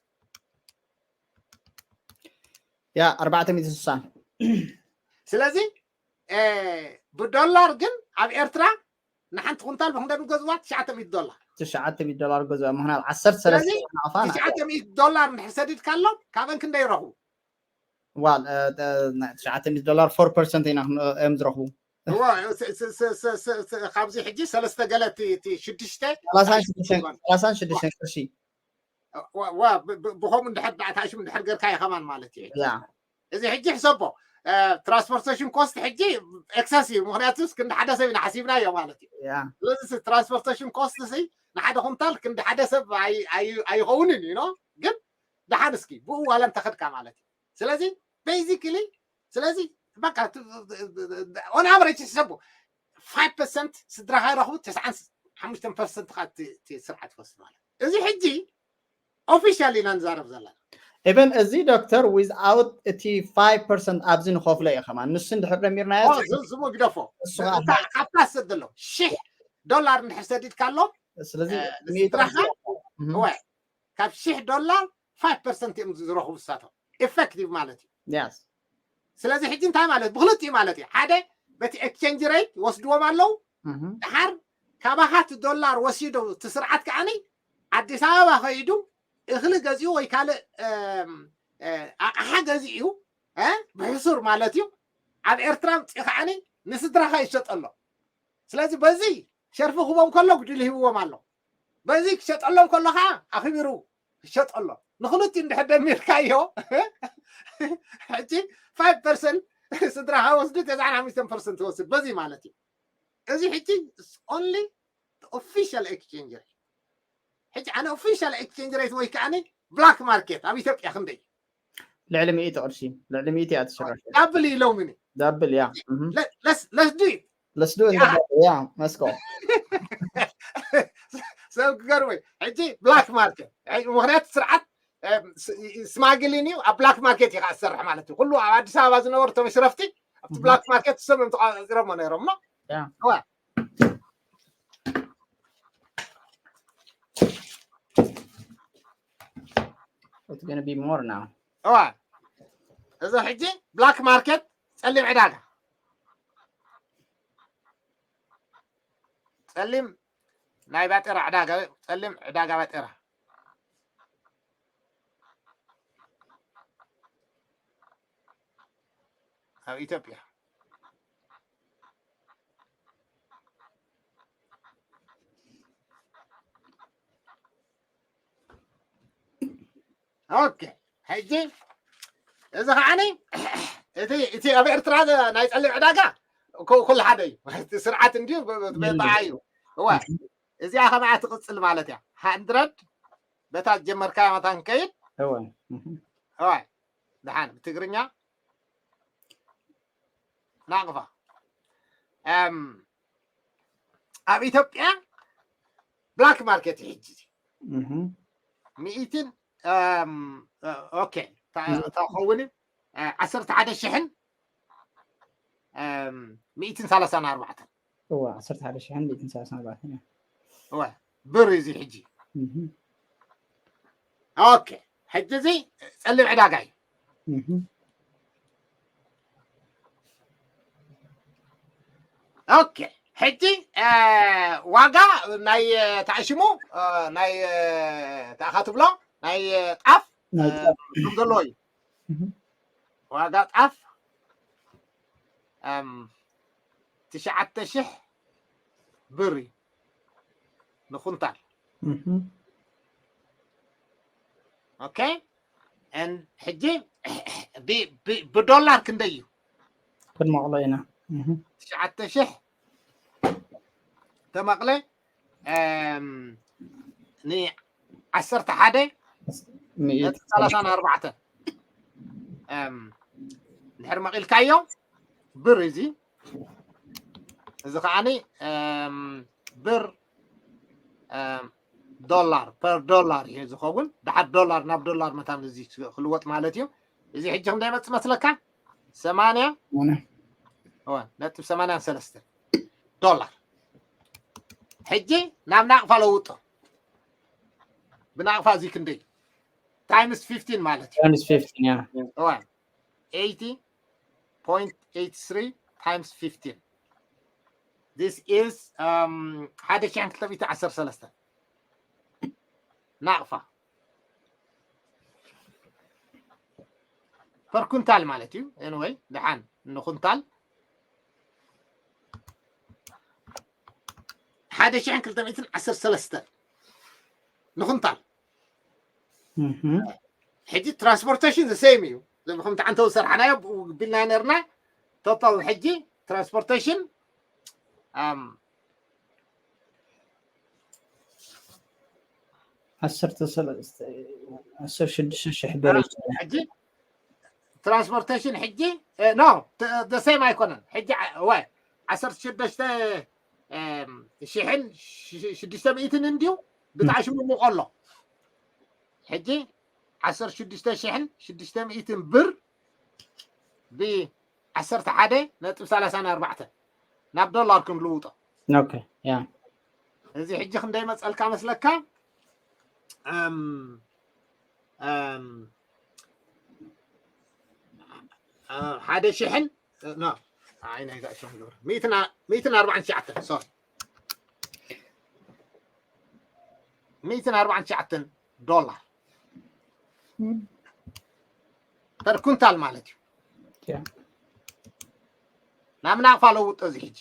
ያ ኣርባዕተ ሚእትን ስሳን ስለዚ ብዶላር ግን ኣብ ኤርትራ ንሓንቲ ኩንታል ብክንደይ ዝገዝዋ ትሽዓተ ሚእቲ ዶላር ትሽዓተ ሚእቲ ዶላር ገዝዋ ምክንያት ዓሰርተ ሰለስተ ናቕፋ ትሽዓተ ሚእቲ ዶላር እንድሕር ሰዲድካሎም ካብአን ክንደይ ይረኽቡ ዋል ትሽዓተ ሚእቲ ዶላር ፎር ፐርሰንት ኢና እዮም ዝረኽቡ ካብዚ ሕጂ ሰለስተ ገለ እቲ ሽዱሽተ ሰላሳን ሽዱሽተን ቅርሺ ብኸምኡ እንድሕር ዳዕታ ሽም እንድሕር ገርካዮ ከማን ማለት እዩ እዚ ሕጂ ሕሰቦ ትራንስፖርቴሽን ኮስት ሕጂ ኤክሰስ እዩ። ምክንያቱ ክንዲ ሓደ ሰብ ኢና ሓሲብናዮ ማለት እዩ። ስለዚ ትራንስፖርቴሽን ኮስት ሲ ንሓደ ኩንታል ክንዲ ሓደ ሰብ ኣይኸውንን እዩ። ግን ደሓን እስኪ ብኡ ዋላ እንተኸድካ ማለት እዩ። ስለዚ ቤዚክሊ ስለዚ በቃ ኦን ኣቨሬጅ ሰቡ ፋይቭ ፐርሰንት ስድራኻ ይረኽቡ፣ ተስዓን ሓሙሽተን ፐርሰንት ከዓ እቲ ስርዓት ይወስድ ማለት። እዚ ሕጂ ኦፊሻል ኢና ንዛረብ ዘለና። ኢቨን እዚ ዶክተር ዊዝኣውት እቲ ፋይቭ ፐርሰንት ኣብዚ ንኸፍሎ እዩ ከማን ንሱ እንድሕር ደሚርናዮ ስሙ ግደፎ። ካብታ ሰድ ዘሎ ሽሕ ዶላር እንድሕር ሰዲድካ ኣሎ ስለዚ ስድራኻ ካብ ሽሕ ዶላር ፋይቭ ፐርሰንት እዮም ዝረኽቡ ንሳቶም ኢፌክቲቭ ማለት እዩ። ስለዚ ሕጂ እንታይ ማለት ብክልቲኡ ማለት እዩ። ሓደ በቲ ኤክስቼንጅ ሬት ይወስድዎም ኣለዉ። ድሓር ካባኻ እቲ ዶላር ወሲዶ እቲ ስርዓት ከዓኒ ኣዲስ ኣበባ ከይዱ እኽሊ ገዚኡ ወይ ካልእ ኣቕሓ ገዚኡ ብሕሱር ማለት እዩ ኣብ ኤርትራ ምፅኡ ከዓኒ ንስድራኻ ይሸጠሎ። ስለዚ በዚ ሸርፊ ክቦም ከሎ ጉድል ሂብዎም ኣሎ። በዚ ክሸጠሎም ከሎ ከዓ ኣኽቢሩ ክሸጠሎ። ንክልቲኡ እንድሕር ደሚርካዮ ሕጂ ፋይቭ ፐርሰንት ስድራኻ ወስዱ ተስዓን ሓሙሽተን ፐርሰንት ትወስድ በዚ ማለት እዩ። እዚ ሕጂ ኦንሊ ኦፊሻል ኤክስቼንጅ ሬት። ሕጂ ኣነ ኦፊሻል ኤክስቼንጅ ሬት ወይ ከዓ ብላክ ማርኬት ኣብ ኢትዮጵያ ክንደይ ልዕሊ ሚእቲ ቅርሺ ልዕሊ ሚእቲ እያ ትሽረሽ ዳብል ኢሎምኒ ዳብል ያ ለስዱ ለስዱ ያ መስኮ ሰብ ክገርመይ ሕጂ ብላክ ማርኬት ምክንያቱ ስርዓት ስማግሊን እዩ ኣብ ብላክ ማርኬት እዩ ዝሰርሕ ማለት እዩ። ኩሉ ኣብ ኣዲስ ኣበባ ዝነበሩ ተመሽረፍቲ ኣብቲ ብላክ ማርኬት ሰም ተቋፂሮሞ ነይሮም ኖ It's gonna be more now. እዋ እዚ ሕጂ ብላክ ማርኬት ጸሊም ዕዳጋ ጸሊም ናይ ባጤራ ዕዳጋ ጸሊም ዕዳጋ ባጤራ ኣብ ኢትዮጵያ ኦኬ ሕጂ እዚ ከዓኒ እቲ እቲ ኣብ ኤርትራ ናይ ጸሊም ዕዳጋ ኩሉ ሓደ እዩ። እቲ ስርዓት እንድዩ በዓ እዩ። እዋ እዚኣ ከማያ ትቕጽል ማለት እያ። ሃንድረድ በታ ዝጀመርካያ መታን ከይድ እዋ ደሓን ብትግርኛ ናቕፋ ኣብ ኢትዮጵያ ብላክ ማርኬት እዩ ሕጂ ሚእትን ኦኬ ታኸውን ዓሰርተ ሓደ ሽሕን ሚእትን ሰላሳን ኣርባዕተን ዓሰርተ ሓደ ሽሕን ሚእትን ሰላሳን ኣርባዕተን ብር እዚ ሕጂ ኦኬ ሕጂ እዚ ጸሊም ዕዳጋ እዩ ኦኬ ሕጂ ዋጋ ናይ ተዓሽሙ ናይ ተኣኻ ትብሎ ናይ ጣፍ ከም ዘለዎ እዩ ዋጋ ጣፍ ትሽዓተ ሽሕ ብር እዩ ንኩንታል ኦኬ ሕጂ ብዶላር ክንደይ እዩ ክንመቕሎ ኢና ትሽዓተ ሽሕ ተመቕለ ንዓሰርተ ሓደ ሰላሳን ኣርባዕተን እንድሕር መቒልካዮ ብር እዚ እዚ ከዓኒ ብር ዶላር ፐር ዶላር እዩ ዝኸውን ድሓር ዶላር ናብ ዶላር መታን እዚ ክልወጥ ማለት እዩ እዚ ሕጂ ክንደይ መፅ መስለካ ሰማንያ ነጥብ ሰማንያን ሰለስተን ዶላር ሕጂ ናብ ናቕፋ ለውጦ ብናቕፋ እዚ ክንደይ ታይምስ ፊፍቲን ማለት እዩ Times fifteen, yeah. እዋን eighty point eight three times fifteen. This is um ሓደ ሽሕን ክልተ ሚእቲ ዓሰርተ ሰለስተ ናቕፋ per ኩንታል ማለት እዩ። Anyway ደሓን ንኩንታል ሓደ ሽሕን ክልተ ሚእትን ዓሰርተ ሰለስተ ንኩንታል ሕጂ ትራንስፖርቴሽን the same እዩ ከምቲ ዓንተው ዝሰርሓናዮ ቢልና ነርና። ቶታል ሕጂ ትራንስፖርቴሽን ዓሰርተ ሰለስተ ዓሰርተ ሽዱሽተ ሽሕ ብር እዩ። ሕጂ ትራንስፖርቴሽን ሕጂ ኖ ደሴም ኣይኮነን። ሕጂ ወ ዓሰርተ ሽዱሽተ ሽሕን ሽዱሽተ ሚእትን እንዲዩ ብጣዕሚ ሽሙ ሙቆሎ። ሕጂ ዓሰርተ ሽዱሽተ ሽሕን ሽዱሽተ ሚእትን ብር ብ ዓሰርተ ሓደ ነጥቢ ሰላሳ ኣርባዕተ ናብ ዶላር ክንልውጦ። ኦኬ ያ እዚ ሕጂ ክንደይ መፀልካ መስለካ? ሓደ ሽሕን ኖ ኣይ ናይ ጋእሾም ግብር ሚእትን ኣርባዕን ትሽዓተን ሶሪ ሚእትን ኣርባዕን ትሽዓተን ዶላር ፐር ኩንታል ማለት እዩ። ናብ ናቕፋ ለውጦ እዚ ሕጂ።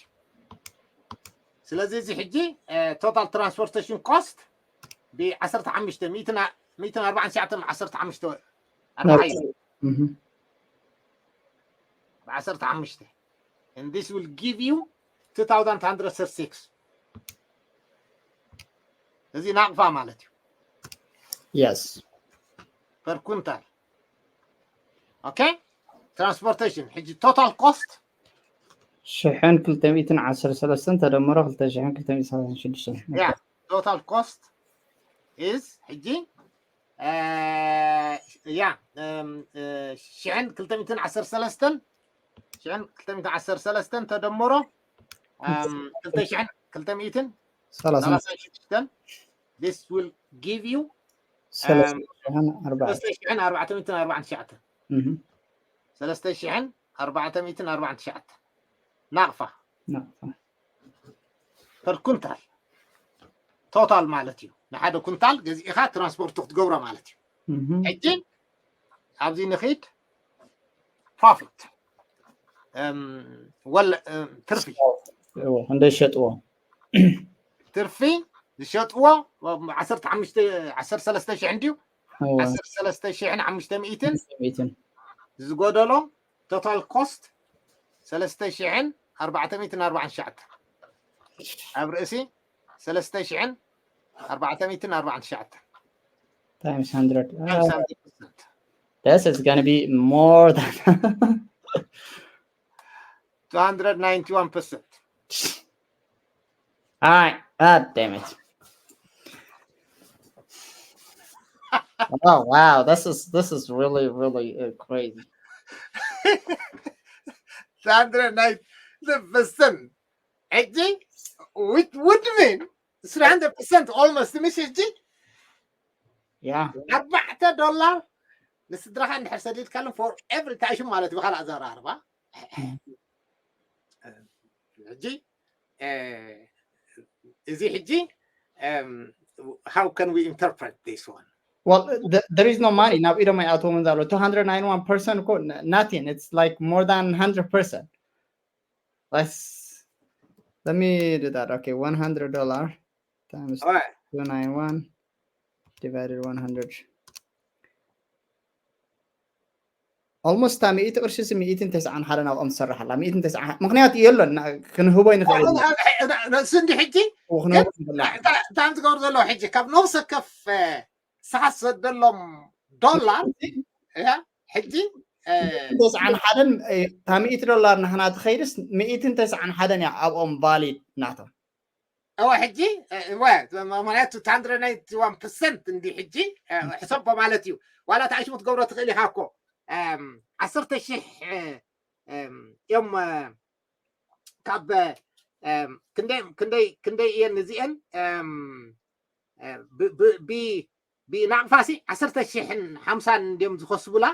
ስለዚ እዚ ሕጂ ቶታል ትራንስፖርቴሽን ኮስት ብ ዓሰርተ ሓሙሽተ ሚእትን ኣርባዕን ትሽዓተን ዓሰርተ ሓሙሽተ ኣርባዓይ ብ ዓሰርተ ሓሙሽተ and this will give you two thousand two hundred thirty-six እዚ ናቕፋ ማለት እዩ። Yes ፐር ኩንታል ኦኬ። ትራንስፖርቴሽን ሕጂ ቶታል ኮስት ሽሕን ክልተ ሚእትን ዓሰርተ ሰለስተን ተደምሮ ክልተ ሽሕን ክልተ ሚእትን ሰላሳን ሽዱሽተን ያ ቶታል ኮስት ኢዝ ሕጂ ያ ሽሕን ክልተ ሚእትን ዓሰርተ ሰለስተን ሽሕን ክልተ ሚእትን ዓሰርተ ሰለስተን ተደምሮ ክልተ ሽሕን ክልተ ሚእትን ሰላሳ ሰላሳ ሽዱሽተን this will give you ሰለስተ ሽሕን ኣርባዕተ ሰለስተ ሽሕን ኣርባዕተ ሚእትን ኣርባዕን ትሽዓተን እህ ሰለስተ ሽሕን ኣርባዕተ ሚእትን ኣርባዕን ትሽዓተን ናቕፋ ናቕፋ ፐር ኩንታል ቶታል ማለት እዩ። ንሓደ ኩንታል ገዚእኻ ትራንስፖርት ክትገብሮ ማለት እዩ። እህ ሕጂ ኣብዚ ንኺድ ፕሮፊት ወለ ትርፊ እዎ እንደ ሸጥዎ ትርፊ ዝሸጥዎ ዓሰርተ ሓሙሽተ ዓሰርተ ሰለስተ ሽሕ እንድዩ ዓሰርተ ሰለስተ ሽሕን ሓሙሽተ ሚእትን ሚእትን ዝጎደሎ ቶታል ኮስት ሰለስተ ሽሕን ኣርባዕተ ሚእትን ኣርባዓን ትሽዓተን ኣብ ርእሲ ሰለስተ ሽሕን ኣርባዕተ ሚእትን ኣርባዓን ትሽዓተን times hundred times one hundred percent this is gonna be more than two hundred ninety-one percent All right. God damn it. Oh wow, this is this is really really uh, crazy. two hundred ninety-one percent ሕጂ which would mean three hundred percent almost ምሽ ሕጂ Yeah. ኣርባዕተ ዶላር ንስድራኻ እንድሕር ሰዲድካሎም for every ታይሽም ማለት ብካልእ ኣዘራርባ ሕጂ እዚ ሕጂ how can we interpret this one Well, th- there is no money. Now, you know, my auto ones are two hundred ninety-one percent. Nothing. It's like more than hundred percent. Let's let me do that. Okay, one hundred dollar times All right. two nine one divided one hundred. Almost ሚእቲ ቅርሺ ሲ ሚእትን ተስዓን ሓደ ናብኦም ትሰርሕ ኣላ። ሚእትን ተስዓን ምክንያቱ የሎን ክንህቦ ይንኽእል ኢና። ርእሲ እንዲ ሕጂ ክንህቦ ንኽእል ኢና። እንታይ ትገብሩ ዘለዉ ሕጂ ካብ ነብሰ ከፍ ሰሓት ዘደሎም ዶላር ያ ሕጂ ተስዓን ሓደን እታ ሚእቲ ዶላር ናህና ትኸይድስ ሚእትን ተስዓን ሓደን እያ ኣብኦም ቫሊድ ናቶም። እወ ሕጂ እወ ምክንያቱ ታንድረናይትዋን ፐርሰንት እንዲ ሕጂ ሕሰቦ ማለት እዩ። ዋላ ታሽሙ ትገብሮ ትኽእል ኢኻ እኮ ዓሰርተ ሽሕ እዮም ካብ ክንደይ ክንደይ ክንደይ እየን እዚአን ብናቕፋሲ ዓሰርተ ሽሕን ሓምሳን እንዲዮም ዝኸስቡላ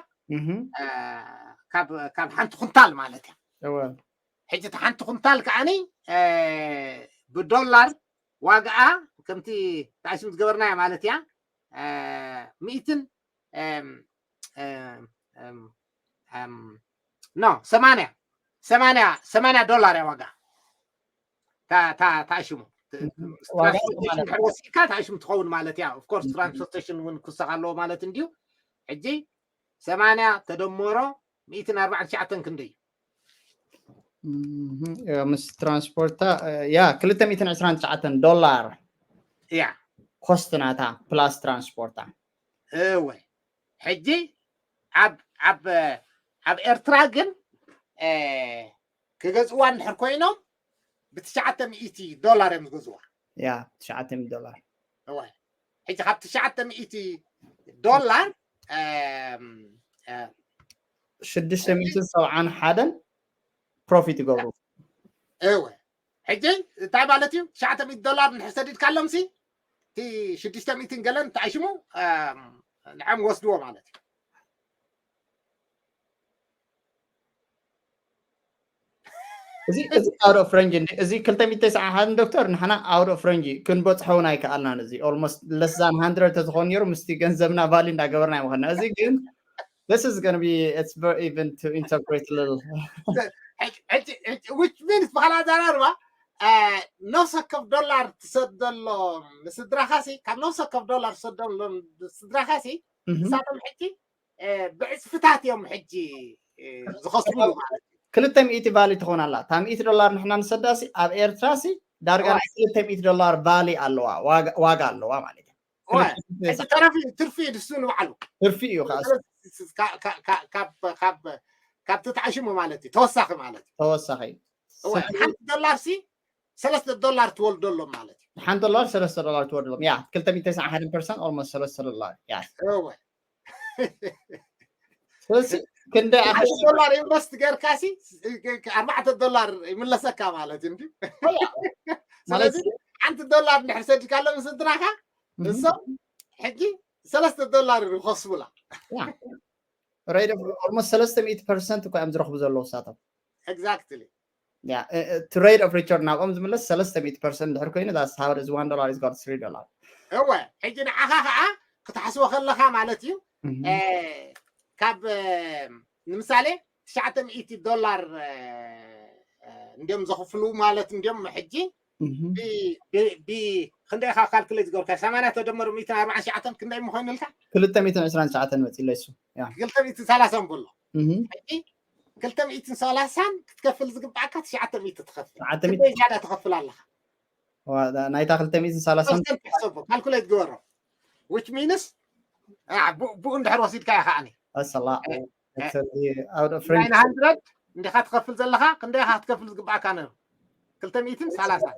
ካብ ሓንቲ ኩንታል ማለት እያ። ሕጂ እቲ ሓንቲ ኩንታል ከዓኒ ብዶላር ዋጋኣ ከምቲ ታሽም ዝገበርናያ ማለት እያ ሚእትን ኖ ሰማንያ ሰማንያ ሰማንያ ዶላር እያ ዋጋ ታሽሙ ወሲካ ታሽሙ ትኸውን ማለት እያ። ኦፍኮርስ ትራንስፖርቴሽን እውን ክሰኽ ኣለዎ ማለት እንዲዩ። ሕጂ ሰማንያ ተደመሮ ሚእትን ኣርባዕን ትሽዓተን ክንደይ እዩ? ምስ ትራንስፖርታ ያ ክልተ ሚእትን ዕስራን ትሽዓተን ዶላር እያ። ኮስት ናታ ፕላስ ትራንስፖርታ። እወ፣ ሕጂ ኣብ ኣብ ኣብ ኤርትራ ግን ክገዝእዋ እንድሕር ኮይኖም ብትሽዓተ ሚእቲ ዶላር እዮም ዝገዝዋ። ያ ትሽዓተ ሚእቲ ዶላር። እወ፣ ሕጂ ካብ ትሽዓተ ሚእቲ ዶላር ሽዱሽተ ሚእትን ሰብዓን ሓደን ፕሮፊት ይገብሩ። እወ፣ ሕጂ እንታይ ማለት እዩ? ትሽዓተ ሚእቲ ዶላር እንድሕር ሰዲድካሎም ሲ እቲ ሽዱሽተ ሚእትን ገለን ተኣሽሙ ንዕም ወስድዎ ማለት እዩ። እዚ እዚ out of range እንዲ እዚ ክልተ ሚእቲ ተስዓ ሓደን ዶክተር ንሕና out of range ክንበጽሖ እውን ኣይከኣልናን። እዚ almost less than hundred ተዝኾን ነይሩ ምስቲ ገንዘብና ቫሊ እንዳገበርና ይምኸና። እዚ ግን this is gonna be it's very even to interpret little which means ብኻልእ ኣዘራርባ ነፍሲ ወከፍ ዶላር ትሰደሎም ንስድራኻሲ ካብ ነፍሲ ወከፍ ዶላር ትሰደሎም ስድራኻሲ ንሳቶም ሕጂ ብዕፅፍታት እዮም ሕጂ ዝኸስብሉ ማለት እዩ። ክልተ ሚእቲ ቫሊ ትኾን ኣላ። እታ ሚእቲ ዶላር ንሕና ንሰዳሲ ኣብ ኤርትራሲ ዳርጋ ናይ ክልተ ሚእቲ ዶላር ቫሊ ኣለዋ፣ ዋጋ ኣለዋ ማለት እዩ። ሕጂ ተረፊ ትርፊ እዩ ድሱ ንባዕሉ ትርፊ እዩ ከዓ ካብ ተታዕሽሙ ማለት እዩ ተወሳኺ ማለት እዩ። ተወሳኺ ሓንቲ ዶላር ሲ ሰለስተ ዶላር ትወልደሎም ማለት እዩ። ሓንቲ ዶላር ሰለስተ ዶላር ትወልደሎም ያ ክልተ ሚእቲ ተስዓ ሓደን ፐርሰንት almost ሰለስተ ዶላር ያ እወ ስለዚ ክንደይ ሓንቲ ዶላር ኢንቨስት ገርካሲ ኣርባዕተ ዶላር ይምለሰካ ማለት እዩ። ስለዚ ሓንቲ ዶላር እንድሕር ሰዲካሎም ስድራኻ እሶም ሕጂ ሰለስተ ዶላር ይኸስቡላ። ሬድ ኦልሞስት ሰለስተ ሚእቲ ፐርሰንት እኮ እዮም ዝረኽቡ ዘለዉ እሳቶም። ኤግዛክትሊ እቲ ሬድ ኦፍ ሪተርን ናብኦም ዝምለስ ሰለስተ ሚእቲ ፐርሰንት ድሕር ኮይኑ that's how it is one dollar is got three dollar። እወ ሕጂ ንዓኻ ከዓ ክትሓስቦ ከለኻ ማለት እዩ ካብ ንምሳሌ ትሽዓተ ሚእቲ ዶላር እንዲዮም ዘኽፍሉ ማለት እንዲዮም ሕጂ ብክንደይ ኢኻ ካልኩሌት ዝገብርካ ሰማንያ ተደመሩ ሚእትን ኣርባዓን ትሽዓተን ክንደይ ምኾይኑልካ? ክልተ ሚእትን ዕስራን ትሽዓተን መፂለይ እሱ ክልተ ሚእትን ሰላሳን በሎ። ሕጂ ክልተ ሚእትን ሰላሳን ክትከፍል ዝግባኣካ ትሽዓተ ሚእቲ ትኸፍል። ትሽዓተ ሚእቲ። ክንደይ ዝያዳ ትኸፍል ኣለኻ? ናይታ ክልተ ሚእትን ሰላሳን ሕሰቦ ካልኩሌት ግበሮ። ዊች ሚንስ ብኡ እንድሕር ወሲድካ ኢኻ ኣኒ ኣሰላ ናይን ሃንድረድ እንዲኻ ትኸፍል ዘለኻ ክንደይ ኢኻ ክትከፍል ዝግባኣካ ነሩ? ክልተ ሚእትን ሰላሳን።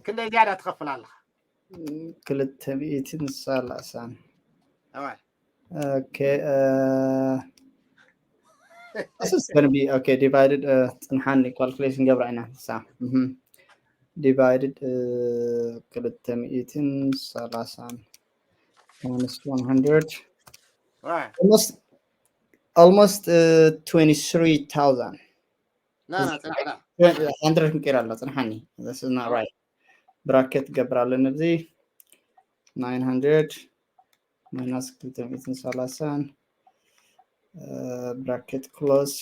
ክንደይ ዝያዳ ትኸፍል ኣለኻ? ክልተ ሚእትን ሰላሳን። እዋይ Okay. Uh, this is going to be okay. Divided. Uh, ፅንሓኒ ካልኩሌሽን ገብራ ኢና ሳ ዲቫይድድ ክልተ ሚእትን ሰላሳን minus one hundred. እዋይ Almost almost uh, twenty-three thousand. ና ና ፅናሕና hundred ክንቀይር ኣሎ ፅንሓኒ። This is not right. ብራኬት ገብር ኣለኒ ኣብዚ nine hundred minus ክልተ ሚእትን ሰላሳን bracket close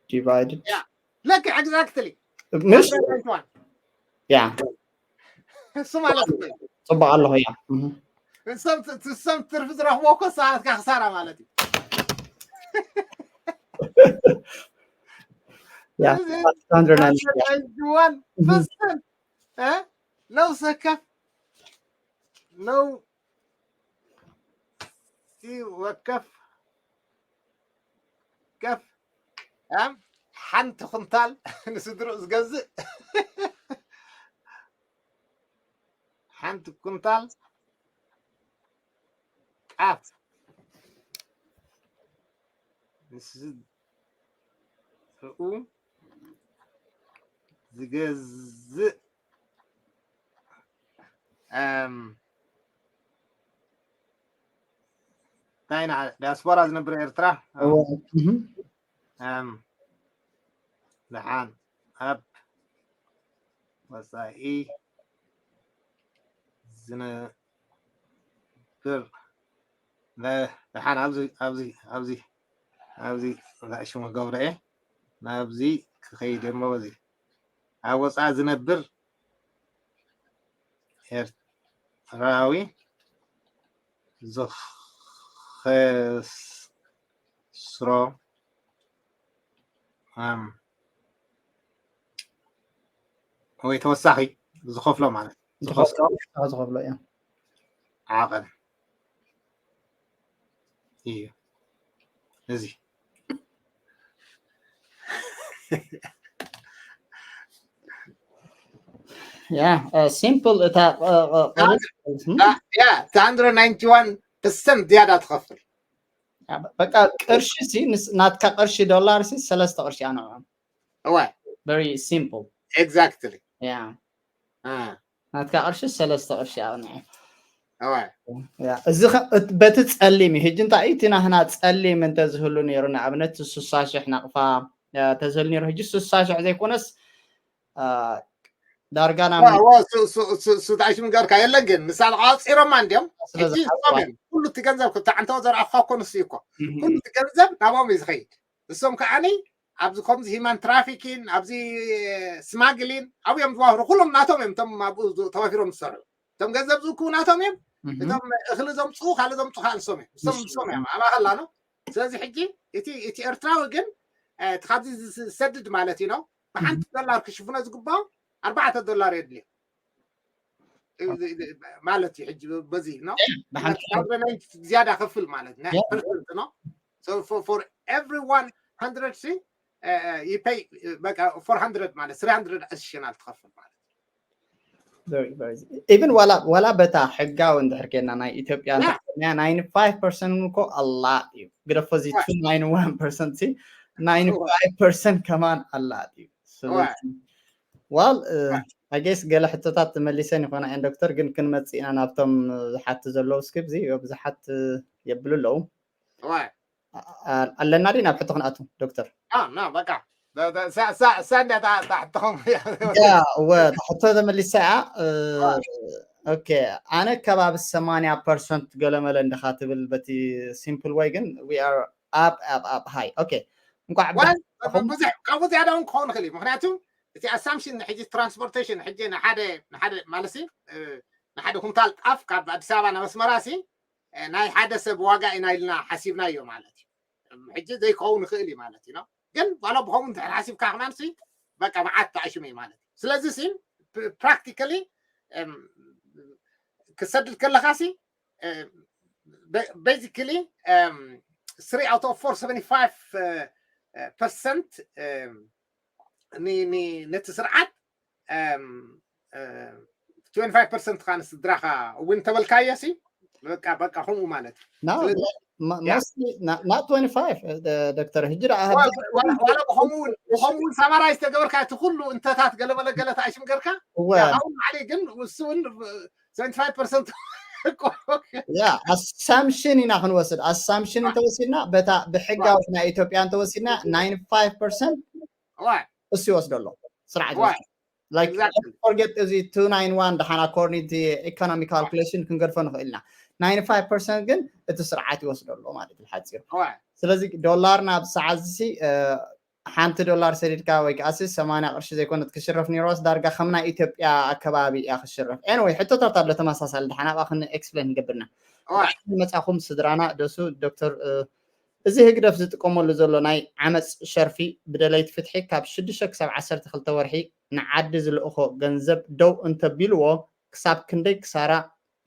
divided ልክ ኤግዛክትሊ ምሽ ያ እሱ ማለት እኮ እዩ። ፅቡቅ ኣለኹ ያ እሶም ት- እሶም ትርፊ ዝረኽቦ እኮ ሰዓትካ ክሳራ ማለት እዩ። ያ ስለዚ hundred and ጅዋን ፍስን እ? ነብሰ ከፍ ነው ሲወከፍ ከፍ እም ሓንቲ ኩንታል ንስድርኡ ዝገዝእ ሓንቲ ኩንታል ጣፍ ንስድርኡ ዝገዝእ እም፣ እንታይ ኢና ዲያስፖራ ዝነብር ኤርትራ እወ፣ እህ፣ እም፣ ደሓን ኣብ ወፃኢ ዝነብር ነ- ደሓን ኣብዚ ኣብዚ ኣብዚ ኣብዚ ሽሙ ገብረ እየ ናብዚ ክኸይድ እሞ በዚ ኣብ ወፃኢ ዝነብር ኤርትራዊ ዝኸስሮ፣ ኣም፣ ወይ ተወሳኺ ዝኸፍሎ ማለት፣ ዝኸፍሎ ዝኸፍሎ፣ ዝኸፍሎ እዩ። ዓቐን እዩ። እዚ ያ፣ እ፣ ሲምፕል እታ፣ እ፣ እ፣ እ፣ ያ፣ ያ፣ እቲ one hundred ninety one percent ዝያዳ ትኸፍል። ያ፣ በቃ ቅርሺ ሲ፣ ንስ-፣ ናትካ ቅርሺ ዶላር ሲ ሰለስተ ቅርሺ ኣንዕኦም። እወ። Very simple። Exactly። ያ። አ፣ ናትካ ቅርሺ ሰለስተ ቅርሺ ኣቕንዐ። እወ። ያ፣ እዚ ኸ-፣ እት-፣ በቲ ጸሊም እዩ። ሕጂ እንታይ እዩ? እቲ ናህና ጸሊም እንተዝህሉ ነይሩ፣ ንኣብነት ስሳ ሽሕ ናቕፋ፣ እ፣ ተዝህሉ ነይሩ፣ ሕጂ ስሳ ሽሕ ዘይኮነስ፣ እ፣ ዳርጋ ናብ ዋ፣ ዋ፣ ሱ-፣ ሱ-፣ ሱ-፣ ሱ-፣ ታሽም ገርካ የለን ግን፣ ንሳ ተቋጺሮማ እንዲዮም። ስለ ሕጂ ዝሓዋ። እሶም እዮም። ኩሉ እቲ ገንዘብ፣ ክልተ ዓንተው ዘርኣኻ እኮ ንሱ እዩ እኮ። እህ። ኩሉ እቲ ገንዘብ ናብኦም እዩ ዝኸይድ። እሶም ከዓኒ ኣብዚ ከምዚ ሂማን ትራፊኪን፣ ኣብዚ ስማግሊን፣ ኣብኡ እዮም ዝዋህሩ። ኩሎም ናቶም እዮም፣ እቶም ኣብኡ ዝ-፣ ተዋፊሮም ዝሰርሑ። እቶም ገንዘብ ዝእክቡ ናቶም እዮም። እህ። እቶም እኽሊ ዘምፅኡ፣ ካልእ ዘምፅኡ ከዓ ንሶም እዮም። እሶም፣ ንሶም እዮም። እሶም እዮም። ኣብ ኣኸላ ነው። ስለዚ ሕጂ እቲ፣ እቲ ኤርትራዊ ግን፣ እ፣ እቲ ካብዚ ዝስ-፣ ዝሰድድ ማለት እዩ ነው። ብሓንቲ እህ። ዶላር ክሽፍኖ ዝግባኦ ኣርባዕተ ዶላር የድልዮ። ማለት እዩ። ሕጂ በዚ ነው። ብሓንቲ ዝያዳ ከፍል ማለት ናይ ያ። ፐርሰንት ነው። So for, for every one hundred ሲ፣ እ፣ እ፣ you pay፣ እ፣ በቃ four hundred ማለት three hundred additional ትኸፍል ማለት እዩ። Very, very. ኢቭን ዋላ፣ ዋላ በታ ሕጋዊ እንድሕር ኬና ናይ ኢትዮጵያ ያ። እንድሕር ኬና፣ ninety five percent እኮ ኣላ እዩ። ግደፎ እዚ ያ። two ninety one percent ሲ፣ ninety five percent ከማን ኣላ እዩ። ስለዚ፣ ዋ። ዋል፣ እ፣ ዋ። I guess ገለ ሕቶታት ተመሊሰን ይኾና እየን ዶክተር፣ ግን ክንመጽእ ኢና ናብቶም ዝሓቱ ዘለዉ። እስኪ ብዚ ብዙሓት የብሉ ኣለዉ። ዋ። ኣ-፣ ኣ-፣ ኣለና ድዩ ናብ ሕቶ ክንኣቱ ዶክተር? አ፣ ና፣ በቃ። ሳ-፣ ሳ-፣ ሳ-፣ እንዳ ታ-፣ ታ-፣ ሕቶኹም። ያ፣ እወ፣ እታ ሕቶ ተመሊሳ እያ። እ፣ ዋ። ኦኬ፣ ኣነ ከባቢ ሰማንያ ፐርሰንት ገለመለ እንድኻ ትብል በቲ ሲምፕል ወይ፣ ግን we are up, up, up high። ኦኬ፣ እንኳዕ ዋል፣ ብደሓን መጻኹም። ብዙሕ፣ ካብኡ ዝያዳ እውን ክኸውን ይኽእል እዩ። ምኽንያቱ እቲ ኣሳምሽን ሕጂ ትራንስፖርቴሽን ሕጂ ንሓደ፣ ንሓደ ማለት ሲ፣ እ፣ ንሓደ ኩንታል ጣፍ ካብ ኣዲስ ኣበባ ናብ ኣስመራ ሲ፣ እ፣ ናይ ሓደ ሰብ ዋጋ ኢና ኢልና ሓሲብናዮ ማለት እዩ። ሕጂ ዘይከውን ይኽእል እዩ ማለት እዩ ነው። ግን ዋላ ብኸምኡ እንድሕር ሓሲብካ ከማን ሲ፣ በቃ መዓት ተኣሽሙ እዩ ማለት እዩ። ስለዚ ሲ፣ ፕ-፣ ፕራክቲካሊ፣ እም፣ ክሰድድ ከለኻ ሲ፣ እ፣ በ-፣ ቤዚካሊ፣ እም፣ three out of four፣ seventy five፣ እ፣ እ፣ ፐርሰንት፣ እም፣ ኒ-፣ ኒ-፣ ነቲ ስርዓት፣ እም፣ እ፣ twenty five percent ኻ ንስድራኻ እውን ተበልካዮ ሲ፣ በቃ፣ በቃ ከምኡ ማለት እዩ። ና፣ ስለዚ፣ ማ-፣ ያ። Mostly ና-፣ not twenty five፣ እ፣ ዶክተር፣ ሕጂ ደኣ ዋ-፣ ሃብቲ ዋላ፣ ዋላ ብኸምኡ እውን፣ ብኸምኡ እውን ሳማራይዝ ተገበርካ፣ እቲ ኩሉ እንተታት ገለመለ ገለ ተኣሽም ገርካ፣ እወ። ያ፣ ካብኡ ንላዕሊ ግን፣ እሱ እውን seventy five percent እኮ። ያ፣ ኣሳምሽን ኢና ክንወስድ። ኣሳምሽን ዋ። እንተወሲድና፣ በታ ብሕጋዊ ዋ። ናይ ኢትዮጵያ እንተወሲድና፣ ninety five percent ዋ። እሱ ይወስዶ ኣሎ፣ ስርዓት ዋ። ይወስዶ። Like, Exactly። Forget እዚ two nine one ደሓን፣ according to economic calculation ክንገድፎ ንኽእል ኢና። Ninety five percent ግን እቲ ስርዓት ይወስዶ ኣሎ ማለት እዩ፣ ሓፂሩ። ዋ። ስለዚ ዶላር ናብ ሰዓት እዚ፣ እ፣ ሓንቲ ዶላር ሰዲድካ ወይ ከዓ ሲ ሰማንያ ቅርሺ ዘይኮነት ክሽረፍ ነይርዋስ፣ ዳርጋ ከም ናይ ኢትዮጵያ ኣከባቢ እያ ክሽረፍ። Anyway፣ ሕቶታት ኣሎ ተመሳሳሊ፣ ደሓን ኣብኣ ክን ኤክስፕሌን ንገብርና። ዋ። መጻኹም ስድራና ደሱ፣ ዶክተር፣ እ፣ እዚ ህግደፍ ዝጥቀመሉ ዘሎ ናይ ዓመፅ ሸርፊ ብደለይቲ ፍትሒ ካብ ሽዱሽተ ክሳብ ዓሰርተ ክልተ ወርሒ ንዓዲ ዝልእኾ ገንዘብ ደው እንተቢልዎ ክሳብ ክንደይ ክሳራ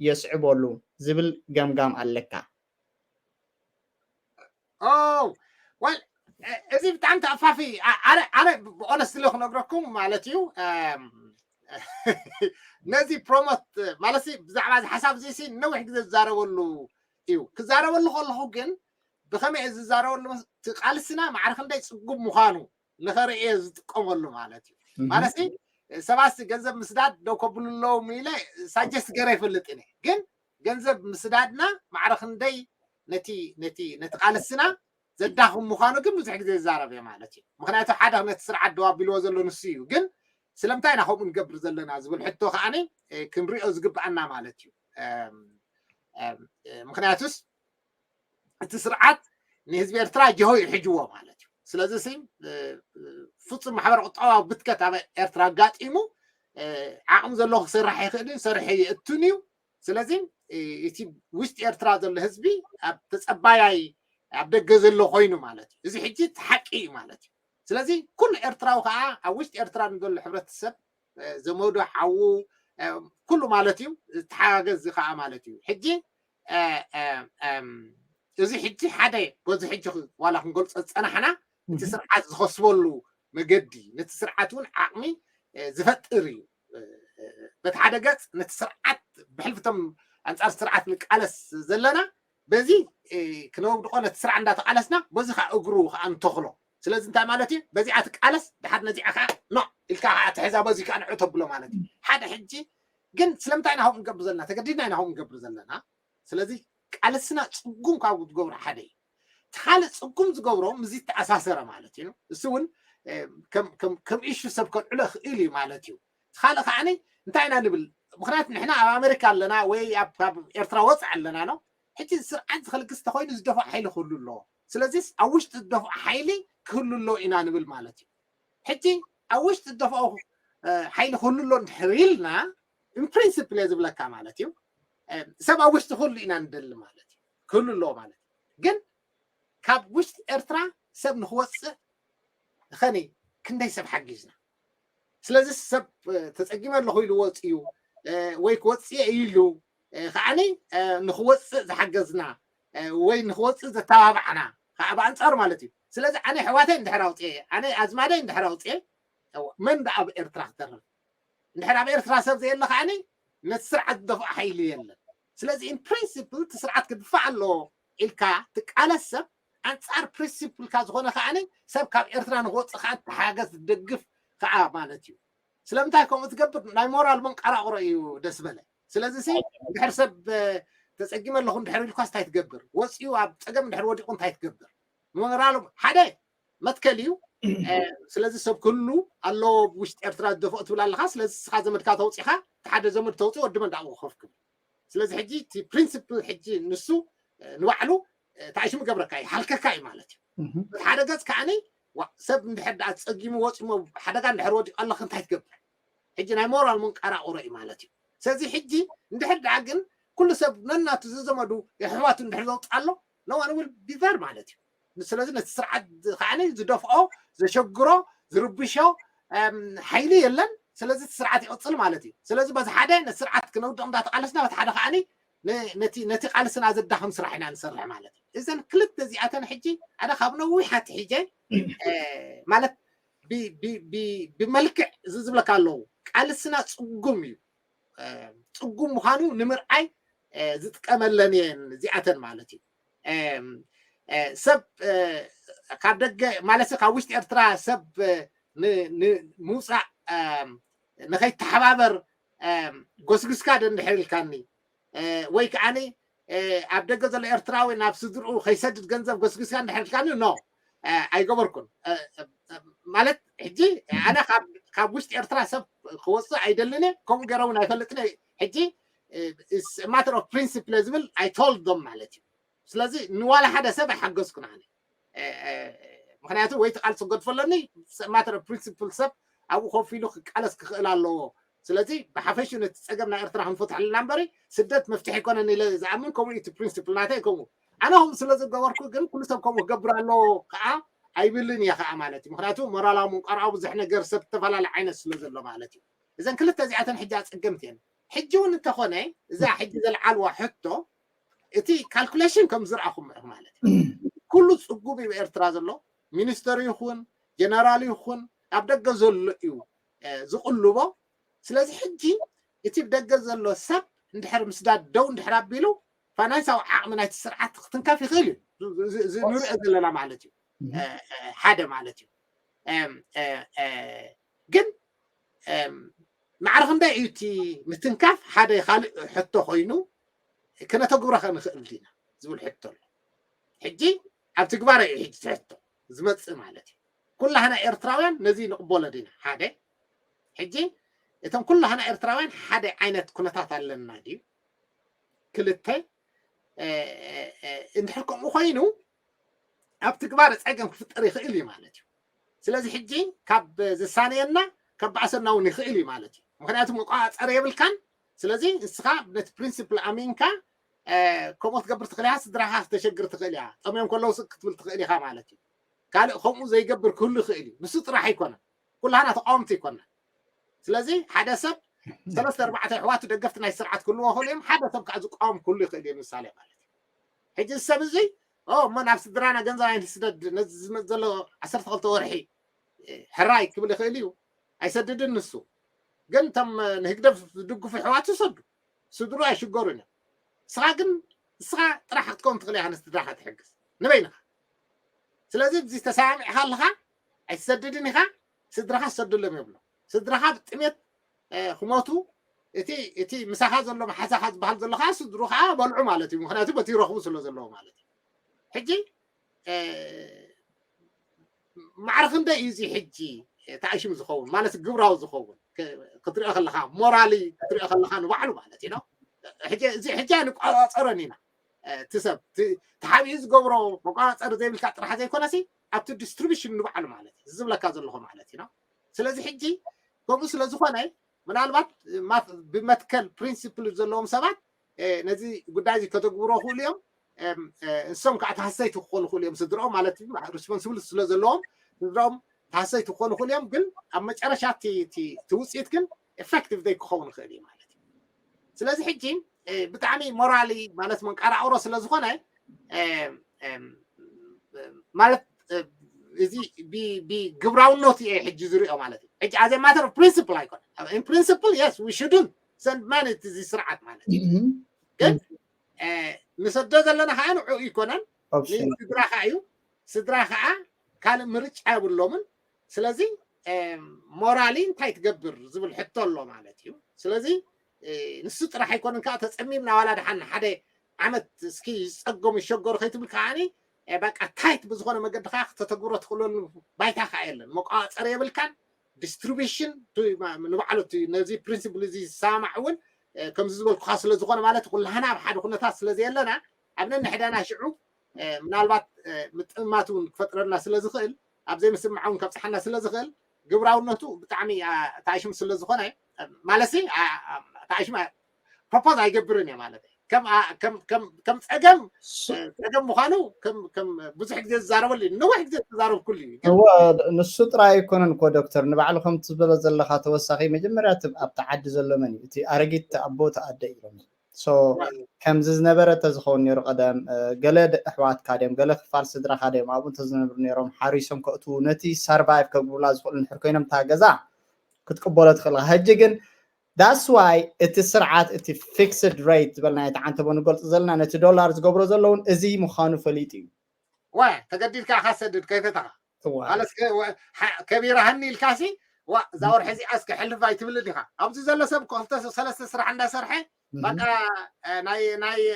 የስዕበሉ ዝብል ገምጋም ኣለካ? ኦ፣ well፣ እ-፣ እዚ ብጣዕሚ ተኣፋፊ፣ ኣ-፣ ኣነ፣ ኣነ ብኦነስትሊ ክነግረኩም ማለት እዩ፣ እም፣ ነዚ ፕሮሞት ማለት ሲ፣ ብዛዕባ እዚ ሓሳብ እዚ ሲ ነዊሕ ግዜ ዝዛረበሉ እዩ። ክዛረበሉ ከለኹ ግን ብኸመይ እየ ዝዛረበሉ መስ-፣ እቲ ቃልስና ማዕረ ክንደይ ጽጉም ምዃኑ ንኸርእየ ዝጥቀመሉ ማለት እዩ። እህ። ማለት ሲ፣ ሰባት ሲ ገንዘብ ምስዳድ ደው ከብሉ ኣለዎም ኢለ ሳጀስት ገይረ ይፈልጥ እየ። ግን ገንዘብ ምስዳድና ማዕረ ክንደይ ነቲ፣ ነቲ፣ ነቲ ቃልስና ዘዳኽም ምዃኑ ግን ብዙሕ ግዜ ይዛረብ እየ ማለት እዩ። ምኽንያቱ ሓደ ነቲ ስርዓት ደው ኣቢልዎ ዘሎ ንሱ እዩ። ግን ስለምንታይ ኢና ከምኡ ንገብር ዘለና ዝብል ሕቶ ከዓኒ፣ እ፣ ክንሪኦ ዝግብኣና ማለት እዩ። እም፣ እም፣ እ፣ ምኽንያቱስ እቲ ስርዓት ንህዝቢ ኤርትራ ጀሆ እዩ ሒጅዎ ማለት እዩ። ስለዚ ሲ፣ እ፣ እ፣ ፍጹም ማሕበረ ቁጠባዊ ብትከት ኣብ ኤርትራ ኣጋጢሙ፣ እ፣ ዓቕሚ ዘለዎ ክሰርሕ ኣይኽእልን፣ ሰርሑ የእቱን እዩ። ስለዚ እቲ ውሽጢ ኤርትራ ዘሎ ህዝቢ ኣብ ተጸባያይ ኣብ ደገ ዘሎ ኮይኑ ማለት እዩ። እዚ ሕጂ እቲ ሓቂ እዩ ማለት እዩ። ስለዚ ኩሉ ኤርትራዊ ከዓ ኣብ ውሽጢ ኤርትራ ንዘሎ ሕብረተሰብ ዘመዱ ሓዉ ኩሉ ማለት እዩ ዝተሓጋገዝ እዚ ከዓ ማለት እዩ። ሕጂ እዚ ሕጂ ሓደ በዚ ሕጂ ዋላ ክንገልፆ ዝፀናሕና እቲ ስርዓት ዝኸስበሉ መገዲ ነቲ ስርዓት እውን ዓቕሚ ዝፈጥር እዩ። በቲ ሓደ ገፅ ነቲ ስርዓት ብሕልፍቶም ኣንፃር ስርዓት ንቃለስ ዘለና በዚ ክነውድቆ ነቲ ስርዓት እንዳተቃለስና በዚ ከዓ እግሩ ከዓ ንተኽሎ። ስለዚ እንታይ ማለት እዩ? በዚኣ ትቃለስ ድሓር ነዚኣ ከዓ ኖ ኢልካ ከዓ ትሕዛ በዚ ከዓ ንዑ ተብሎ ማለት እዩ። ሓደ ሕጂ ግን ስለምንታይ ኢና ከምኡ ንገብር ዘለና? ተገዲድና ኢና ከምኡ ንገብር ዘለና። ስለዚ ቃልስና ፅጉም ካብ ዝገብሩ ሓደ እዩ። እቲ ካልእ ፅጉም ዝገብሮ ምስ ዝተኣሳሰረ ማለት እዩ። እሱ እውን ከም ኢሹ ሰብ ከልዕሎ ይኽእል እዩ ማለት እዩ። እቲ ካልእ ከዓኒ እንታይ ኢና ንብል? ምክንያቱ ንሕና ኣብ ኣሜሪካ ኣለና ወይ ኣብ ኤርትራ ወፅእ ኣለና ነው። ሕጂ ስርዓት ዝኸልግስ ተኮይኑ ዝደፍኦ ሓይሊ ክህሉ ኣለዎ። ስለዚስ ኣብ ውሽጢ ዝደፍኦ ሓይሊ ክህሉ ኣለዎ ኢና ንብል ማለት እዩ። ሕጂ ኣብ ውሽጢ ዝደፍኦ ሓይሊ ክህሉ ኣሎ እንድሕር ኢልና ኢንፕሪንስፕል እየ ዝብለካ ማለት እዩ። ሰብ ኣብ ውሽጢ ክህሉ ኢና ንደሊ ማለት እዩ። ክህሉ ኣለዎ ማለት እዩ። ግን ካብ ውሽጢ ኤርትራ ሰብ ንክወፅእ ኸኒ ክንደይ ሰብ ሓጊዝና? ስለዚ ሰብ ተፀጊመ ኣለኹ ኢሉ ወፅኡ ወይ ክወፅእ ኢሉ ከዓኒ ንክወፅእ ዝሓገዝና ወይ ንክወፅእ ዘተባባዕና ከዓ ብኣንፃሩ ማለት እዩ። ስለዚ ኣነ ኣሕዋተይ እንድሕር ኣውፅኤ ኣነ ኣዝማደይ እንድሕር ኣውፅኤ መን ደኣ ኣብ ኤርትራ ክተርፍ? እንድሕር ኣብ ኤርትራ ሰብ ዘየለ ከዓኒ ነቲ ስርዓት ዝደፍኦ ሓይሊ የለን። ስለዚ ኢን ፕሪንሲፕል እቲ ስርዓት ክድፋእ ኣለዎ ኢልካ ትቃለስ ሰብ ኣንፃር ፕሪንሲፕልካ ዝኾነ ከዓኒ ሰብ ካብ ኤርትራ ንክወፅእ ከዓ ተሓገዝ ትደግፍ ከዓ ማለት እዩ። ስለምንታይ ከምኡ ትገብር? ናይ ሞራል መንቀራቕሮ እዩ ደስ በለ። ስለዚ ሲ እንድሕር ሰብ ተፀጊመ ኣለኹ እንድሕር ኢልኳስ እንታይ ትገብር? ወፂኡ ኣብ ፀገም እንድሕር ወዲቑ እንታይ ትገብር? ሞራሎም ሓደ መትከል እዩ። ስለዚ ሰብ ክህሉ ኣለዎ ውሽጢ ኤርትራ ዝደፍኦ ትብል ኣለካ። ስለዚ ስኻ ዘመድካ ተውፂኻ እቲ ሓደ ዘመድ ተውፅእ ወዲ መን ዳኣ ኮፍ ክብል። ስለዚ ሕጂ እቲ ፕሪንስፕል ሕጂ ንሱ ንባዕሉ ታይሽም ገብረካ እዩ ሓልከካ እዩ ማለት እዩ። ሓደ ገፅ ከዓኒ ሰብ እንድሕር ዳኣ ፀጊሙ ወፂሞ ሓደጋ እንድሕር ወዲቑ ኣለክ እንታይ ትገብር? ሕጂ ናይ ሞራል መንቀራቕሮ እዩ ማለት እዩ። ስለዚ ሕጂ እንድሕር ደኣ ግን ኩሉ ሰብ ነናቱ ዝዘመዱ የሕዋቱ እንድሕር ዘውፅእ ኣሎ ነዋን እውን ቢቨር ማለት እዩ። ስለዚ ነቲ ስርዓት ከዓኒ ዝደፍኦ ዘሸግሮ ዝርብሾ ሓይሊ የለን። ስለዚ እቲ ስርዓት ይቕፅል ማለት እዩ። ስለዚ በዚ ሓደ ነቲ ስርዓት ክነውድቕ እንዳተቃለስና በቲ ሓደ ከዓኒ ነቲ ቃልስና ዘዳኽም ስራሕ ኢና ንሰርሕ ማለት እዩ። እዘን ክልተ እዚኣተን ሕጂ ኣነ ካብ ነዊሕ ኣትሒጀ ማለት ብመልክዕ ዝብለካ ኣለዉ ቃልስና ፅጉም እዩ። ፅጉም ምዃኑ ንምርኣይ ዝጥቀመለን እየን እዚኣተን ማለት እዩ። ሰብ ካብ ደገ ማለት ካብ ውሽጢ ኤርትራ ሰብ ንምውፃእ ንኸይተሓባበር ጎስግስካ ዶ እንድሕር ኢልካኒ ወይ ከዓኒ ኣብ ደገ ዘሎ ኤርትራዊ ናብ ስድርኡ ከይሰድድ ገንዘብ ጎስግስካ እንድሕር ኢልካኒ ኖ ኣይገበርኩን። ማለት ሕጂ ኣነ ካብ ውሽጢ ኤርትራ ሰብ ክወፅእ ኣይደልን እየ። ከምኡ ገይረ እውን ኣይፈልጥን እየ። ሕጂ ማተር ኦፍ ፕሪንሲፕል ዝብል ኣይቶልዶም ማለት እዩ። ስለዚ ንዋላ ሓደ ሰብ ኣይሓገዝኩን ኣነ። ምክንያቱ ወይ ትቃልሲ ክገድፎ ኣለኒ ማተር ኦፍ ፕሪንሲፕል ሰብ ኣብኡ ኮፍ ኢሉ ክቃለስ ክኽእል ኣለዎ። ስለዚ ብሓፈሹ ነቲ ፀገም ናይ ኤርትራ ክንፈትሐልና እምበሪ ስደት መፍትሒ ኣይኮነን ኢለ ዝኣምን ከምኡ እቲ ፕሪንሲፕል ናተይ ከምኡ ኣነ ከምኡ ስለ ዝገበርኩ ግን ኩሉ ሰብ ከምኡ ክገብር ኣለዎ ከዓ ኣይብልን እየ ከዓ ማለት እዩ። ምክንያቱ ሞራላዊ ምንቀርዖ ብዙሕ ነገር ሰብ ዝተፈላለ ዓይነት ስለ ዘሎ ማለት እዩ። እዘን ክልተ እዚኣተን ሕጂ ኣፀገምቲ እየን። ሕጂ እውን እንተኾነ እዛ ሕጂ ዘልዓልዋ ሕቶ እቲ ካልኩሌሽን ከም ዝረኣኹም ማለት እዩ። ኩሉ ፅጉብ እዩ ኤርትራ ዘሎ ሚኒስተር ይኹን ጀነራል ይኹን ኣብ ደገ ዘሎ እዩ ዝቕልቦ። ስለዚ ሕጂ እቲ ደገ ዘሎ ሰብ እንድሕር ምስዳድ ደው እንድሕር ኣቢሉ ፋይናንሳዊ ዓቕሚ ናይቲ ስርዓት ክትንካፍ ይኽእል እዩ። ንሪኦ ዘለና ማለት እዩ። ሓደ ማለት እዩ። ግን ማዕረ ክንደይ እዩ እቲ ምትንካፍ ሓደ ካልእ ሕቶ ኮይኑ ክነተግብሮ ከ ንኽእል ዲና ዝብል ሕቶ ኣሎ። ሕጂ ኣብ ትግባረ እዩ ሕጂ ሕቶ ዝመፅእ ማለት እዩ። ኩላህና ኤርትራውያን ነዚ ንቕበሎ ዲና ሓደ ሕጂ እቶም ኩላህና ኤርትራውያን ሓደ ዓይነት ኩነታት ኣለና ድዩ? ክልተ እንድሕር ከምኡ ኮይኑ ኣብ ትግባር ፀገም ክፍጠር ይኽእል እዩ ማለት እዩ። ስለዚ ሕጂ ካብ ዝሳነየና ከባእሰና እውን ይኽእል እዩ ማለት እዩ። ምክንያቱ መቋፀሪ የብልካን ስለዚ ንስኻ ነቲ ፕሪንሲፕል ኣሚንካ ከምኡ ክትገብር ትኽእል ኢኻ። ስድራኻ ክተሸግር ትኽእል ኢኻ። ጠምዮም ከለዉ ስቅ ክትብል ትኽእል ኢኻ ማለት እዩ። ካልእ ከምኡ ዘይገብር ክህሉ ይኽእል እዩ። ንሱ ጥራሕ ኣይኮነን፣ ኩላህና ተቃወምቲ ኣይኮና። ስለዚ ሓደ ሰብ ሰለስተ ኣርባዕተ ኣሕዋቱ ደገፍቲ ናይ ስርዓት ክህልዎ ይኽእሉ እዮም። ሓደ ሰብ ከዓ ዝቃወም ክህሉ ይኽእል እዩ። ምሳሌ ማለት እዩ። ሕጂ እዚ ሰብ እዚ እሞ ናብ ስድራና ገንዘብ ኣይንስደድ፣ ነዚ ዝመፅ ዘሎ ዓሰርተ ክልተ ወርሒ ሕራይ ክብል ይኽእል እዩ። ኣይሰድድን ንሱ። ግን እቶም ንህግደፍ ዝድግፉ ኣሕዋቱ ይሰዱ፣ ስድሩ ኣይሽገሩን እዮም። ንስኻ ግን ንስኻ ጥራሕ ክትከውን ትኽእል ኢኻ፣ ንስድራኻ ትሕግዝ ንበይንኻ። ስለዚ እዚ ተሰማሚዕካ ኣለኻ፣ ኣይትሰድድን ኢኻ፣ ስድራኻ ሰደሎም የብሎ። ስድራኻ ብጥሜት ክሞቱ፣ እቲ እቲ ምሳኻ ዘሎ መሓዛኻ ዝበሃል ዘሎ ከዓ ስድሩ ከዓ በልዑ ማለት እዩ። ምክንያቱ በቲ ይረኽቡ ስለ ዘለዉ ማለት እዩ። ሕጂ ማዕረ ክንደይ እዩ እዚ ሕጂ ተኣሽሙ ዝኸውን ማለት ግብራዊ ዝኸውን ክትሪኦ ከለኻ፣ ሞራሊ ክትሪኦ ከለኻ ንባዕሉ ማለት እዩ። ሕጂ እዚ ሕጂ ኣይንቆፃፀሮን ኢና። እቲ ሰብ ተሓቢኡ ዝገብሮ መቆፃፀሪ ዘይብልካ ጥራሕ ዘይኮነሲ ኣብቲ ዲስትሪቢሽን ንባዕሉ ማለት እዩ ዝብለካ ዘለኹ ማለት እዩ። ስለዚ ሕጂ ከምኡ ስለ ዝኾነ ምናልባት ብመትከል ፕሪንሲፕል ዘለዎም ሰባት ነዚ ጉዳይ እዚ ከተግብሮ ክእሉ እዮም። እሶም ከዓ ተሃሰይቲ ክኾኑ ክእሉ እዮም። ስድረኦም ማለት ሪስፖንስብል ስለ ዘለዎም ስድረኦም ተሃሰይቲ ክኾኑ ክእሉ እዮም። ግን ኣብ መጨረሻ እቲ ውፅኢት ግን ኤፌክቲቭ ዘይክኸውን ይኽእል እዩ ማለት እዩ። ስለዚ ሕጂ ብጣዕሚ ሞራሊ ማለት መንቀራቅሮ ስለ ዝኾነ ማለት እዚ ብግብራውነቱ እየ ሕጂ ዝሪኦ ማለት እዩ። ሕጂ ኣዘ ማተር ኦፍ ፕሪንስፕል ኣይኮነን። ፕሪንስፕል የስ ዊ ሹድን ሰንድ ማኒ እዚ ስርዓት ማለት እዩ። ግን ንሰዶ ዘለና ከዓ ንዕኡ ይኮነን፣ ንስድራ ከዓ እዩ። ስድራ ከዓ ካልእ ምርጫ የብሎምን። ስለዚ ሞራሊ እንታይ ትገብር ዝብል ሕቶ ኣሎ ማለት እዩ። ስለዚ ንሱ ጥራሕ ኣይኮነን ከዓ ተፀሚምና ዋላ ደሓን ሓደ ዓመት እስኪ ዝፀገሙ ይሸገሩ ከይትብል ከዓኒ በቃ ታይት ብዝኾነ መገዲ ከዓ ክተተግብሮ ትኽእለሉ ባይታ ከዓ የለን፣ መቋፀሪ የብልካን። ዲስትሪቢሽን ንባዕሉ ነዚ ፕሪንሲፕል እዚ ዝሰማማዕ እውን ከምዚ ዝበልኩካ ስለ ዝኾነ ማለት ኩላህና ኣብ ሓደ ኩነታት ስለ ዘየለና ኣብ ነንሕዳና ሽዑ ምናልባት ምጥምማት እውን ክፈጥረልና ስለ ዝኽእል ኣብ ዘይምስምማዕ እውን ከብፅሓና ስለ ዝኽእል ግብራውነቱ ብጣዕሚ ተኣሽሙ ስለ ዝኾነ ማለት ተኣሽሙ ፕሮፖዝ ኣይገብርን እየ ማለት ከም ጸገም ጸገም ምዃኑ ብዙሕ ግዜ ዝዛረበሉ እዩ። ነዊሕ ግዜ ዝተዛረብኩሉ እዩ። ንሱ ጥራይ ኣይኮነን እኮ ዶክተር፣ ንባዕሉ ከምቲ ዝበሎ ዘለካ ተወሳኺ መጀመርያ ኣብቲ ዓዲ ዘሎ መን እዩ እቲ ኣረጊት ኣቦ እቲ ኣደ እዮም። ከምዚ ዝነበረ ተዝኸውን ነይሩ ቀደም ገለ ኣሕዋትካ ድዮም ገለ ክፋል ስድራካ ድዮም ኣብኡ እንተዝነብሩ ነይሮም ሓሪሶም ከእትዉ ነቲ ሰርቫይቭ ከግብሩላ ዝኽእሉ እንድሕር ኮይኖም እታ ገዛ ክትቅበሎ ትኽእል። ሕጂ ግን that's why እቲ ስርዓት እቲ ፊክስድ ሬት ዝበልና እቲ ዓንተቦ ንገልፁ ዘለና ነቲ ዶላር ዝገብሮ ዘለውን እዚ ምዃኑ ፈሊጡ እዩ። ዋ ተገዲድካ ኢኻ ሰድድ ከይፈተኻ ማለት ከቢራሃኒ ኢልካሲ ዋ እዛ ወርሒ እዚኣ እስከ ሕልፍ ኣይትብልን ኢኻ። ኣብዚ ዘሎ ሰብ ክልተ ሰለስተ ስራሕ እንዳሰርሐ በቃ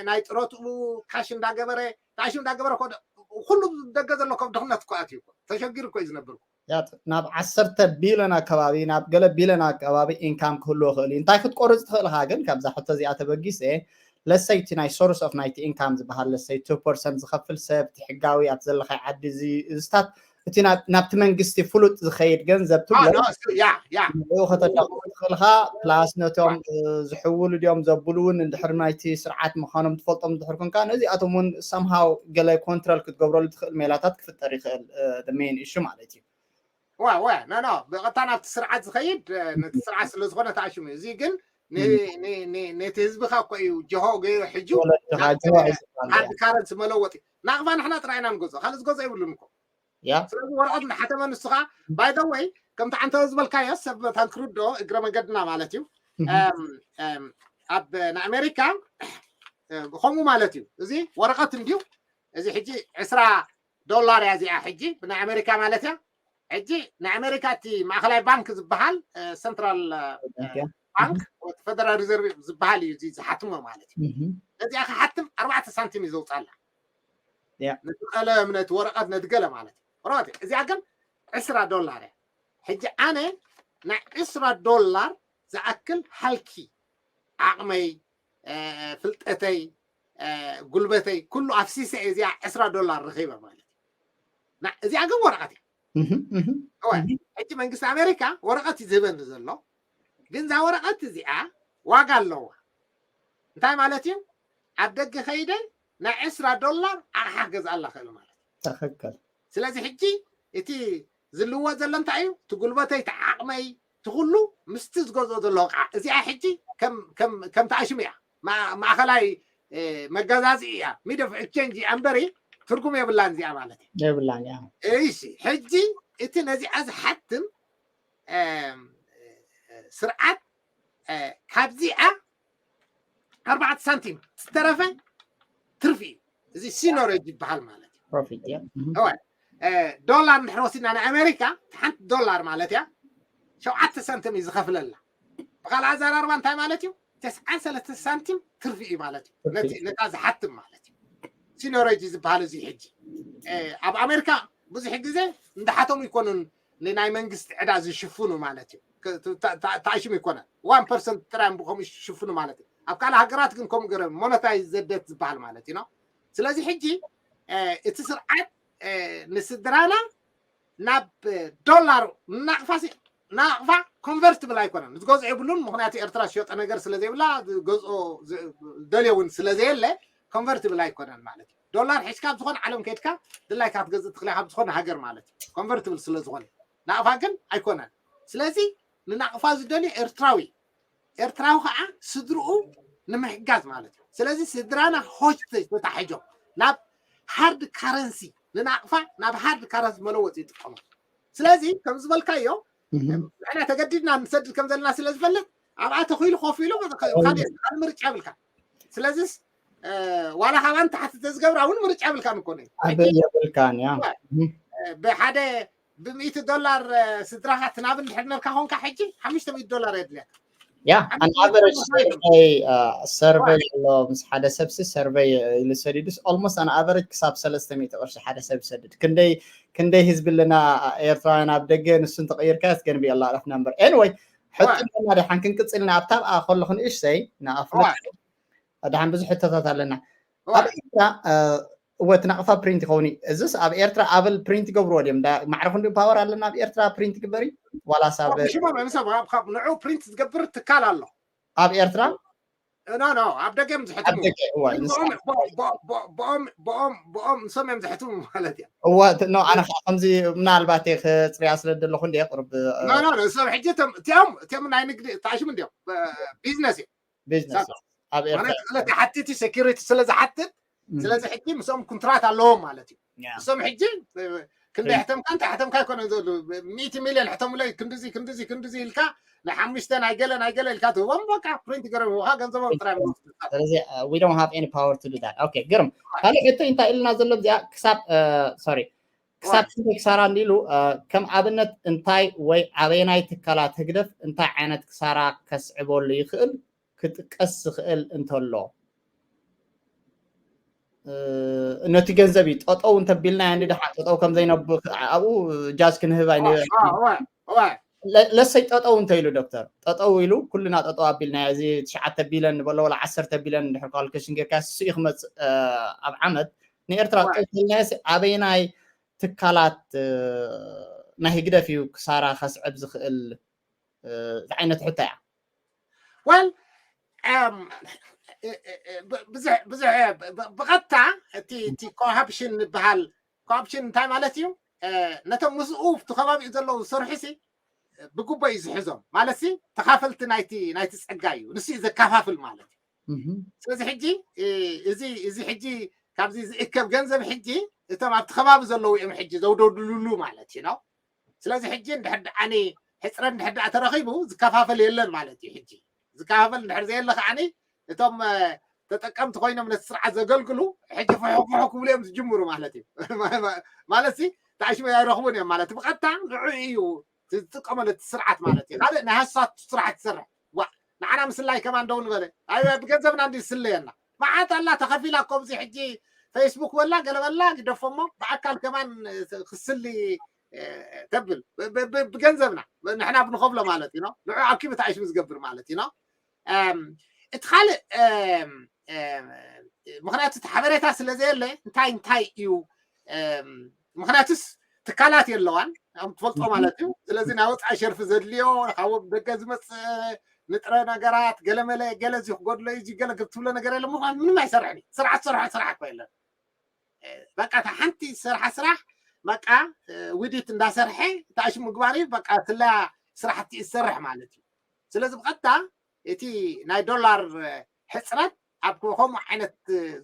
ናይ ጥረትኡ ካሽ እንዳገበረ ካሽ እንዳገበረ ኩሉ ደገ ዘሎ ከም ድኽነት እኮ ኣትዩ ተሸጊሩ እኮ እዩ ዝነብር። ናብ ዓሰርተ ቢልዮን ኣከባቢ ናብ ገለ ቢልዮን ኣከባቢ ኢንካም ክህልዎ ይኽእል እዩ። እንታይ ክትቆርፅ ትኽእል ኢኻ ግን ካብዛ ሕቶ እዚኣ ተበጊሰ ለሰይ እቲ ናይ ሶርስ ኦፍ ናይቲ ኢንካም ዝበሃል ለሰይ ቱ ፐርሰንት ዝኸፍል ሰብ እቲ ሕጋዊ ኣብቲ ዘለኻይ ዓዲ እዚ እዚታት እቲ ናብቲ መንግስቲ ፍሉጥ ዝኸይድ ገንዘብ ትብሎ ንኡ ከተዳቑ ትኽእል ኢኻ። ፕላስ ነቶም ዝሕውሉ ድዮም ዘብሉ እውን እንድሕር ናይቲ ስርዓት ምዃኖም ትፈልጦም እንድሕር ኮንካ ነዚኣቶም እውን ሰምሃው ገለ ኮንትሮል ክትገብረሉ ትኽእል ሜላታት ክፍጠር ይኽእል ሜን ኢሹ ማለት እዩ። ዋ ዋ ኖ ኖ ብቐጥታ ናብቲ ስርዓት ዝኸይድ ነቲ ስርዓት ስለ ዝኾነ ተኣሽሙ እዩ። እዚ ግን ነቲ ህዝብኻ እኮ እዩ ጀሆ ገይሩ ሕጂ ሃርድ ካረንሲ መለወጢ ናቕፋ ንሕና ጥራይ ኢና ንገዝኦ ካልእ ዝገዝኦ የብሉን እኮ። ስለዚ ወረቐት እናሓተመ ንስኻ ባይ ዘ ወይ ከምቲ ዓንተወ ዝበልካዮ ሰብ መታን ክርድኦ እግረ መንገድና ማለት እዩ። ኣብ ናይ ኣሜሪካ ከምኡ ማለት እዩ። እዚ ወረቐት እንድዩ እዚ ሕጂ ዕስራ ዶላር እያ እዚኣ ሕጂ ብናይ ኣሜሪካ ማለት እያ። ሕጂ ናይ ኣሜሪካ እቲ ማእኸላይ ባንክ ዝበሃል ሰንትራል ባንክ ፈደራል ሪዘርቭ ዝበሃል እዩ እዚ ዝሓትሞ ማለት እዩ። ነዚኣ ክሓትም ኣርባዕተ ሳንቲም እዩ ዘውፃላ ነቲ ቀለም ነቲ ወረቐት ነቲ ገለ ማለት እዩ። ወረቐት እዚኣ ግን ዕስራ ዶላር እያ። ሕጂ ኣነ ናይ ዕስራ ዶላር ዝኣክል ሃልኪ ዓቕመይ ፍልጠተይ ጉልበተይ ኩሉ ኣፍሲሰ እዚኣ ዕስራ ዶላር ረኺበ ማለት እዩ። እዚኣ ግን ወረቐት እያ። ሕጂ መንግስቲ ኣሜሪካ ወረቐት እዩ ዝህበኒ ዘሎ። ግን እዛ ወረቐት እዚኣ ዋጋ ኣለዋ። እንታይ ማለት እዩ? ኣብ ደገ ከይደ ናይ ዕስራ ዶላር ኣቕሓ ክገዝኣላ ክእል ማለት እዩ። ትኽክል። ስለዚ ሕጂ እቲ ዝልወጥ ዘሎ እንታይ እዩ? እቲ ጉልበተይ፣ እቲ ዓቕመይ፣ እቲ ኩሉ ምስቲ ዝገዝኦ ዘለኹ ኣቕሓ። እዚኣ ሕጂ ከም ከም ከም ተኣሽሙ እያ። ማ- ማእኸላይ እ፣ መገዛዝኢ እያ። ሚድ ኦፍ ኤክስቼንጅ እያ እምበሪ ትርጉም የብላን እዚኣ ማለት እዩ። የብላን እያ። እሺ፣ ሕጂ እቲ ነዚኣ ዝሓትም እም፣ ስርዓት እ፣ ካብዚኣ ኣርባዕተ ሳንቲም ዝተረፈ ትርፊ እዩ። እዚ ሲኖሬጅ ይበሃል ማለት እዩ። ፕሮፊት እያ። እህ። እወ፣ እ፣ ዶላር እንድሕር ወሲድና ናይ ኣሜሪካ ሓንቲ ዶላር ማለት እያ ሸውዓተ ሳንቲም እዩ ዝኸፍለላ። ብካልእ ኣዘራርባ እንታይ ማለት እዩ? ተስዓን ሰለስተ ሳንቲም ትርፊ እዩ ማለት እዩ። ትርፊ። ነቲ ነታ ዝሓትም ማለት እዩ። ሲኖሬጅ ዝበሃል እዚ ሕጂ እ፣ ኣብ ኣሜሪካ ብዙሕ ግዜ እንዳሓተሙ ይኮኑን ንናይ መንግስቲ ዕዳ ዝሽፍኑ ማለት እዩ። ክ- ታ- ታ- ተኣሽሙ ይኮነን። ዋን ፐርሰንት ጥራይ እዮም ብከምኡ ዝሽፍኑ ማለት እዩ። ኣብ ካልእ ሃገራት ግን ከምኡ ገረ ሞነታይዝ ዘደት ዝበሃል ማለት እዩ ነው። ስለዚ ሕጂ እ፣ እቲ ስርዓት እ፣ ንስድራና ናብ እ፣ ዶላር ናቕፋ ሲ- ናቕፋ ኮንቨርትብል ኣይኮነን። ዝገዝኦ የብሉን። ምክንያቱ ኤርትራ ዝሸጠ ነገር ስለ ዘይብላ ዝገዝኦ ዝ- ደልዮ እውን ስለ ዘየለ ኮንቨርትብል ኣይኮነን ማለት እዩ። ዶላር ሒዝካ ኣብ ዝኾነ ዓለም ከይድካ ድላይካ ክትገዝእ ትኽእል ኢኻ፣ ኣብ ዝኾነ ሃገር ማለት እዩ። ኮንቨርትብል ስለ ዝኾነ ናቕፋ ግን ኣይኮነን። ስለዚ ንናቕፋ ዝደልዮ ኤርትራዊ፣ ኤርትራዊ ከዓ ስድርኡ ንምሕጋዝ ማለት እዩ። ስለዚ ስድራና ሆስቴጅ ተታሒዞም ናብ ሃርድ ካረንሲ፣ ንናቕፋ ናብ ሃርድ ካረንሲ መለወጢ ይጥቀሙ። ስለዚ ከም ዝበልካዮ እህ። ንሕና ተገዲድና ንሰድድ ከም ዘለና ስለ ዝፈልጥ ኣብኣ ተኽኢሉ ኮፍ ኢሉ ካልእ ካልእ ምርጫ የብልካ። ስለዚስ እ፣ ዋላ ካባን ታሕቲ ተዝገብራ እውን ምርጫ የብልካን እኮ ነው። ኣብ የብልካን ያ። እህ። እ፣ ብሓደ ብሚእቲ ዶላር እ፣ ስድራኻ ትናብ እንድሕር ነርካ ኮንካ ሕጂ ሓሙሽተ ሚእቲ ዶላር የድልያ። ያ ኣን ኣቨሬጅ ሰርቨይ ሰርቨይ ኣሎ ምስ ሓደ ሰብሲ ሰርቨይ ኢሉ ሰዲዱስ ኦልሞስት ኣን ኣቨሬጅ ክሳብ ሰለስተ ሚእቲ ቅርሺ ሓደ ሰብ ይሰድድ። ክንደይ ክንደይ ህዝቢ ኣለና ኤርትራውያን ኣብ ደገ? ንሱ እንተቀይርካ ስገን ቢ ኣላ ኣፍ ነምበር ኤኒወይ። ሕቶ ኣለና ደሓን ክንቅጽልና ኣብታ ኣብኣ ከለኹ ንእሽተይ ንኣፍልጥ ደሓን ብዙሕ ሕቶታት ኣለና። ኣብ ኤርትራ እወ እቲ ናቕፋ ፕሪንት ይኸውን እዩ። እዚስ ኣብ ኤርትራ ኣበል ፕሪንት ይገብርዎ ድዮም? ማዕረ ክንዲ ፓወር ኣለና ኣብ ኤርትራ ፕሪንት ይግበር እዩ ዋላስ ኣብ ሽሞም ንዕኡ ፕሪንት ዝገብር ትካል ኣሎ ኣብ ኤርትራ ኖ ኖ ኣብ ደገ እዮም ዝሕትሙ። ብኦም ብኦም ንሶም እዮም ዝሕትሙ ማለት እዮም። እዋ ኖ ኣነ ከዓ ከምዚ ምናልባት ክፅርያ ስለ ዘለኹ እንዲ ቅርብ ኖ ኖ ንሶም ሕጂ እቲኦም እቲኦም ናይ ንግዲ ተኣሽሙ እንዲኦም ቢዝነስ እዮም። ቢዝነስ ኣብ ኤርትራ ክሓትት ሴኪሪቲ ስለ ዝሓትት ስለዚ ሕጂ ምስኦም ኩንትራት ኣለዎም ማለት እዩ። እሶም ሕጂ ክንደ ሕተምካ እንታይ ሕተምካ ይኮነ ዘሉ ሚእቲ ሚልዮን ሕተሙለይ ክንድዚ ክንድዚ ክንድዚ ኢልካ ናይ ሓሙሽተ ናይ ገለ ናይ ገለ ኢልካ ትህቦም በቃ ፕሪንት ገረብካ ገንዘቦም ጥራይ። ስለዚ we don't have any power to do that። Okay ግርም ካልእ ሕቶ እንታይ ኢልና ዘሎ እዚኣ ክሳብ ሶሪ ክሳብ ክንደይ ክሳራ እንዲሉ ከም ኣብነት እንታይ ወይ ኣበየናይ ትካላት ህግደፍ እንታይ ዓይነት ክሳራ ከስዕበሉ ይኽእል ክጥቀስ ዝኽእል እንተሎ ነቲ ገንዘብ እዩ ጠጠው እንተቢልናዮ እንዲ ደሓን ጠጠው ከም ዘይነብ ኣብኡ ጃዝ ክንህብ ኣይነ ለሰይ ጠጠው እንተ ኢሉ ዶክተር ጠጠው ኢሉ ኩልና ጠጠው ኣቢልናዮ እዚ ትሽዓተ ቢለን ንበሎ ወላ ዓሰርተ ቢለን እንድሕር ካልኩሌሽን ጌርካ ንሱ እዩ ክመፅእ ኣብ ዓመት ንኤርትራ ጠጠው ኢልናዮ ኣበይናይ ትካላት ናይ ህግደፍ እዩ ክሳራ ከስዕብ ዝኽእል ዝዓይነት ሕቶ እያ። ወል ብዙሕ ብቐጥታ እቲ ኮሃፕሽን ዝበሃል ኮሃፕሽን እንታይ ማለት እዩ? ነቶም ምስኡ እቲ ከባቢኡ ዘለዉ ዝሰርሑ ሲ ብግቦ እዩ ዝሕዞም ማለት ሲ ተኻፈልቲ ናይቲ ናይቲ ጸጋ እዩ ንሱ እዩ ዘካፋፍል ማለት እዩ። ስለዚ ሕጂ እዚ እዚ ሕጂ ካብዚ ዝእከብ ገንዘብ ሕጂ እቶም ኣብቲ ከባቢ ዘለዉ እዮም ሕጂ ዘውደድሉሉ ማለት እዩ ነው። ስለዚ ሕጂ እንድሕር ደኣኒ ሕፅረት እንድሕር ደኣ ተረኺቡ ዝከፋፈል የለን ማለት እዩ። ሕጂ ዝከፋፈል እንድሕር ዘየለ ከዓኒ እቶም ተጠቀምቲ ኮይኖም ነቲ ስርዓት ዘገልግሉ ሕጂ ፍሕፍሑ ክብሉ እዮም ዝጅምሩ ማለት እዩ። ማለት ሲ ተኣሽመ ኣይረኽቡን እዮም ማለት ብቐጥታ ንዑ እዩ ዝጥቀመሉ እቲ ስርዓት ማለት እዩ። ካልእ ናይ ሃሳት ስራሕ ትሰርሕ ዋ ንዓና ምስላይ ከማን ደው ንበለ ኣይ ብገንዘብና እንዲ ዝስለየና መዓት ኣላ ተኸፊላ እኮ ኣብዚ ሕጂ ፌስቡክ በላ ገለ በላ ግደፎሞ ብኣካል ከማን ክስሊ ተብል ብገንዘብና ንሕና ብንኸፍሎ ማለት እዩ ንዑ ኣኪቡ ተኣሽሙ ዝገብር ማለት እዩ። እቲ ካልእ ምክንያቱ እቲ ሓበሬታ ስለ ዘየለ እንታይ እንታይ እዩ ምክንያቱስ ትካላት የለዋን ከም ትፈልጦ ማለት እዩ። ስለዚ ናይ ወፃኢ ሸርፊ ዘድልዮ ካብ ደገ ዝመፅእ ንጥረ ነገራት ገለመለ ገለ እዚ ክጎድሎ እዩ፣ እዚ ገለ ክትብሎ ነገር የለ። ምዃን ምንም ኣይሰርሕን እዩ። ስራሕ ትሰርሖ ስራሕ እኮ የለን። በቃ እታ ሓንቲ ዝሰርሓ ስራሕ በቃ ውዲት እንዳሰርሐ እታ እሽ ምግባር እዩ። በቃ ስላ ስራሕቲ ዝሰርሕ ማለት እዩ። ስለዚ ብቐጥታ እቲ ናይ ዶላር ሕፅረት ኣብ ከምኡ ዓይነት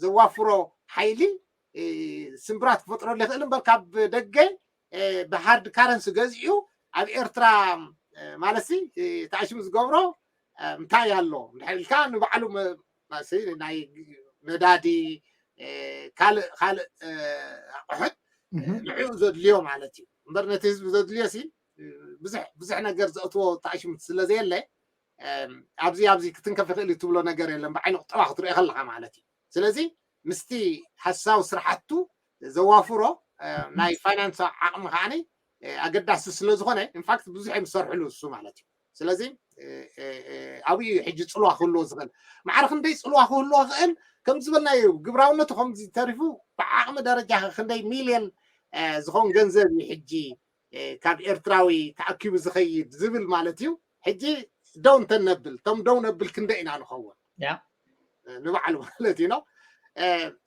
ዘዋፍሮ ሓይሊ ስምብራት ክፈጥረሉ ይኽእል እምበር ካብ ደገ ብሃርድ ካረንሲ ገዚኡ ኣብ ኤርትራ ማለት ሲ ታሽም ዝገብሮ እንታይ ኣሎ እንድሕር ኢልካ ንባዕሉ ናይ ነዳዲ ካልእ ካልእ ኣቑሑት ንዕኡ ዘድልዮ ማለት እዩ እምበር ነቲ ህዝቢ ዘድልዮ ሲ ብዙሕ ነገር ዘእትዎ ታሽም ስለዘየለ ኣብዚ ኣብዚ ክትንከፍ ይኽእል እዩ ትብሎ ነገር የለን። ብዓይኒ ቁጠባ ክትሪኦ ከለኻ ማለት እዩ። ስለዚ ምስቲ ሓሳዊ ስራሕቱ ዘዋፍሮ ናይ ፋይናንስ ዓቕሚ ከዓኒ ኣገዳሲ ስለ ዝኾነ ኢንፋክት ብዙሕ እዮም ዝሰርሕሉ እሱ ማለት እዩ። ስለዚ ኣብኡ እዩ ሕጂ ፅልዋ ክህልዎ ዝኽእል። ማዕረ ክንደይ ፅልዋ ክህልዎ ክእል ከም ዝበልናዮ ግብራውነቱ ከምዚ ተሪፉ ብዓቕሚ ደረጃ ክንደይ ሚልዮን ዝኸውን ገንዘብ እዩ ሕጂ ካብ ኤርትራዊ ተኣኪቡ ዝኸይድ ዝብል ማለት እዩ። ሕጂ ደው እንተነብል እቶም ደው ነብል ክንደ ኢና ንኸውን ንባዕሉ ማለት እዩ ነው።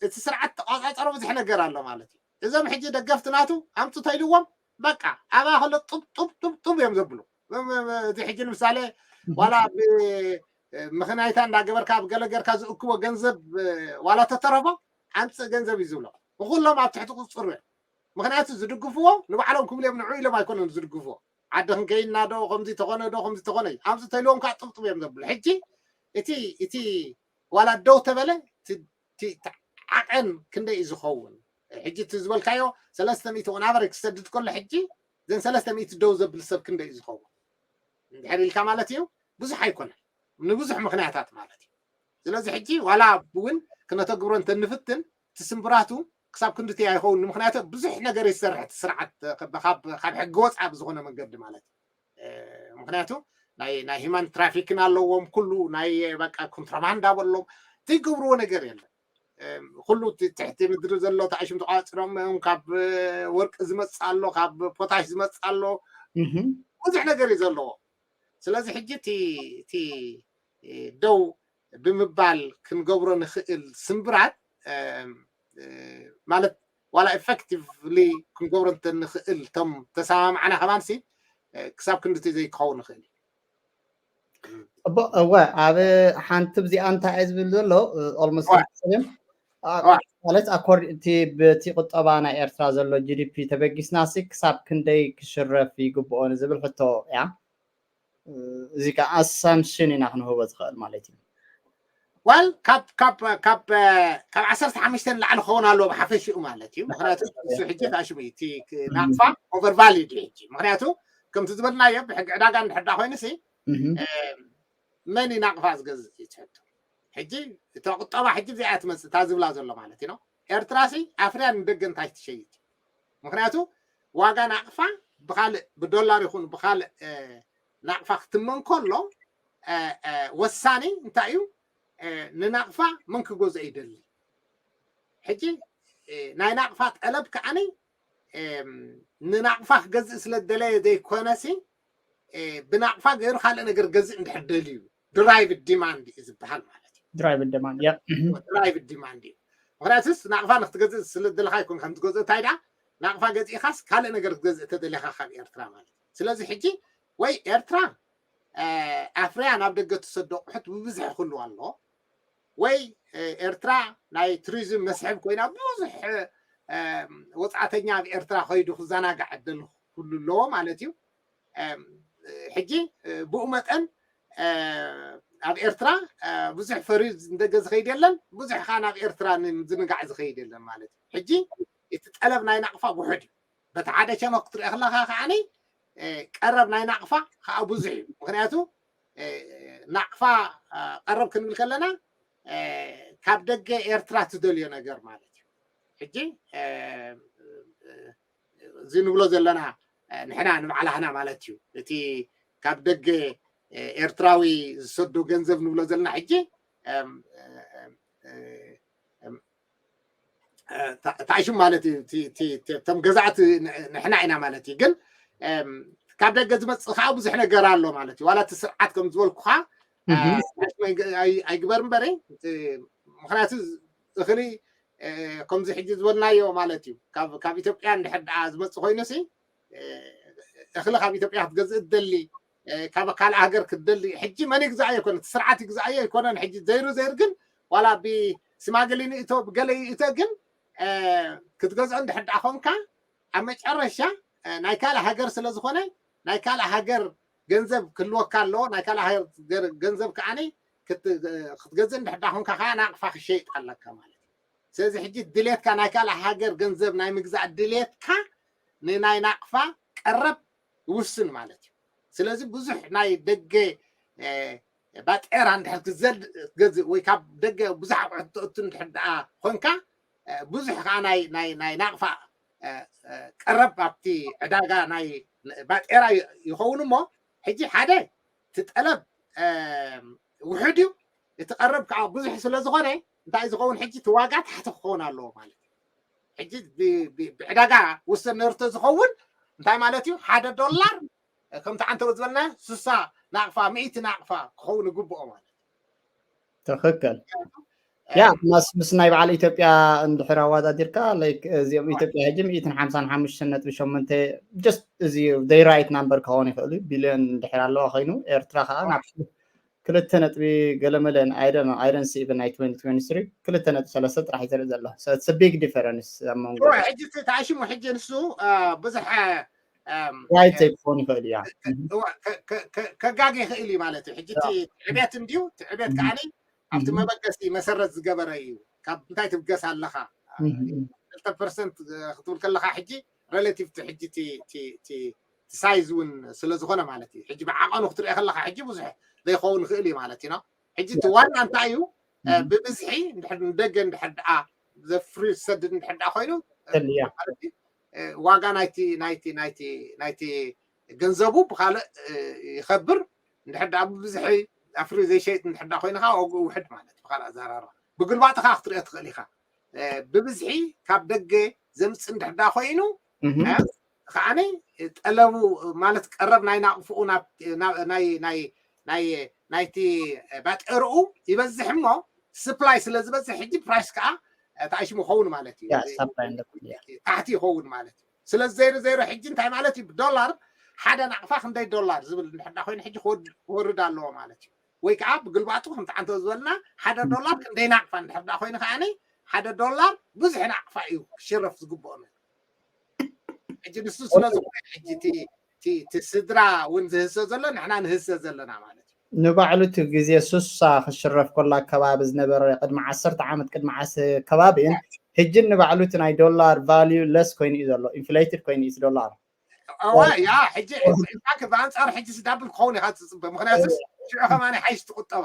እቲ ስርዓት ተቋፃፀሮ ብዙሕ ነገር ኣሎ ማለት እዩ። እዞም ሕጂ ደገፍቲ ናቱ ኣምፅቶ ኢልዎም በቃ ኣባ ከሎ ጡብ ጡብ ጡብ ጡብ እዮም ዘብሉ። እዚ ሕጂ ንምሳሌ ዋላ ምክናይታ እንዳገበርካ ኣብ ገለገርካ ዝእክቦ ገንዘብ ዋላ ተተረፎ ኣምፅእ ገንዘብ እዩ ዝብሎ። ንኩሎም ኣብ ትሕቲ ቁፅሩ እዮም። ምክንያቱ ዝድግፍዎ ንባዕሎም ክብሉ እዮም ንዑ ኢሎም ኣይኮነን ዝድግፍዎ። ዓዲ ክንከይና ዶ ከምዚ ተኾነ ዶ ከምዚ ተኾነ ኣብዚ ተልዎም ከዓ ጥብጥብ እዮም ዘብሉ። ሕጂ እቲ እቲ ዋላ ደው ተበለ ዓቐን ክንደይ እዩ ዝኸውን? ሕጂ እቲ ዝበልካዮ ሰለስተ ሚእቲ ኦን ኣቨሬጅ ክሰድድ ከሎ ሕጂ ዘን ሰለስተ ሚእቲ ደው ዘብል ሰብ ክንደይ እዩ ዝኸውን? እንድሕር ኢልካ ማለት እዩ ብዙሕ ኣይኮነን ንብዙሕ ምክንያታት ማለት እዩ። ስለዚ ሕጂ ዋላ እውን ክነተግብሮ እንተንፍትን እቲ ስምብራቱ ክሳብ ክንድቲ ኣይኸውን። ምክንያቱ ብዙሕ ነገር ይሰርሕ እቲ ስርዓት ካብ ሕጊ ወፃ ብዝኾነ መንገዲ ማለት እዩ። ምክንያቱ ናይ ናይ ሂማን ትራፊክን ኣለዎም ኩሉ ናይ በቃ ኮንትራባንድ ኣበሎም ዘይገብርዎ ነገር የለን። ኩሉ ትሕቲ ምድሪ ዘሎ ተኣሽም ተቋፅሮም እዮም። ካብ ወርቂ ዝመፅ ኣሎ፣ ካብ ፖታሽ ዝመፅ ኣሎ፣ ብዙሕ ነገር እዩ ዘለዎ። ስለዚ ሕጂ እቲ ደው ብምባል ክንገብሮ ንኽእል ስምብራት ማለት ዋላ ኤፌክቲቭሊ ክንገብሮ እንተንኽእል እቶም ተሰማምዓና ከማንሲ ክሳብ ክንድቲ ዘይክኸውን ንኽእል እዩ። እወ ኣብ ሓንቲ ብዚኣ እንታይ እየ ዝብል ዘሎ ኦልሞስት ማለት ኣኮርድ እቲ በቲ ቁጠባ ናይ ኤርትራ ዘሎ ጂዲፒ ተበጊስና ሲ ክሳብ ክንደይ ክሽረፍ ይግብኦ ንዝብል ሕቶ እያ። እዚ ከዓ ኣሳምሽን ኢና ክንህቦ ዝኽእል ማለት እዩ። ዋል ካብ ካብ ካብ ካብ ዓሰርተ ሓሙሽተ ንላዕሊ ክኸውን ኣለዎ ብሓፈሽኡ ማለት እዩ። ምክንያቱ እሱ ሕጂ ፋሽሙ እዩ እቲ ናቕፋ ኦቨር ቫሊድ እዩ ሕጂ። ምክንያቱ ከምቲ ዝበልናዮ ብሕጊ ዕዳጋ እንድሕር ዳ ኮይኑ ሲ መን እዩ ናቕፋ ዝገዝእ እዩ ትሕቶ። ሕጂ እታ ቁጠባ ሕጂ እዚኣ ትመፅእ እታ ዝብላ ዘሎ ማለት እዩ። ኤርትራ ሲ ኣፍርያ ንደገ እንታይ ትሸይጥ? ምክንያቱ ዋጋ ናቕፋ ብካልእ ብዶላር ይኹን ብካልእ ናቕፋ ክትመን ከሎ ወሳኒ እንታይ እዩ? ንናቕፋ መን ክገዝኦ ይደሊ? ሕጂ ናይ ናቕፋ ጠለብ ከዓኒ ንናቕፋ ክገዝእ ስለ ዝደለየ ዘይኮነሲ ብናቕፋ ገይሩ ካልእ ነገር ገዝእ እንድሕር ደልዩ ድራይቭ ዲማንድ እዩ ዝበሃል ማለት እዩ። ድራይቭ ዲማንድ ያ ድራይቭ ዲማንድ እዩ። ምክንያቱስ ናቕፋ ንክትገዝእ ስለ ዝደለካ ይኮን ከም ትገዝእ እንታይ ደኣ ናቕፋ ገዚእካስ ካልእ ነገር ክትገዝእ ተደሊካ ካብ ኤርትራ ማለት እዩ። ስለዚ ሕጂ ወይ ኤርትራ ኣፍርያ ናብ ደገ ትሰዶ ኣቑሑት ብብዝሒ ክህልዋ ኣለዎ። ወይ ኤርትራ ናይ ቱሪዝም መስሕብ ኮይና ብዙሕ ወፃእተኛ ኣብ ኤርትራ ከይዱ ክዘናጋዕ ዕድል ክህሉ ኣለዎ ማለት እዩ። ሕጂ ብኡ መጠን ኣብ ኤርትራ ብዙሕ ፈርዩ ንደገ ዝኸይድ የለን፣ ብዙሕ ከዓ ናብ ኤርትራ ንምዝንጋዕ ዝኸይድ የለን ማለት እዩ። ሕጂ እቲ ጠለብ ናይ ናቕፋ ውሑድ እዩ። በቲ ሓደ ሸነኽ ክትሪኦ ከለካ ከዓኒ ቀረብ ናይ ናቕፋ ከዓ ብዙሕ እዩ። ምክንያቱ ናቕፋ ቀረብ ክንብል ከለና ካብ ደገ ኤርትራ ትደልዮ ነገር ማለት እዩ። ሕጂ እዚ ንብሎ ዘለና ንሕና ንባዕላህና ማለት እዩ። እቲ ካብ ደገ ኤርትራዊ ዝሰዶ ገንዘብ ንብሎ ዘለና ሕጂ ታሽም ማለት እዩ። እቶም ገዛእቲ ንሕና ኢና ማለት እዩ። ግን ካብ ደገ ዝመፅእ ከዓ ብዙሕ ነገር ኣሎ ማለት እዩ። ዋላ እቲ ስርዓት ከም ዝበልኩካ ኣይግበር እምበረ። ምክንያቱ እኽሊ ከምዚ ሕጂ ዝበልናዮ ማለት እዩ። ካብ ኢትዮጵያ እንድሕር ደኣ ዝመፅእ ኮይኑ ሲ እኽሊ ካብ ኢትዮጵያ ክትገዝእ ትደሊ፣ ካብ ካልእ ሃገር ክትደሊ። ሕጂ መን ይግዛኣዮ ኣይኮነ፣ እቲ ስርዓት ይግዛኣዮ ኣይኮነን። ሕጂ ዘይሩ ዘይሩ ግን ዋላ ብስማግሊ ንእቶ ብገለ ይእቶ ግን ክትገዝኦ እንድሕር ደኣ ኮንካ ኣብ መጨረሻ ናይ ካልእ ሃገር ስለ ዝኾነ ናይ ካልእ ሃገር ገንዘብ ክህልወካ ኣለዎ። ናይ ካልእ ሃገር ገንዘብ ከዓኒ ክትገዝእ እንድሕር ደኣ ኮንካ ከዓ ናቕፋ ክሸይጥ ኣለካ ማለት እዩ። ስለዚ ሕጂ ድሌትካ ናይ ካልእ ሃገር ገንዘብ ናይ ምግዛእ ድሌትካ ንናይ ናቕፋ ቀረብ ይውስን ማለት እዩ። ስለዚ ብዙሕ ናይ ደገ ባጤራ እንድሕር ክትገዝእ ወይ ካብ ደገ ብዙሕ ኣቑሑት ተእቱ እንድሕር ደኣ ኮንካ ብዙሕ ከዓ ናይ ናቕፋ ቀረብ ኣብቲ ዕዳጋ ናይ ባጤራ ይኸውን እሞ ሕጂ ሓደ እቲ ጠለብ ውሑድ እዩ፣ እቲ ቀረብ ከዓ ብዙሕ ስለ ዝኾነ እንታይ ዝኸውን ሕጂ እቲ ዋጋ ታሕቲ ክኸውን ኣለዎ ማለት እዩ። ሕጂ ብዕዳጋ ውሰን ነርቶ ዝኸውን እንታይ ማለት እዩ? ሓደ ዶላር ከምቲ ዓንተው ዝበልና ስሳ ናቕፋ፣ ሚእቲ ናቕፋ ክኸውን ይግብኦ ማለት እዩ። ትኽክል። ያ ምስ ምስ ናይ በዓል ኢትዮጵያ እንድሕር ኣወዳዲርካ እዚኦም ኢትዮጵያ ሕጂ ሚእትን ሓምሳን ሓሙሽተን ነጥቢ ሸሞንተ just እዚ they right number ክኸውን ይኽእል እዩ። ቢልዮን እንድሕር ኣለዋ ኮይኑ ኤርትራ ከዓ ናብ ክልተ ነጥቢ ገለመለን ኣይደን ኣይደን even ናይ twenty twenty three ክልተ ነጥቢ ሰለስተ ጥራሕ እዩ ዘርኢ ዘሎ። So it's a big difference ኣብ መንጎ ሕጂ ተኣሽሙ ሕጂ ንሱ ብዙሕ right ክኸውን ይኽእል እዩ። ከጋግ ይኽእል እዩ ማለት እዩ። ሕጂ ዕቤት እንድዩ ዕቤት ከዓኒ ኣብቲ መበገሲ መሰረት ዝገበረ እዩ። ካብ እንታይ ትብገስ ኣለኻ ክልተ ፐርሰንት ክትብል ከለካ ሕጂ relative to ሕጂ size እውን ስለ ዝኾነ ማለት እዩ። ሕጂ ብዓቐኑ ክትሪኦ ከለካ ሕጂ ብዙሕ ዘይኸውን ይኽእል እዩ ማለት እዩ። ሕጂ እቲ ዋና እንታይ እዩ? ብብዝሒ ንደገ እንድሕር ደኣ ዘፍሪ ዝሰድድ እንድሕር ደኣ ኮይኑ ዋጋ ናይቲ ናይቲ ናይቲ ናይቲ ገንዘቡ ብካልእ ይኸብር። እንድሕር ደኣ ብብዝሒ ኣፍሪ ዘይሸይጥ እንድሕር ደኣ ኮይኑ ከዓ ዋግኡ ውሕድ ማለት ብካልእ ኣዘራርባ ብግልባጥካ ክትሪኦ ትኽእል ኢኻ። ብብዝሒ ካብ ደገ ዘምፅእ እንድሕር ደኣ ኮይኑ ከዓኒ ጠለቡ ማለት ቀረብ ናይ ናቕፍኡ ናይቲ ባጤርኡ ይበዝሕ እሞ supply ስለ ዝበዝሕ ሕጂ price ከዓ ተኣሽሙ ይኸውን ማለት እዩ። ታሕቲ ይኸውን ማለት እዩ። ስለዚ ዘይሮ ዘይሮ ሕጂ እንታይ ማለት እዩ? ብዶላር ሓደ ናቕፋ ክንደይ ዶላር ዝብል እንድሕር ደኣ ኮይኑ ሕጂ ክወርድ ኣለዎ ማለት እዩ። ወይ ከዓ ብግልባጡ ከምቲ ዓንቶ ዝበልና ሓደ ዶላር ክንደይ ናቕፋ እንድሕር ደኣ ኮይኑ ከዓኒ ሓደ ዶላር ብዙሕ ናቕፋ እዩ ክሽረፍ ዝግብኦ። ሕጂ ንሱ ስለ ዝኾነ ሕጂ እቲ ስድራ እውን ዝህሰ ዘሎ ንሕና ንህሰ ዘለና ማለት እዩ። ንባዕሉ እቲ ግዜ ሱሳ ክሽረፍ ከሎ ኣከባቢ ዝነበረ ቅድሚ ዓሰርተ ዓመት ቅድሚ ዓስ ከባቢን ሕጂ ንባዕሉ እቲ ናይ ዶላር value less ኮይኑ እዩ ዘሎ፣ inflated ኮይኑ እዩ ዶላር። እዋ ያ ሕጂ ኢንፋክት ብኣንፃር ሕጂ ዳብል ክኸውን ኢኻ ትፅበ። ምክንያቱ ሽዑ ከማን ሓይሽ ትቁጠባ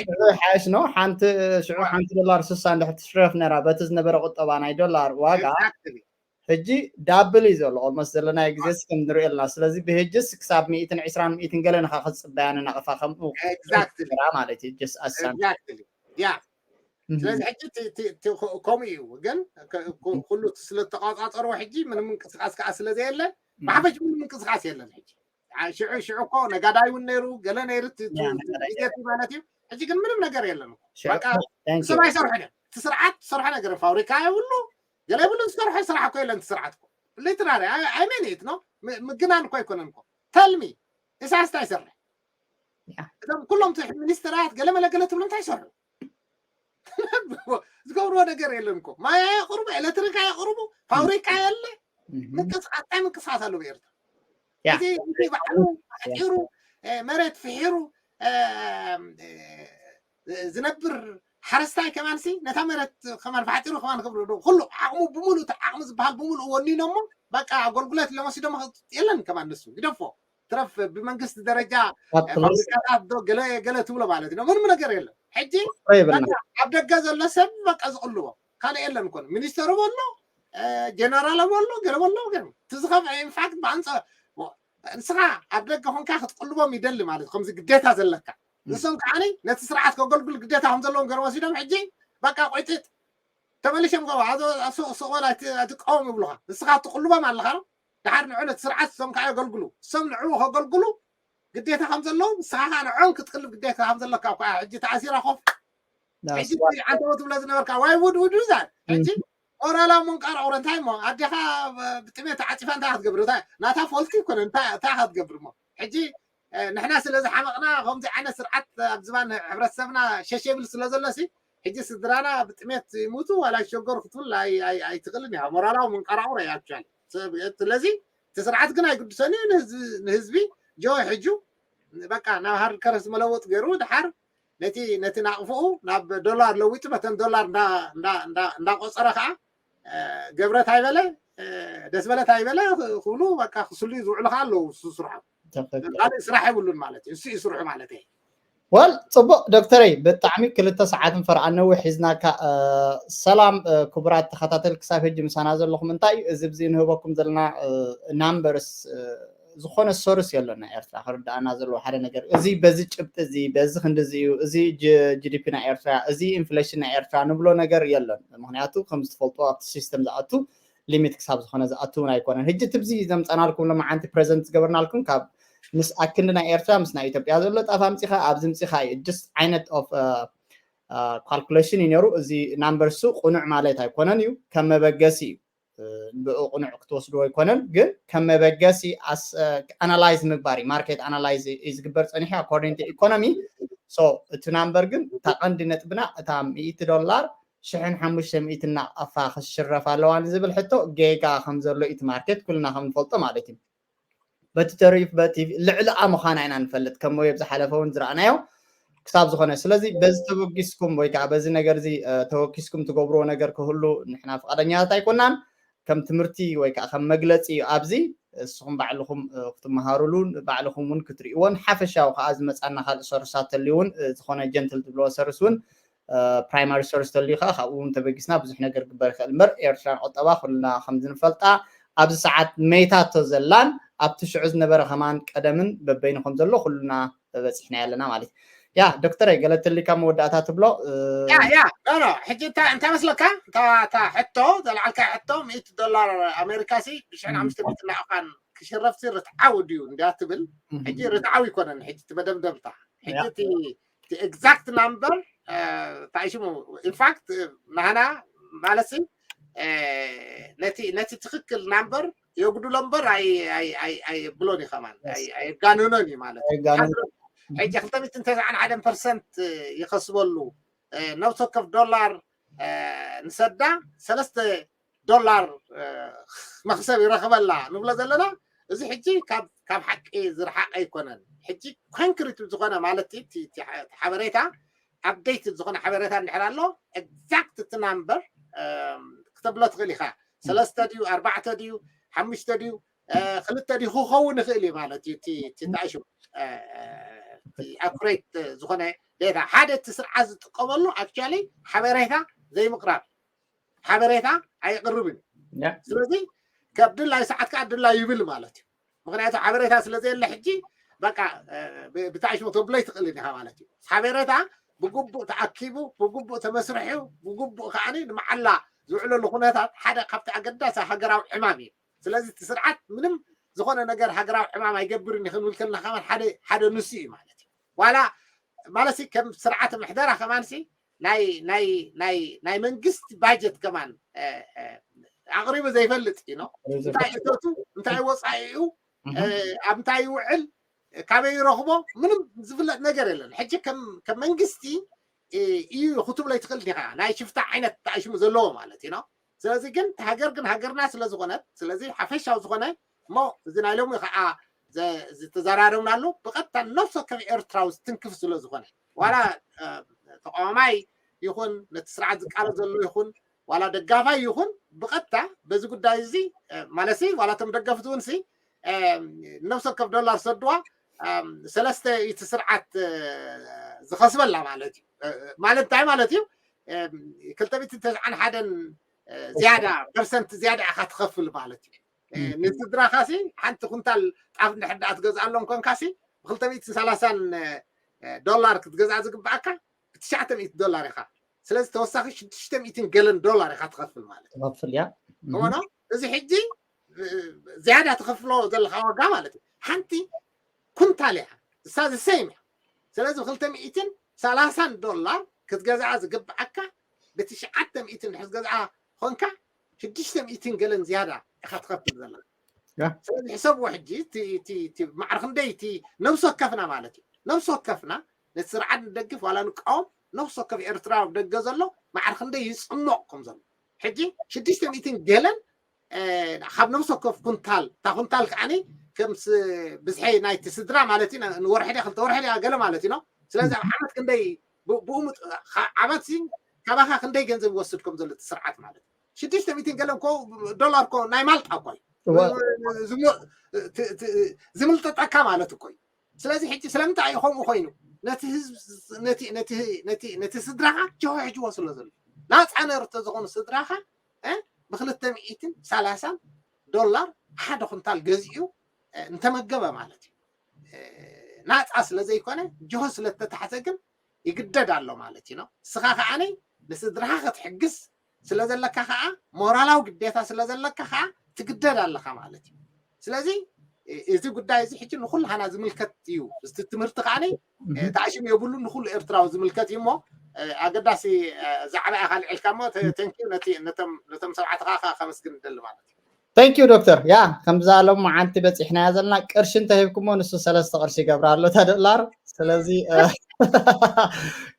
ሽዑ ሓይሽ ነው። ሓንቲ ሽዑ ሓንቲ ዶላር ስሳ እንድሕር ትሽረፍ ነራ በቲ ዝነበረ ቁጠባ ናይ ዶላር ዋጋ ሕጂ ዳብል እዩ ዘሎ። ኦልሞስት ዘለናዮ ግዜ እስከ ንሪኦ ኣለና። ስለዚ ብሕጅስ ክሳብ ሚእትን ዕስራን ሚእትን ገለ ንኻ ክትፅበያ ንናቕፋ ከምኡ ማለት እዩ። ጀስ ኣሳን ያ ስለዚ ሕጂ ከምኡ እዩ። ግን ኩሉ ስለተቋፃፀርዎ ሕጂ ምንም ምንቅስቃስ ከዓ ስለዘየለ ብሓፈሽ ምንም ምንቅስቃስ የለን። ሕጂ ሽዑ ሽዑ እኮ ነጋዳይ እውን ነይሩ ገለ ነይሩ ግዜቲ ማለት እዩ። ሕጂ ግን ምንም ነገር የለን። እሶም ኣይሰርሑን እዮም። እቲ ስርዓት ዝሰርሖ ነገር ፋብሪካ የብሉ ገለ የብሉ ዝሰርሖ ስራሕ እኮ የለን። እቲ ስርዓት እኮ ሊትራሊ ኣይሜኒት ነው ምግናን እኮ ኣይኮነን እኮ ተልሚ እሳስታ ይሰርሕ እዞም ኩሎም ሚኒስትራት ገለ መለ ገለ ትብሎ እንታይ ይሰርሑ? ዝገብርዎ ነገር የለን እኮ። ማይ ኣየቕርቡ፣ ኤሌክትሪክ ኣየቕርቡ፣ ፋብሪካ የለ። ምንቅስቃስ እንታይ ምንቅስቃስ ኣሎ ብኤርትራ? እዚ ባዕሉ ሓፂሩ መሬት ፍሒሩ ዝነብር ሓረስታይ ከማንሲ ነታ መሬት ከማን ፋሕጢሩ ከማን ክብሉ ኩሉ ዓቕሙ ብምሉእ ዓቕሚ ዝበሃል ብምሉእ ወኒኖሞ በቃ ኣገልግሎት ኢሎም ወሲዶሞ የለን ከማን ንሱ ግደፎ ትረፍ ብመንግስቲ ደረጃ ፋብሪካታት ዶ ገለ ገለ ትብሎ ማለት ነው። ምንም ነገር የለን። ሕጂ ኣብ ደገ ዘሎ ሰብ በቃ ዝቕልቦ ካልእ የለን እኮ። ሚኒስተሩ በሎ ጀነራል በሎ ገለ በሎ ግን ትዝኸፍ ኢንፋክት ብኣንፃ ንስኻ ኣብ ደገ ኮንካ ክትቅልቦም ይደሊ ማለት ከምዚ ግዴታ ዘለካ ንሶም ከዓኒ ነቲ ስርዓት ከገልግሉ ግዴታ ከም ዘለዎም ገይሮም ወሲዶም ሕጂ በቃ ቆይጥጥ ተመሊሾም ገባ ሱቕ ሱቕ በል ኣይትቃወም ይብሉኻ። ንስኻ ትቕልቦም ኣለኻ ነው ድሓር ንዑ ነቲ ስርዓት እሶም ከዓ የገልግሉ እሶም ንዕኡ ከገልግሉ ግዴታ ከም ዘለዎም ንስኻ ከዓ ንዕኦም ክትቅልብ ግዴታ ከም ዘለካ እኳ ሕጂ ተኣሲራ ኮፍ ሕጂ ዓንተቦ ትብሎ ዝነበርካ ዋይ ውድ ውድ ዛት ሕጂ ኦራላ መንቃራቑረ እንታይ እሞ ኣዴኻ ብጥሜት ተዓፂፋ እንታይ ክትገብር ናታ ፎልቲ ይኮነ እንታይ ክትገብር እሞ ሕጂ ንሕና ስለ ዝሓመቕና ከምዚ ዓይነት ስርዓት ኣብ ዝባን ሕብረተሰብና ሸሸ ይብል ስለ ዘሎ ሲ ሕጂ ስድራና ብጥሜት ይሙቱ ዋላ ይሸገሩ ክትብል ኣይትኽእልን እያ። ሞራላዊ መንቀራቑሮ እያ ኣክቹዋሊ። ስለዚ እቲ ስርዓት ግን ኣይግድሰን እዩ ንህዝቢ ጆ ሕጁ በቃ ናብ ሃርድ ከረንሲ መለወጥ ገይሩ ድሓር ነቲ ነቲ ናቕፍኡ ናብ ዶላር ለዊጡ በተን ዶላር እንዳቆፀረ ከዓ ገብረት ኣይበለ ደስ በለት ኣይበለ ክብሉ በቃ ክስሉ ዝውዕሉ ከዓ ኣለዉ ስርሖም ካልእ ስራሕ የብሉን ማለት እዩ። እሱ እዩ ስርሑ ማለት እዩ። ወል ፅቡቅ ዶክተረይ ብጣዕሚ ክልተ ሰዓትን ፈርዓን ነዊሕ ሒዝናካ። ሰላም ክቡራት ተኸታተል ክሳብ ሕጂ ምሳና ዘለኹም እንታይ እዩ እዚ ብዚ ንህበኩም ዘለና ናምበርስ ዝኾነ ሶርስ የሎና ኤርትራ ክርዳኣና ዘለዎ ሓደ ነገር እዚ በዚ ጭብጢ እዚ በዚ ክንዲዚ እዩ እዚ ጂዲፒ ናይ ኤርትራ እዚ ኢንፍሌሽን ናይ ኤርትራ ንብሎ ነገር የለን። ምክንያቱ ከም ዝትፈልጦ ኣብቲ ሲስተም ዝኣቱ ሊሚት ክሳብ ዝኾነ ዝኣቱ እውን ኣይኮነን። ሕጂ ትብዚ ዘምፀናልኩም ለማዓንቲ ፕሬዘንት ዝገበርናልኩም ካብ ምስ ኣክንዲ ናይ ኤርትራ ምስ ናይ ኢትዮጵያ ዘሎ ጣፍ ኣምፂኻ ኣብዚ ምፂኻ እዩ ጅስት ዓይነት ኦፍ ካልኩሌሽን እዩ ነሩ። እዚ ናምበርሱ ቁኑዕ ማለት ኣይኮነን እዩ ከም መበገሲ እዩ ብኡ ቁኑዕ ክትወስድዎ ኣይኮነን ግን ከም መበገሲ ኣናላይዝ ምግባር እዩ ማርኬት ኣናላይዝ እዩ ዝግበር ፀኒሑ ኣኮርዲንግ ቱ ኢኮኖሚ። ሶ እቲ ናምበር ግን እታ ቀንዲ ነጥብና እታ ሚእቲ ዶላር ሽሕን ሓሙሽተ ሚእትን ናቕፋ ክሽረፍ ኣለዋ ንዝብል ሕቶ ጌጋ ከም ዘሎ እዩ እቲ ማርኬት ኩልና ከም ንፈልጦ ማለት እዩ። በቲ ተሪፍ በቲ ልዕሊኣ ምዃና ኢና ንፈልጥ ከም ወየብ ዝሓለፈ እውን ዝረኣናዮ ክሳብ ዝኾነ ስለዚ በዚ ተበጊስኩም ወይ ከዓ በዚ ነገር እዚ ተወኪስኩም ትገብርዎ ነገር ክህሉ ንሕና ፍቃደኛታት ኣይኮናን። ከም ትምህርቲ ወይ ከዓ ከም መግለፂ እዩ ኣብዚ እስኹም ባዕልኹም ክትመሃሩሉን ባዕልኹም እውን ክትርእዎን ሓፈሻዊ ከዓ ዝመፃና ካልእ ሰርሳት ተልዩ እውን ዝኾነ ጀንትል ትብልዎ ሰርስ እውን ፕራይማሪ ሶርስ ተልዩ ከዓ ካብኡ እውን ተበጊስና ብዙሕ ነገር ግበር ይኽእል እምበር ኤርትራ ቁጠባ ኩልና ከምዝንፈልጣ ኣብዚ ሰዓት መይታቶ ዘላን ኣብቲ ሽዑ ዝነበረ ከማን ቀደምን በበይኑ ከም ዘሎ ኩልና በፂሕና ኣለና ማለት እዩ። ያ ዶክተር ገለ ተሊካ መወዳእታ ትብሎ ያ ያ ኖ ሕጂ እንታይ መስለካ እታ ሕቶ ዘልዓልካ ሕቶ ሚእቲ ዶላር ኣሜሪካ ሲ ብሽሕን ሓሙሽተ ሚእቲ ናቕፋን ክሽረፍሲ ርትዓዊ ድዩ እንዲያ ትብል ሕጂ ርትዓዊ ይኮነን ሕጂ ትመደምደምታ ሕጂ እቲ ኤግዛክት ናምበር እንታይ ሽሙ ኢንፋክት ናህና ማለት ነቲ ነቲ ትክክል ናምበር የጉድሎ እምበር ኣይብሎን እዩ ከማን ኣይጋንኖን እዩ ማለት ሕጂ ክልተ ሚእትን ተስዓን ሓደን ፐርሰንት ይኸስበሉ ነብሲ ወከፍ ዶላር ንሰዳ ሰለስተ ዶላር መክሰብ ይረክበላ ንብሎ ዘለና እዚ ሕጂ ካብ ሓቂ ዝረሓቀ ኣይኮነን። ሕጂ ኮንክሪት ዝኾነ ማለት ሓበሬታ ኣፕዴት ዝኾነ ሓበሬታ እንድሕር ኣሎ ኤግዛክት እቲ ናምበር ክተብሎ ትኽእል ኢኻ። ሰለስተ ድዩ ኣርባዕተ ድዩ ሓሙሽተ ድዩ ክልተ ድዩ ክኸውን ይኽእል እዩ ማለት እዩ። እቲ ታእሹ ኣኩሬት ዝኾነ ዴታ ሓደ እቲ ስርዓት ዝጥቀመሉ ኣክቹዋሊ ሓበሬታ ዘይምቕራብ ሓበሬታ ኣየቕርብን እዩ። ስለዚ ካብ ድላይ ሰዓት ከዓ ድላይ ይብል ማለት እዩ። ምክንያቱ ሓበሬታ ስለ ዘየለ ሕጂ በቃ ብታእሽሙ ተብሎ ይትኽእል ኢኻ ማለት እዩ። ሓበሬታ ብግቡእ ተኣኪቡ ብግቡእ ተመስርሑ ብግቡእ ከዓ ንመዓላ ዝውዕለሉ ኩነታት ሓደ ካብቲ ኣገዳሲ ሃገራዊ ዕማም እዩ። ስለዚ እቲ ስርዓት ምንም ዝኾነ ነገር ሃገራዊ ዕማም ኣይገብርን እዩ ክንብል ከለና ከማን ሓደ ሓደ ንሱ እዩ ማለት እዩ። ዋላ ማለት ከም ስርዓት ምሕደራ ከማን ሲ ናይ ናይ ናይ ናይ መንግስቲ ባጀት ከማን ኣቕሪቡ ዘይፈልጥ እዩ ነው። እንታይ እቶቱ እንታይ ወፃኢኡ ኣብ እንታይ ይውዕል ካበይ ይረኽቦ ምንም ዝፍለጥ ነገር የለን። ሕጂ ከም መንግስቲ እዩ ክትብሎ ይትኽእል ዲኻ ናይ ሽፍታ ዓይነት ተኣሽሙ ዘለዎ ማለት እዩ ነው። ስለዚ ግን ሃገር ግን ሃገርና ስለዝኾነት ስለዚ ሓፈሻዊ ዝኾነ እሞ እዚ ናይ ሎሚ ከዓ ዝተዘራረብናሉ ብቐጥታ ነብሲ ወከፍ ኤርትራዊ ዝትንክፍ ስለ ዝኾነ ዋላ ተቃዋማይ ይኹን ነቲ ስርዓት ዝቃለስ ዘሎ ይኹን ዋላ ደጋፋይ ይኹን ብቐጥታ በዚ ጉዳይ እዚ ማለት ዋላ እቶም ደገፍቲ እውን ነብሲ ወከፍ ዶላር ሰድዋ ሰለስተ እቲ ስርዓት ዝኸስበላ ማለት እዩ። ማለት እንታይ ማለት እዩ? ክልተ ሚእትን ተስዓን ሓደን ዝያዳ ፐርሰንት ዝያዳ ኢኻ ትኸፍል ማለት እዩ። ንስድራኻሲ ሓንቲ ኩንታል ጣፍ እንድሕር ደኣ ትገዝኣሎም ኮንካሲ ብክልተ ሚእትን ሰላሳን ዶላር ክትገዝኣ ዝግብኣካ ብትሽዓተ ሚእቲ ዶላር ኢኻ። ስለዚ ተወሳኺ ሽዱሽተ ሚእትን ገለን ዶላር ኢኻ ትኸፍል ማለት እዩ። ትኸፍል እያ። እወ ዶ? እዚ ሕጂ ዝያዳ ትኸፍሎ ዘለኻ ዋጋ ማለት እዩ። ሓንቲ ኩንታል እያ። እሳ ዝሰይም እያ። ስለዚ ብክልተ ሚእትን ሰላሳን ዶላር ክትገዝኣ ዝግብዓካ ብትሽዓተ ሚእትን ድሕር ዝገዝኣ ኮንካ ሽዱሽተ ሚእትን ገለን ዝያዳ ኢኻ ትኸፍል ዘለካ። ስለዚ ሕሰብዎ ሕጂ እቲ ማዕረ ክንደይ እቲ ነብሲ ወከፍና ማለት እዩ። ነብሲ ወከፍና ነቲ ስርዓት ንደግፍ ዋላ ንቃወም ነብሲ ወከፍ ኤርትራ ኣብ ደገ ዘሎ ማዕረ ክንደይ ይፅሞቕ ከም ዘሎ ሕጂ ሽዱሽተ ሚእትን ገለን ካብ ነብሲ ወከፍ ኩንታል እታ ኩንታል ከዓኒ ከም ብዝሒ ናይቲ ስድራ ማለት እዩ ንወርሒ ድያ ክልተ ወርሒ ድያ ገለ ማለት እዩ። ስለዚ ኣብ ዓመት ክንደይ ብኡ ዓመት ሲ ካባኻ ክንደይ ገንዘብ ይወስድ ከም ዘሎ እቲ ስርዓት ማለት እዩ። ሽዱሽተ ሚእትን ገለ እኮ ዶላር እኮ ናይ ማልጣ እኮ እዩ ዝምልጠጠካ ማለት እኮ እዩ። ስለዚ ሕጂ ስለምንታይ እዩ ከምኡ ኮይኑ ነቲ ህዝብ ነቲ ስድራኻ ጀሆ ሕጅዎ ስለ ዘሎ ናፃ ነርተ ዝኾኑ ስድራኻ ብክልተ ሚእትን ሰላሳን ዶላር ሓደ ኩንታል ገዚኡ እንተመገበ ማለት እዩ። ናፃ ስለ ዘይኮነ ጅሆ ስለ እተታሕዘ ግን ይግደድ ኣሎ ማለት እዩ። ንስኻ ከዓነይ ንስድራኻ ክትሕግዝ ስለ ዘለካ ከዓ ሞራላዊ ግዴታ ስለ ዘለካ ከዓ ትግደድ ኣለካ ማለት እዩ። ስለዚ እዚ ጉዳይ እዚ ሕጂ ንኩልሃና ዝምልከት እዩ። እዚ ትምህርቲ ከዓነይ ተኣሽም የብሉ ንኩሉ ኤርትራዊ ዝምልከት እዩ እሞ ኣገዳሲ ዛዕባ ኢኻ ልዕልካ እሞ ተንኪዩ ነቶም ሰብዓትኻ ከመስግን ደሊ ማለት እዩ። Thank you ዶክተር። ያ ከምዛ ሎም መዓንቲ በፂሕናያ ዘለና ቅርሺ እንተሂብኩሞ ንሱ ሰለስተ ቅርሺ ይገብራ ኣሎ እታ ዶላር። ስለዚ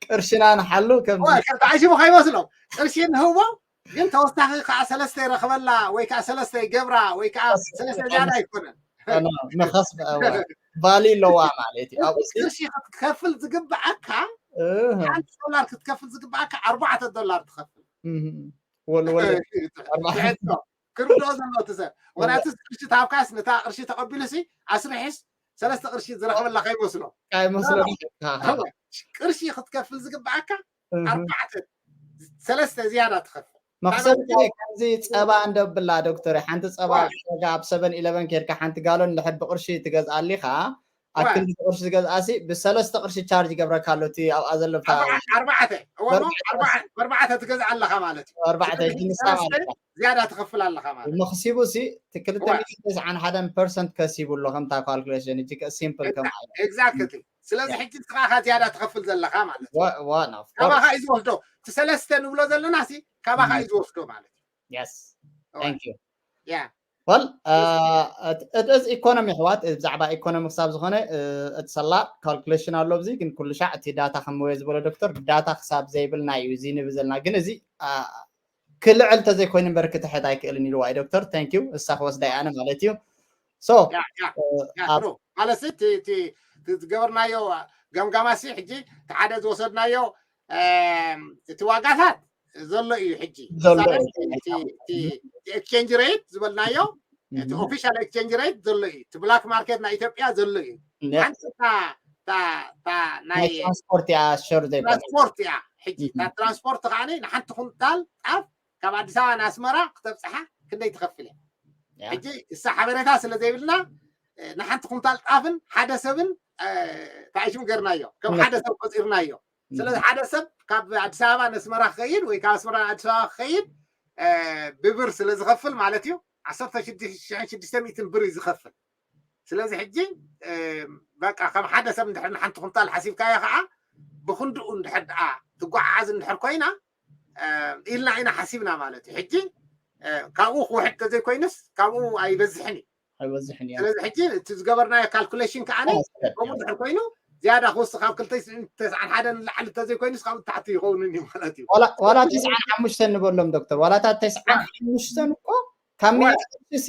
ቅርሽና ንሓሉ ከም ተዓሺሙ ከይመስሎም ቅርሺ ንህቦ ግን ተወሳኺ ከዓ ሰለስተ ይረኽበላ ወይ ከዓ ሰለስተ ይገብራ ወይ ከዓ ሰለስተ ዝያዳ ኣይኮነን መኸስ ቫሊ ኣለዋ ማለት እዩ። ኣብኡ ቅርሺ ክትከፍል ዝግብዓካ ሓንቲ ዶላር ክትከፍል ዝግብዓካ ኣርባዕተ ዶላር ትኸፍል ወልወል ክርድኦ ዘለዎ እቲ ሰብ ወላ እቲ ቅርሺ ታብካስ ነታ ቅርሺ ተቐቢሉ ሲ ኣስርሒስ ሰለስተ ቅርሺ ዝረኽበላ ከይመስሎ ከይመስሎ ቅርሺ ክትከፍል ዝግብኣካ ኣርባዕተ ሰለስተ ዝያዳ ትኸፍል መክሰብ ከምዚ ፀባ እንደብላ ዶክተር ሓንቲ ፀባ ዋጋ ኣብ ሰቨን ኢለቨን ኬድካ ሓንቲ ጋሎን እንድሕር ብቅርሺ ትገዝኣሊኻ ኣብ ክንዲ ቅርሺ ዝገዝኣሲ ብሰለስተ ቅርሺ ቻርጅ ይገብረካ ኣሎ እቲ ኣብኣ ዘሎ ኣርባዕተ ኣርባዕተ ትገዝኣ ኣለካ ማለት እዩ ኣርባዕተ ዝያዳ ትኸፍል ኣለካ ማለት መክሲቡ ሲ ክልተ ሚእትን ተስዓን ሓደን ፐርሰንት ከሲቡ ኣሎ ከምታ ካልኩሌሽን እጅ ሲምፕል ከም ኤግዛክትሊ ስለዚ ሕጂ ንስኻ ዝያዳ ትኸፍል ዘለካ ማለት እዩ ካባኻ እዩ ዝወስዶ እቲ ሰለስተ ንብሎ ዘለና ሲ ካባኻ እዩ ዝወስዶ ማለት እዩ yes thank you yeah well uh, it, it is economy ኣሕዋት ብዛዕባ ኢኮኖሚ ክሳብ ዝኾነ እቲ ሰላ ካልኩሌሽን ኣሎ ኣብዚ ግን ኩሉ ሻዕ እቲ ዳታ ከምወየ ዝበሎ ዶክተር ዳታ ክሳብ ዘይብልና እዩ እዚ ንብል ዘለና ግን እዚ ክልዕል ተዘይኮይኑ እምበር ክትሕት ኣይክእልን ኢልዋ እዩ ዶክተር thank you እሳ ክወስዳ ኣነ ማለት እዩ so ማለት እቲ ዝገበርናዮ ገምጋማሲ ሕጂ እቲ ሓደ ዝወሰድናዮ እቲ ዋጋታት ዘሎ እዩ ሕጂ exchange rate ዝበልናዮ እቲ official exchange rate ዘሎ እዩ እቲ black market ናይ ኢትዮጵያ ዘሎ እዩ ሓንቲ ናይ ትራንስፖርት እያ ሸር ትራንስፖርት እያ ሕጂ ትራንስፖርት ከዓ ንሓንቲ ኩንታል ጣፍ ካብ ኣዲስ ኣበባ ንኣስመራ ክተብፅሓ ክንደይ ትኸፍል እያ ሕጂ እሳ ሓበሬታ ስለ ዘይብልና ንሓንቲ ኩንታል ጣፍን ሓደ ሰብን ተኣሽሙ ገርናዮ ከም ሓደ ሰብ ቆፂርናዮ ስለዚ ሓደ ሰብ ካብ ኣዲስ ኣበባ ነስመራ ክኸይድ ወይ ካብ ኣስመራ ኣዲስ ኣበባ ክኸይድ ብብር ስለ ዝኸፍል ማለት እዩ ዓሰርተ ሽዱሽተ ሚእትን ብር እዩ ዝኸፍል ስለዚ ሕጂ በቃ ከም ሓደ ሰብ እንድሕር ንሓንቲ ኩንታል ሓሲብካዮ ከዓ ብክንድኡ እንድሕር ደኣ ትጓዓዓዝ እንድሕር ኮይና ኢልና ኢና ሓሲብና ማለት እዩ ሕጂ ካብኡ ክውሕድ ተዘይኮይኑስ ካብኡ ኣይበዝሕን እዩ ኣይበዝሕን እዩ ስለዚ ሕጂ እቲ ዝገበርናዮ ካልኩሌሽን ከዓ ከምኡ ድሕር ኮይኑ ዝያዳ ክወስኽ ካብ ክልተ ተስዓን ሓደ ንላዕሊ እንተዘይኮይኑስ ካብኡ ታሕቲ ይኸውን እዩ ማለት እዩ ዋላ ተስዓን ሓሙሽተን ንበሎም ዶክተር ዋላ እታ ተስዓን ሓሙሽተን እኮ ካብ ሚእቲ ቅርሺ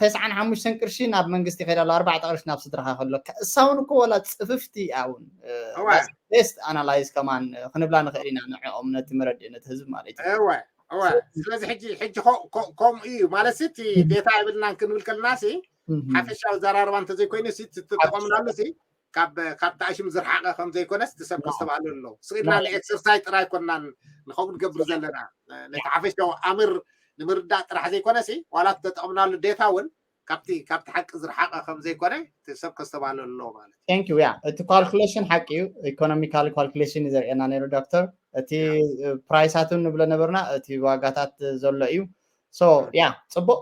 ተስዓን ሓሙሽተን ቅርሺ ናብ መንግስቲ ይኸይድ ኣሎ ኣርባዕተ ቅርሺ ናብ ስድራኻ ከሎ እሳውን እኮ ዋላ ፅፍፍቲ እውን ቤስት ኣናላይዝ ከማን ክንብላ ንኽእል ኢና ንዕኦም ነቲ መረድእ ነቲ ህዝቢ ማለት እዩ እወ እወ ስለዚ ሕጂ ሕጂ ከምኡ እዩ ማለት እቲ ዴታ የብልናን ክንብል ከለና ሲ ሓፈሻዊ ዘራርባ እንተዘይኮይኑ ሲ ትጠቐምናሉ ሲ ካብ ካብ ተኣሽም ዝረሓቐ ከም ዘይኮነስ ትሰብ ከስተባህሉ ኣለዉ ስኢልና ንኤክሰርሳይዝ ጥራይ ኮናን ንኸምኡ ንገብር ዘለና ነቲ ሓፈሻዊ ኣምር ንምርዳእ ጥራሕ ዘይኮነሲ ዋላ ተጠቕምናሉ ዴታ እውን ካብቲ ካብቲ ሓቂ ዝረሓቐ ከም ዘይኮነ ሰብ ከስተባህሉ ኣለዎ ማለት እዩ thank you yeah እቲ ካልኩሌሽን ሓቂ እዩ ኢኮኖሚካል ካልኩሌሽን እዩ ዘርእየና ነይሩ ዶክተር እቲ ፕራይሳት እውን ንብሎ ነበርና እቲ ዋጋታት ዘሎ እዩ so yeah ፅቡቅ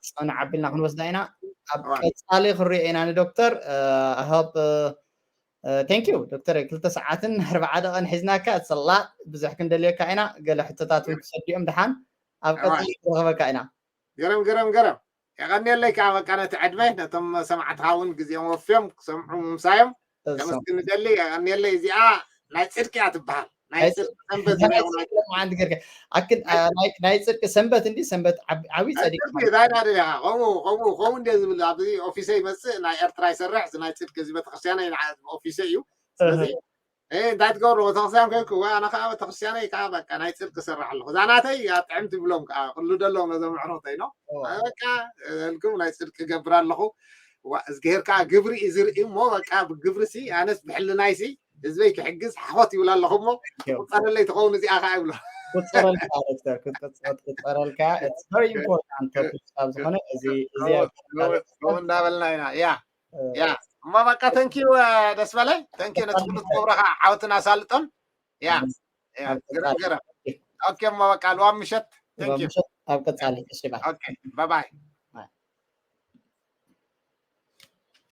ጸንዕ ኣቢልና ክንወስዳ ኢና ኣብ ቀጻሊ ክንሪኦ ኢና ንዶክተር። I hope thank you ዶክተር። ክልተ ሰዓትን ኣርባዓ ደቐን ሒዝናካ፣ it's a lot፣ ብዙሕ ክንደልየካ ኢና። ገለ ሕቶታት እውን ክሰድዮም ድሓን ኣብ ቀጻሊ ክንረኸበካ ኢና። ገረም ገረም ገረም። የቐንየለይ ከዓ በቃ ነቲ ዕድመ፣ ነቶም ሰማዕትኻ እውን ግዜኦም ወፍዮም ክሰምዑ ምምሳዮም ከመስግን ንደሊ። የቐንየለይ። እዚኣ ናይ ጽድቂ እያ ትበሃል። ናይ ጽድቂ ሰንበት ዝብላ እውን ናይ ጽድቂ ሰንበት እንዲ ሰንበት ዓብዪ ጸዲቅ ማለት እዩ። ከምኡ ከምኡ ከምኡ እንደ ዝብል ኣብዚ ኦፊሰ ይመጽእ፣ ናይ ኤርትራ ይሰርሕ፣ እዚ ናይ ጽድቂ፣ እዚ ቤተክርስትያነይ ኦፊሰ እዩ። ስለዚ እንታይ ትገብሩ? ቤተክርስትያን ኮይንኩ፣ ወይ ኣነ ከዓ ቤተክርስትያነይ ከዓ በቃ ናይ ጽድቂ ይሰርሕ ኣለኹ። እዛ ናተይ እያ ጥዕምቲ ብሎም ከዓ ክሉ ደለዎም ነዞም ኣዕሩኽተይ ነው። በቃ እልኩም ናይ ጽድቂ ገብር ኣለኹ። እዝግሄር ከዓ ግብሪ እዩ ዝርኢ እሞ በቃ ብግብሪ ሲ ኣነስ ብሕልናይ ሲ ህዝበይ ክሕግዝ ሓኾት ይብል ኣለኹ እሞ ቁፀረለይ ትኸውን እዚኣ ከዓ ይብሎ። ቁፀረልካ ዶክተር፣ ክትቁፀረልካ። It's very important topic ካብ ዝኾነ እዚ እዚ እንዳበልና ኢና። ያ ያ እሞ በቃ ተንኪዩ ደስ በለ። ተንኪዩ ነቲ ኩሉ ትገብሮ ከዓ ዓወትን ኣሳልጦን። ያ ገረም ገረም። ኦኬ እሞ በቃ ልዋም ምሸት። ተንኪዩ ኣብ ቀፃሊ። እሺ ባይ። ኦኬ ባይ ባይ።